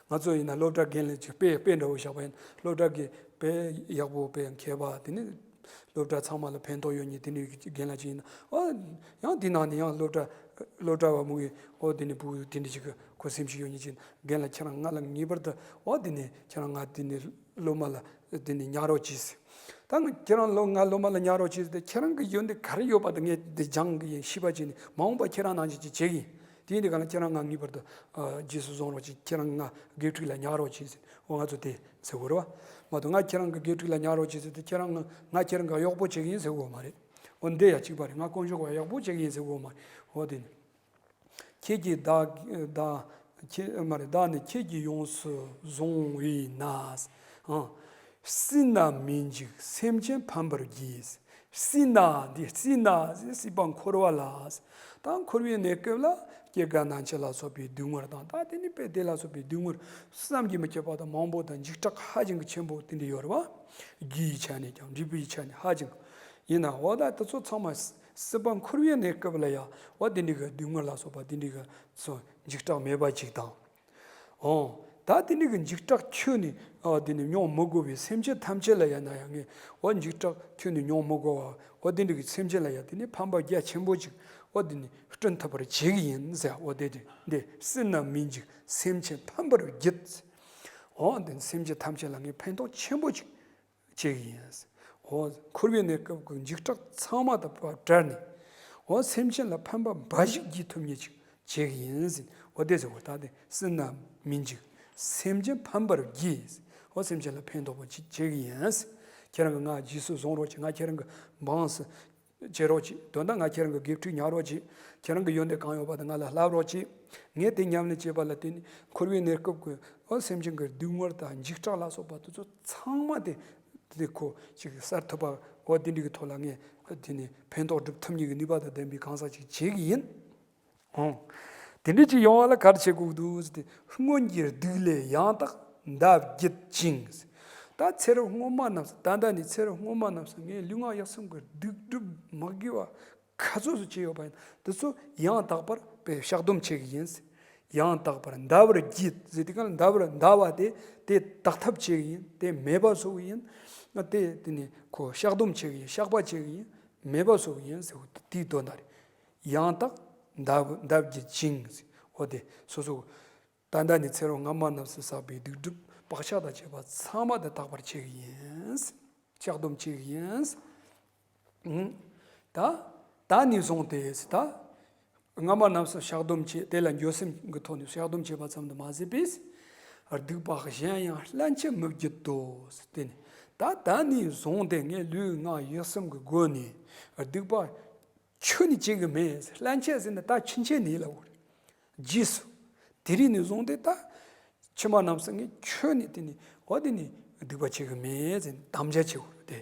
ང་ཚོ་ཡིན་ན་སློབ་གྲྭ་རྒན་ལགས་ཅིག་དཔེ་དཔེ་འདྲ་བོ་བཞག་པ་ཡིན། སློབ་གྲྭ་གི་དཔེ་ཡག་པོ་དཔེ་མཁས་པ་དེ་ནི་སློབ་གྲྭ་ཚང་མ་ལ་ཕན་ཐོགས་ཡོད་མཁན་དེ་འདྲའི་རྒན་ལགས་ཅིག་ཡིན་ན། ཨོ་ཡང་དེ་ནང་ནས་ཡང་སློབ་གྲྭ་སློབ་གྲྭ་བ་མོ་གི་ཨོ་དེ་ནི་བུ་དེ་འདྲ་ཅིག་གི་ཁོ་སེམས་ཤུགས་ཡོད་མཁན་ཅིག་རྒན་ལགས་ཁྱེད་རང་ང་ལ་ངེས་པར་དུ་ཨོ་དེ་ནི་ཁྱེད་རང་ང་དེ་ནི་སློབ་མ་ལ་དེ་ནི་ཉར་རོགས་གྱིས། ད་ང་ཁྱེད་རང་ལོ་ང་སློབ་མ་ལ་ཉར་རོགས་བྱས་ཏེ་ཁྱེད་རང་གི་ཡོན་ཏན་ག་རེ་ཡོད་པ་དེ་ངས་འདི་སྦྱང་གི་ཡིན། ཤེས་པ་བྱས་ནས་མ་འོངས་པ་ཁྱེད་རང་ནང་བཞིན་ཅིག་བྱེད་ཀྱི་ཡིན། དེ་ཡིན་དུས་ག་ལ་ཁྱེད་རང་ང་ངེས་པར་དུ་ཨ་རྗེས་སུ་བཟུང་རོགས་བྱེད། ཁྱེད་རང་ང་དགེ་ཕྲུག་ལ་ཉར་རོགས་བྱེད་ཟེར། འོ་ང་ཚོ་དེ་ཟེར་དགོས་རེད་བ། མ་གཏོགས་ང་ཁྱེད་རང་གི་དགེ་ཕྲུག་ལ་ཉར་རོགས་བྱེད་ཟེར་ཏེ་ཁྱེད་རང་ང་ང་ཁྱེད་རང་གི་གཡོག་པོ་བྱེད་ཀྱི་ཡིན་ཟེར་དགོས་མ་རེད། འོ་འདི་ཡ་གཅིག་པ་རེད། ང་དཀོན་མཆོག་གི་གཡོག་པོ་བྱེད་ཀྱི་ཡིན་ཟེར་དགོས་མ་རེད། འོ་དེ་ནི། ཁྱེད་ཀྱིས་བདག་བདག་ཁྱེད་མ་རེད། བདག་ནི་ཁྱེད་ཀྱིས་ཡོངས་སུ་བཟུང་བས་ན། ཨང་། སྲིད་ན་མི་འཇིགས་སེམས་ཅན་ཕམ་པར་བགྱི། སྲིད་ན་འདི་སྲིད་ན་སྲིད་པ་འཁོར་བ་ལ། ད་འཁོར་བའི་གནས་སྐབས་ལ་སྐྱེ་རྒ་ན་འཆི་ལ་སོགས་པའི་སྡུག་བསྔལ་དང་། ད་དེ་ནི་དཔེ་དེ་ལ་སོགས་པའི་སྡུག་བསྔལ་བསམ་གྱིས་མི་ཁྱབ་པ་དང་མང་པོ་དང་འཇིགས་སྐྲག་ཧ་ཅང་གི་ཆེན་པོ་དེ་འདྲ་ཡོད་རེད་བ། རྒྱུ་ཡི་ཆ་ནས་ཀྱང་འབྲས་བུའི་ཆ་ནས་ཧ་ཅང་། ཡིན་ན་འོ་ད་དེ་ཚོ་ཚང་མ་སྲིད་པ་འཁོར་བའི་གནས་སྐབས་ལ་ཡང་འོ་དེ་འདྲ་གི་སྡུག་བསྔལ་ལ་སོགས་པ་དེ་འདྲ་གི་སོ་འཇིགས་སྐྲག་མེད་པ་ཅིག་དང་། འོ། ད་དེ་འདྲ་གི་འཇིགས་སྐྲག་ཁྱོན་ནས་ཨ་དེ་ནི་མྱོང་མི་དགོས་པའི་སེམས་ཅན་ཐམས་ཅད་ལ་ཡང་ན་ཡང་ངས་འོ་འཇིགས་སྐྲག་ཁྱོན་ནས་མྱོང་མི་དགོས་པ་འོ་དེ་འདྲ་གི་སེམས་ཅན་ལ་ཡང་དེ་ནི་ཕན་པ་རྒྱ་ཆེན་པོ་ཅིག་འོ་དེ་ནི་བསྐྲུན་ཐུབ་པར་བྱེད་ཀྱི་ཡིན་ཟེར། འོ་དེ་དེ་འདི་སྲིད་ན་མི་འཇིགས་སེམས་ཅན་ཕམ་པར་བགྱིད། འོ་དེ་ནི་སེམས་ཅན་ཐམས་ཅད་ལ་ངས་ཕན་ཐོགས་ཆེན་པོ་ཅིག་བྱེད་ཀྱི་ཡིན། འོ། འཁོར་བའི་གནས་སྐབས་ཀྱི་འཇིགས་སྐྲག་ཚང་མ་དང་བྲལ་ནས། འོ། སེམས་ཅན་ལ་ཕན་པ་འབའ་ཞིག་བགྱིད་ཐུབ་མཁན་ཅིག་བྱེད་ཀྱི་ཡིན་ཟེར། འོ་དེ་ཟེར་བ་ད་དེ་སྲིད་ན་མི་འཇིགས་སེམས་ཅན་ཕམ་པར་བགྱིད། འོ་སེམས་ཅན་ལ་ཕན་ཐོགས་པ་ཅིག་བྱེད་ཀྱི་ཡིན། ཁྱེད་རང་གི་ང་རྗེས་སུ་བཟུང་རོགས་གྱིས། ང་ཁྱེད་རང་གི་འབངས་སུ་བྱེད་རོགས་གྱིས། དོན་དག་ང་ཁྱེད་རང་གི་དགེ་ཕྲུག་ཉར་རོགས་གྱིས། ཁྱེད་རང་གི་ཡོན་ཏན་གང་ཡོད་པ་དེ་ང་ལ་བསླབ་རོགས་གྱིས། ངས་དེ་ཉམས་ལེན་བྱས་པ་ལ་བརྟེན་ནས་འཁོར་བའི་གནས་སྐབས་ཀྱི་འོ་སེམས་ཅན་གྱི་སྡུག་བསྔལ་དང་འཇིགས་སྐྲག་ལ་སོགས་པ་དེ་ཚོ་ཚང་མ་དེ་དེ་ཁོ་ཅིག་སེལ་ཐུབ་པ་འོ་དེ་འདྲ་གི་ཐོག་ལ་ངས་དེ་ནས་ཕན་ཐོགས་སྒྲུབ་ཐུབ་མཁན་གྱི་ནུས་པ་དང་ལྡན་པའི་གང་ཟག་ཅིག་བྱེད་ཀྱི་ཡིན། འོང་། དེ་འདྲ་ཅིག་ཡོང་བ་ལ་ག་རེ་བྱེད་དགོས་འདུག་ཟེར་ཏེ། སྔོན་གྱི་སྡིག་ལས་ཡང་དག་འདའ་བགྱིད་ཅིང་། ད་ཚེ་རབས་སྔོན་མ་རྣམས་སུ་ད་ལྟ་ནས་ཚེ་རབས་སྔོན་མ་རྣམས་སུ་ངས་ལུས་ངག་ཡིད་གསུམ་གྱི་སྡིག་སྒྲིབ་མ་དགེ་བ་ག་ཚོད་སུ་བྱས་ཡོད་པ་ཡིན་དེ་ཚོ་ཡང་དག་པར་བཤགས་སྡོམ་བྱེད་ཀྱི་ཡིན། ཡང་དག་པར་འདའ་བར་བགྱིད་ཟེར་དུས་གང་ལ་འདའ་བར་འདའ་བ་དེ་དེ་དག་ཐབས་བྱེད་ཀྱི་ཡིན། དེ་མེད་པ་བཟོ་གི་ཡིན། དེ་དེ་ནི་ཁོ་བཤགས་སྡོམ་བྱེད་ཀྱི་ཡིན། བཤགས་པ་བྱེད་ཀྱི་ཡིན། མེད་པ་བཟོ་གི་ཡིན་ཟེར་བ་དེའི་དོན་དག་རེད། ཡང་དག་འདབ་འདབ་ཀྱི་བཅིངས། འོ་དེ་སོ་སོ་ད་ལྟ་ནས་ཚེ་རབས་སྔ་མ་རྣམས་སུ་བསགས་པའི་སྡིག་སྒྲིབ་བག་ཆགས་དང་བཅས་པ་ཚང་མ་དེ་དག་པར་བྱེད་ཀྱི་ཡིན། བཤགས་སྡོམ་བྱེད་ཀྱི་ཡིན། ཨང་། ད་ད་ནས་བཟུང་སྟེ་ད་སྔ་མ་རྣམས་སུ་བཤགས་སྡོམ་བྱས། དེ་ལ་འགྱོད་སེམས་ཀྱི་ཐོག་ནས་བཤགས་སྡོམ་བྱས་པ་ཙམ་དུ་མ་ཟད་པས། སྡིག་པ་གཞན་ཡང་སླན་ཆད་མི་བགྱིད་དོ། དེ་ནས་ད་ད་ནས་བཟུང་སྟེ་ངས་ལུས་ངག་ཡིད་གསུམ་གྱི་སྒོ་ནས་སྡིག་པ་ཁྱོན་ནས་བྱེད་ཀྱི་མེད། སླན་ཆད་ཟེར་ན་ད་ཕྱིན་ཆད་ནས་ལབ་དགོས་རེད། རྗེས་སུ། དེ་རིང་ནས་བཟུང་སྟེ་ད་ཕྱི་མ་རྣམས་སུ་ངས་ཁྱོན་ནས་དེ་ནས་འོ་དེ་ནས་སྡིག་པ་བྱེད་ཀྱི་མེད་ཟེར་ནས་དམ་བཅའ་བྱེད་དགོས་རེད་དེ།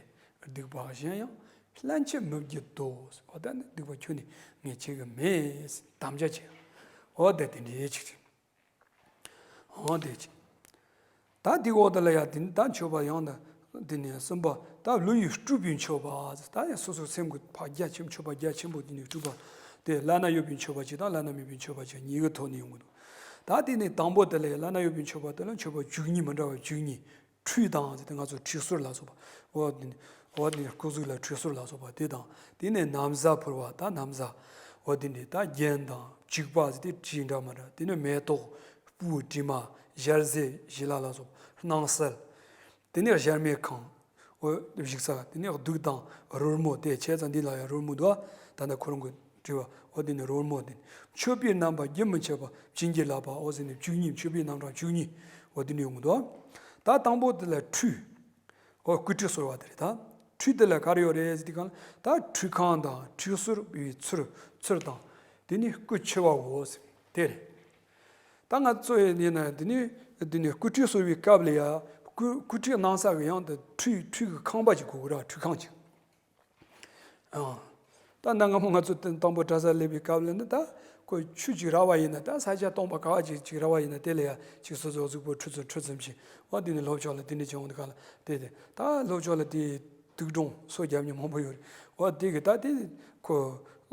སྡིག་པ་གཞན་ཡང་སླན་ཆད་མི་བགྱིད་དོ། འོ་ད་ནི་སྡིག་པ་ཁྱོན་ནས་ངས་བྱེད་ཀྱི་མེད་ཟེར་དམ་བཅའ་བྱེད། འོ་དེ་དེ་འདྲའི་ཅིག་ཅིག་འོ་དེ་ཅིག་ད་འདི་འོག་དེ་ལ་ཡང་དེ་ནི་ད་མཆོད་པ་ཡང་ན་དེ་ནས་གསུམ་པ་ད་ལུས་ཡི་སྤྲུལ་པའི་མཆོད་པ། ད་ཡང་སོ་སོའི་སེམས་ཀྱི་ཕ་རྒྱ་ཆེན་མཆོད་པ་རྒྱ་ཆེན་པོ་དེ་ནས་སྤྲུལ་པ་དེ་བླ་ན་ཡོད་པའི་མཆོད་པ་གཅིག་དང་བླ་ན་མེད་པའི་མཆོད་པ་གཅིག་གཉིས་ཀྱི་ཐོག་ནས་ཡོང་གི་འདུག་ད་དེ་ནས་དང་པོ་དེ་ལ་ཡང་བླ་ན་ཡོད་པའི་མཆོད་པ་དེ་ལ་མཆོད་པ་བཅུ་གཉིས་མི་འདྲ་བ་བཅུ་གཉིས། ཁྲུས་དང་ཟེར་ཏེ་ང་ཚོ་ཁྲུས་གསོལ་ལ་སོགས་པ། འོ་དེ་ནས་འོ་དེ་ནས་སྐུ་གཟུགས་ལ་ཁྲུས་གསོལ་ལ་སོགས་པ་དེ་དང་། དེ་ནས་ན་བཟའ་ཕུལ་བ་ད་ན་བཟའ། འོ་དེ་ནས་ད་རྒྱན་དང་བྱུག་པ་ཟེར་ཏེ་བྲིས་འདྲ་མི་འདྲ། དེ་ནས་མེ་ཏོག་སྤོས་དྲི་མ་ཞལ་ཟས་བཞེས་ལ་ལ་སོགས་སྣང་གསལ། དེ་ནས་གཞལ་མེད་ཁང་། འོ་བཞུགས་ས་དེ་ནས་གདུགས་དང་རོལ་མོ་དེ་བྱས་ཙང་འདི་ལ་ཡང་རོལ་མོ་འདུག་ད་ལྟ་ཁོ་རང་གི་དྲི་བ། འོ་དེ་ནས་རོལ་མོ་དེ་ནས་མཆོད་པའི་རྣམ་པ་རྒྱུན་མི་འཆད་པ་བྱིན་གྱིས་བརླབས་པ། འོ་ཟེར་ནས་བཅུ་གཉིས་མཆོད་པའི་རྣམ་གྲངས་བཅུ་གཉིས། འོ་དེ་ནས་ཡོང་གི་འདུག་ད་དང་པོ་དེ་ལ་ཁྲུས། འོ་སྐུ་ཁྲུས་གསོལ་བ་དེ་རེད་ད། ཁྲུས་དེ་ལ་ག་རེ་ཡོད་རེད་ཟེར་དུས་གང་ལ་ད་ཁྲུས་ཁང་དང་ཁྲུས་གསོལ་བའི་ཚུལ་ཚུལ་དང་། དེ་ནས་སྐུ་ཕྱི་བའོ་ཟེར་དེ་རེད། ད་ང་ཚོ་ཡིན་ན་འདི་ནི་འདི་ནི་སྐུ་ཁྲུས་གསོལ་བའི་སྐབས་ལ་ཡ་སྐུ་སྐུ་ཁྲུས་གནང་ས་གི་ཡང་དུ་ཁྲུས་ཁྲུས་ཀྱི་ཁང་པ་ཅིག་དགོས་ཀྱི་ར། ཁྲུས་ཁང་ཅིག་ཨང་། ད་ནང་སྔ་མོ་ང་ཚོ་དང་པོ་གྲྭ་སར་སླེབས་པའི་སྐབས་ལ་ནི་ད་ཁོ་ཆུ་ཅིག་རག་པ་ཡིན་ན་ད་ས་ཆ་སྟོང་པ་ག་བ་ཅིག་ཅིག་རག་པ་ཡིན་ན་དེ་ལ་ཡ་ཅིག་སོ་སོ་གཟུགས་པོ་ཁྲུས་ཚུལ་ཁྲུས་ཚུལ་བཞིན་འོ་འདི་ནི་ལྷོ་ཕྱོགས་ལ་དེ་འདྲ་བྱུང་འདུག་ག་ལ་དེ་དེ་ད་ལྷོ་ཕྱོགས་ལ་དེ། དུག་སྦྲང་སོ་རྒྱབ་མཁན་མང་པོ་ཡོད་རེད། འོ་དེ་གི་ད་དེ་ཁོ་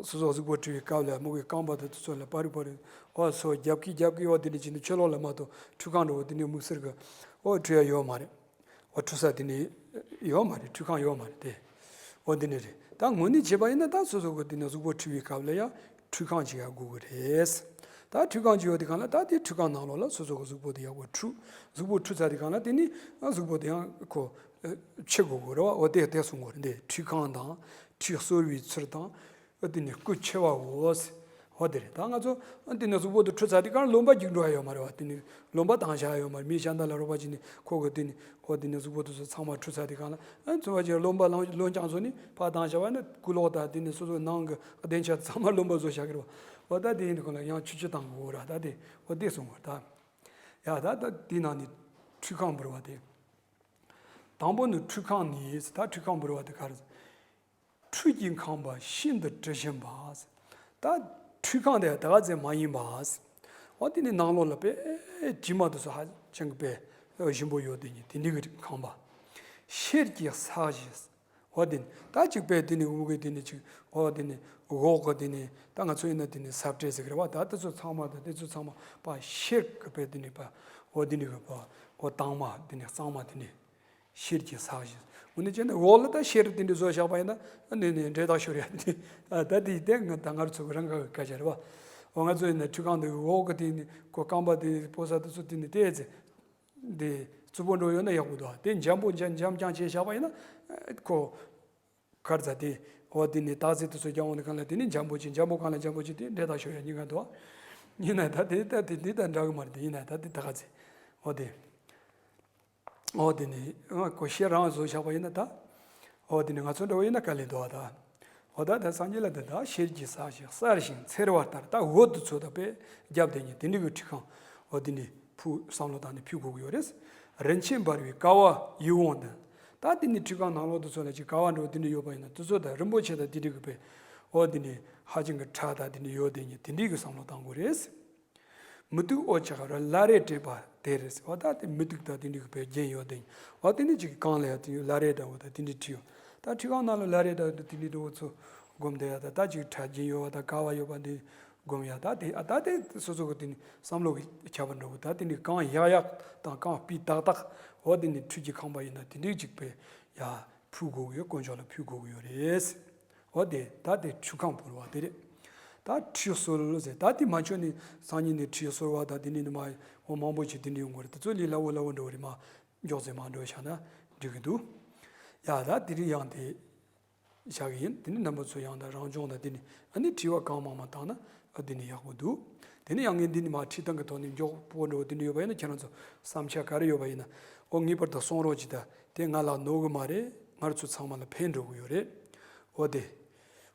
སོ་སོ་གཟུགས་པོ་བཀྲུ་བའི་སྐབས་ལ་མུ་གེ་རྐང་པ་དེ་ཚོ་ལ་པར་རིག་པར་རིག་འོ་སོ་རྒྱབ་ཀི་རྒྱབ་ཀི་འོ་དེ་འདྲ་བྱས་ནས་ཕྱི་ལོགས་ལ་མ་གཏོགས་ཁྲུས་ཁང་འདྲ་བོ་དེ་འདྲ་དམིགས་བསལ་གི་འོ་ཁྲུས་ཡ་ཡོད་མ་རེད། འོ་ཁྲུས་ས་དེ་འདྲ་ཡོད་མ་རེད། ཁྲུས་ཁང་ཡོད་མ་རེད་དེ། འོ་དེ་འདྲ་རེད། ད་དངོས་གནས་བྱས་པ་ཡིན་ན་ད་སོ་སོ་གི་དེ་ནས་གཟུགས་པོ་བཀྲུ་བའི་སྐབས་ལ་ཡང་ཁྲུས་ཁང་ཅིག་ཡ་དགོས་ཀྱི་རེད། ད་ཁྲུས་ཁང་ཅིག་ཡོད་དེ་གང་ལ་ད་དེ་ཁྲུས་ཁང་ནང་ལོགས་ལ་སོ་སོ་གི་གཟུགས་པོ་དེ་ཡག་པོ་ཁྲུས། གཟུགས་པོ་ཁྲུས་ཚར་དེ་གང་ལ་དེ་ནི་གཟུགས་པོ་དེ་ཡང་ཁོ་ཕྱི་དགོས་ཀྱི་རེད་བ། འོ་དེ་དེ་གསུང་དགོས་རེད། འདི་ཁྲུས་ཁང་དང་ཁྲུས་གསོལ་བའི་ཚུལ་དང་། འོ་དེ་ནི་སྐུ་ཕྱི་བའོ། འོ་དེ་རེད། ད་ང་ཚོ་འདི་ནི་གཟུགས་པོ་དེ་ཁྲུས་ཚར་དེ་གང་རློན་པ་རྒྱུག་འགྲོ་ཡ་ཡོད་མ་རེད་བ། དེ་ནི་རློན་པ་བཏང་བཞག་ཡ་ཡོད་མ་རེད། མི་གཞན་དག་ལ་རོགས་པ་བྱས་ནས་ཁོ་གི་དེ་ནི་འོ་དེ་ནི་གཟུགས་པོ་དེ་ཚོ་ཚང་མ་ཁྲུས་ཚར་དེ་གང་ལ་ཨ་ཚོ་བ་ཅིག་རློན་པ་ལང་རློན་རྐྱང་བཟོ་ནས་ཕར་བཏང་བཞག་པ་ན་སྐུ་ལོག་དང་དེ་ནི་སོ་སོའི་ནང་གི་གདན་ཆ་ཚང་མ་རློན་པ་བཟོ་བཞག་གི་རེད་བ། འོ་ད་དེ་ཡིན་དུས་ཁོ་ལ་ཡང་ཆུ་ཆུ་བཏང་དགོས་ར། ད་དེ་འོ་དེ་གསུང་བ་ད། ཡ་ད་ད་དེ་ནང་ནས་ཁྲུས་ཁང་འབུལ་བ་དེ། དང་པོ་ནི་ཁྲུས་ཁང་ནས་ད་ཁྲུས་ཁང་འབུལ་བ་དེ་ག་རེ། ཁྲུས་ཀྱི་ཁང་པ་ཤིན་ཏུ་དྲི་ཞིམ་པ། ད་ཁྲུས་ཁང་དེ་ད་ག་ཚད་མ་ཡིན་པ། འོ་དེ་ནི་ནང་ལོགས་ལ་དཔེ་དྲི་མ་དེ་ཚོ་ཧ་ཅང་གི་དཔེ་ཞིམ་པོ་ཡོད་དེ་ནི་དེ་འདྲའི་གི་ཁང་པ། ཤེལ་གྱི་ས་གཞི། འོ་དེ་ནི་ད་ཅིག་དཔེ་དེ་ནི་འུ་གི་དེ་ནི་ཅིག་འོ་དེ་ནི་འོག་གི་དེ་ནི་ད་ང་ཚོ་ཡིན་ན་དེ་ནི་ས་བཀྲས་ཟེར་གི་རེད་བ། ད་དེ་ཚོ་ཚང་མ་ད་དེ་ཚོ་ཚང་མ་པ་ཤེལ་གི་དཔེ་དེ་ནི་པ་འོ་དེ་ནི་གི་པ་འོ་དྭངས་མ་དེ་ནི་གཙང་མ་དེ་ནི་ཤེལ་གྱི་ས་གཞི། འོ་ནི་ཅན་ནི་འོག་ལ་ད་ཤེལ་དེ་འདྲ་བཟོ་བཞག་པ་ཡིན་ན་ཨ་ནི་ནི་འདྲེ་ཐག་ཤོར་ཡ་དེ་ད་དེ་དེ་ང་ད་ང་ཚོ་གི་རང་ག་གི་སྐད་ཆ་རེད་བ། འོ་ང་ཚོ་ཡིན་ན་ཁྲུས་ཁང་དེ་འོག་གི་དེ་ནི་ཁོ་རྐང་པ་དེ་སྤོ་ས་དེ་ཚོ་དེ་ནི་དེ་ཚེ། འདི་རྩུབ་པོ་འགྲོ་ཡོད་ན་ཡག་པོ་འདུག་དེ་འཇམ་པོ་འཇམ་འཇམ་རྐྱང་བྱས་བཞག་པ་ཡིན་ན་ཁོ་གར་ཛ་དེ་འོ་དེ་ནི་ཏག་ཙི་དེ་ཚོ་རྒྱག་འོང་དུས་གང་ལ་དེ་ནི་འཇམ་པོ་ཅིག་འཇམ་པོ་གང་ལ་འཇམ་པོ་ཅིག་དེ་འདྲེ་ཐག་ཤོར་ཡ་ཉེན་ཁ་འདུག་ཡིན་ན་ད་དེ་ད་དེ་འདི་ད་འདྲ་གི་མ་རེད། དེ་ཡིན་ན་ད་དེ་ད་ག་ཚེ་འོ་དེ་འོ་དེ་ནི་ཁོ་ཤེལ་རང་བཟོ་བཞག་པ་ཡིན་ན་ད། འོ་དེ་ནི་ང་ཚོ་འདྲ་བོ་ཡིན་ན་དཀའ་ལས་འདུག་ད། འོ་ད་ད་སངས་རྒྱས་ལ་དེ་དག་ཤེལ་གྱི་ས་གཞི་གསལ་ཞིང་འཚེར་བ་ལྟར་ད་འོ་དེ་ཚོ་ད་དཔེ་རྒྱབ་དེ་ཉིད་དེ་འདྲ་གི་ཁྲུས་ཁང་འོ་དེ་ནི་ཕུ་བསམ་བློ་བཏང་ནས་ཕུལ་དགོས་ཀྱི་ཡོད་རེད། རིན་ཆེན་འབར་བའི་ཀ་བ་ཡིད་འོང་ལྡན། ད་དེ་ནི་ཁྲུས་ཁང་ནང་ལོགས་དེ་ཚོ་ལ་ཅིག་ཀ་བ་འདྲ་བོ་དེ་འདྲ་ཡོད་པ་ཡིན་ན་དེ་ཚོ་ད་རིན་པོ་ཆེ་ད་དེ་འདྲ་གི་དཔེ་འོ་དེ་ནི་ཧ་ཅང་གི་ཕྲ་ད་དེ་འདྲ་ཡོད་དེ་ཉིད་དེ་འདྲ་གི་བསམ་བློ་བཏང་དགོས་རེད། མུ་ཏིག་འོད་ཆགས་ར་བླ་རེ་སྤྲས་པ་དེ་རེད་ཟེར་བ། ད་དེ་མུ་ཏིག་དང་དེ་འདྲ་གི་བའི་རྒྱན་ཡོད་དེ། འོ་དེ་ནི་ཅིག་གང་ལ་ཡ་དེ་བླ་རེ་འདྲ་བོ་དང་དེ་འདྲ་བྲིས་ཡོད། ད་ཁྲུས་ཁང་ནང་ལ་བླ་རེ་འདྲ་བོ་དང་དེ་འདྲ་འདྲ་བོ་ཚོ་སྒོམ་བསྡད་ཡ། ད་ད་ཅིག་ཕྲ་རྒྱན་ཡོད་བ་དང་ཀ་བ་ཡོད་པ་འདི་སྒོམ་ཡ། ད་དེ་ཨ་ད་དེ་སོ་སོ་གི་དེ་ནི་བསམ་བློ་གི་ཁྱབ་པ་འདྲ་བོ། ད་དེ་ནི་གང་ཡག་ཡག་དང་གང་སྤུས་དག་དག་འོ་དེ་ནི་ཁྲུས་ཀྱི་ཁང་པ་ཡིན་ན་དེ་འདྲ་ཅིག་པའི་ཡ་ཕུལ་དགོས་ཀྱི་ཡོད། དཀོན་མཆོག་ལ་ཕུལ་དགོས་ཀྱི་ཡོད་རེད། འོ་དེ་ད་དེ་ཁྲུས་ཁང་བོར་བ་དེ་རེད། ད་ཁྲུས་གསོལ་ཟེར། ད་དེ་མ་བྱོན་ནས་སང་ཉིན་ནས་ཁྲུས་གསོལ་བ་ད་དེ་ནས་ནི་མ་འོ་མང་པོ་ཞིག་དེ་འདྲ་ཡོང་གི་རེད། དེ་ཚོ་ལས་སླ་བོ་སླ་བོ་འདྲ་བོ་རེད། མ་མགྱོགས་ཙམ་མ་འགྲོ་བཞག་ན་འགྲིག་གི་འདུག་ཡ་ད་དེ་རིང་ཡང་དེ་བཞག་གི་ཡིན། དེ་ནི་རྣམ་པ་ཚོ་ཡང་ད་རང་སྦྱོང་དང་དེ་ནི་ཨ་ནི་དྲི་བ་གང་མང་མང་བཏང་ན་ཨ་དེ་ནི་ཡག་པོ་འདུག་དེ་ནི་ཡང་ངས་འདི་ནི་མ་ཁྲིད་སྟངས་ཀྱི་ཐོག་ནས་མགྱོགས་པོ་འགྲོ་དེ་འདྲ་ཡོད་པ་ཡིན་ན། ཁྱེད་རང་ཚོ་བསམ་འཆར་ག་རེ་ཡོད་པ་ཡིན་ན་ཨོ་ངེས་པར་དུ་གསུང་རོགས་གྱིས། ད་དེ་ང་ལ་གནོད་གི་མ་རེད། ང་ཚོ་ཚང་མ་ལ་ཕན་འགྲོ་གི་ཡོད་རེད། ཨོ་དེ་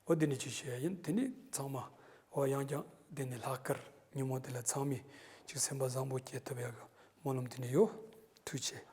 ཨོ་དེ་ནི་ཅི་བཤད་ཡིན། དེ་ནི་ཚང་མ་ཨོ་ཡང་ཀྱང་དེ་ནི་ལྷག་དཀར་ཉིན་མོ་དེ་ལ་ཚང་མས་ཅིག་སེམས་པ་བཟང་པོ་སྐྱེ་ཐུབ་ཡག་གི་སྨོན་ལམ་དེ་ནི་ཡོད། ཐུགས་རྗེ་ཆེ།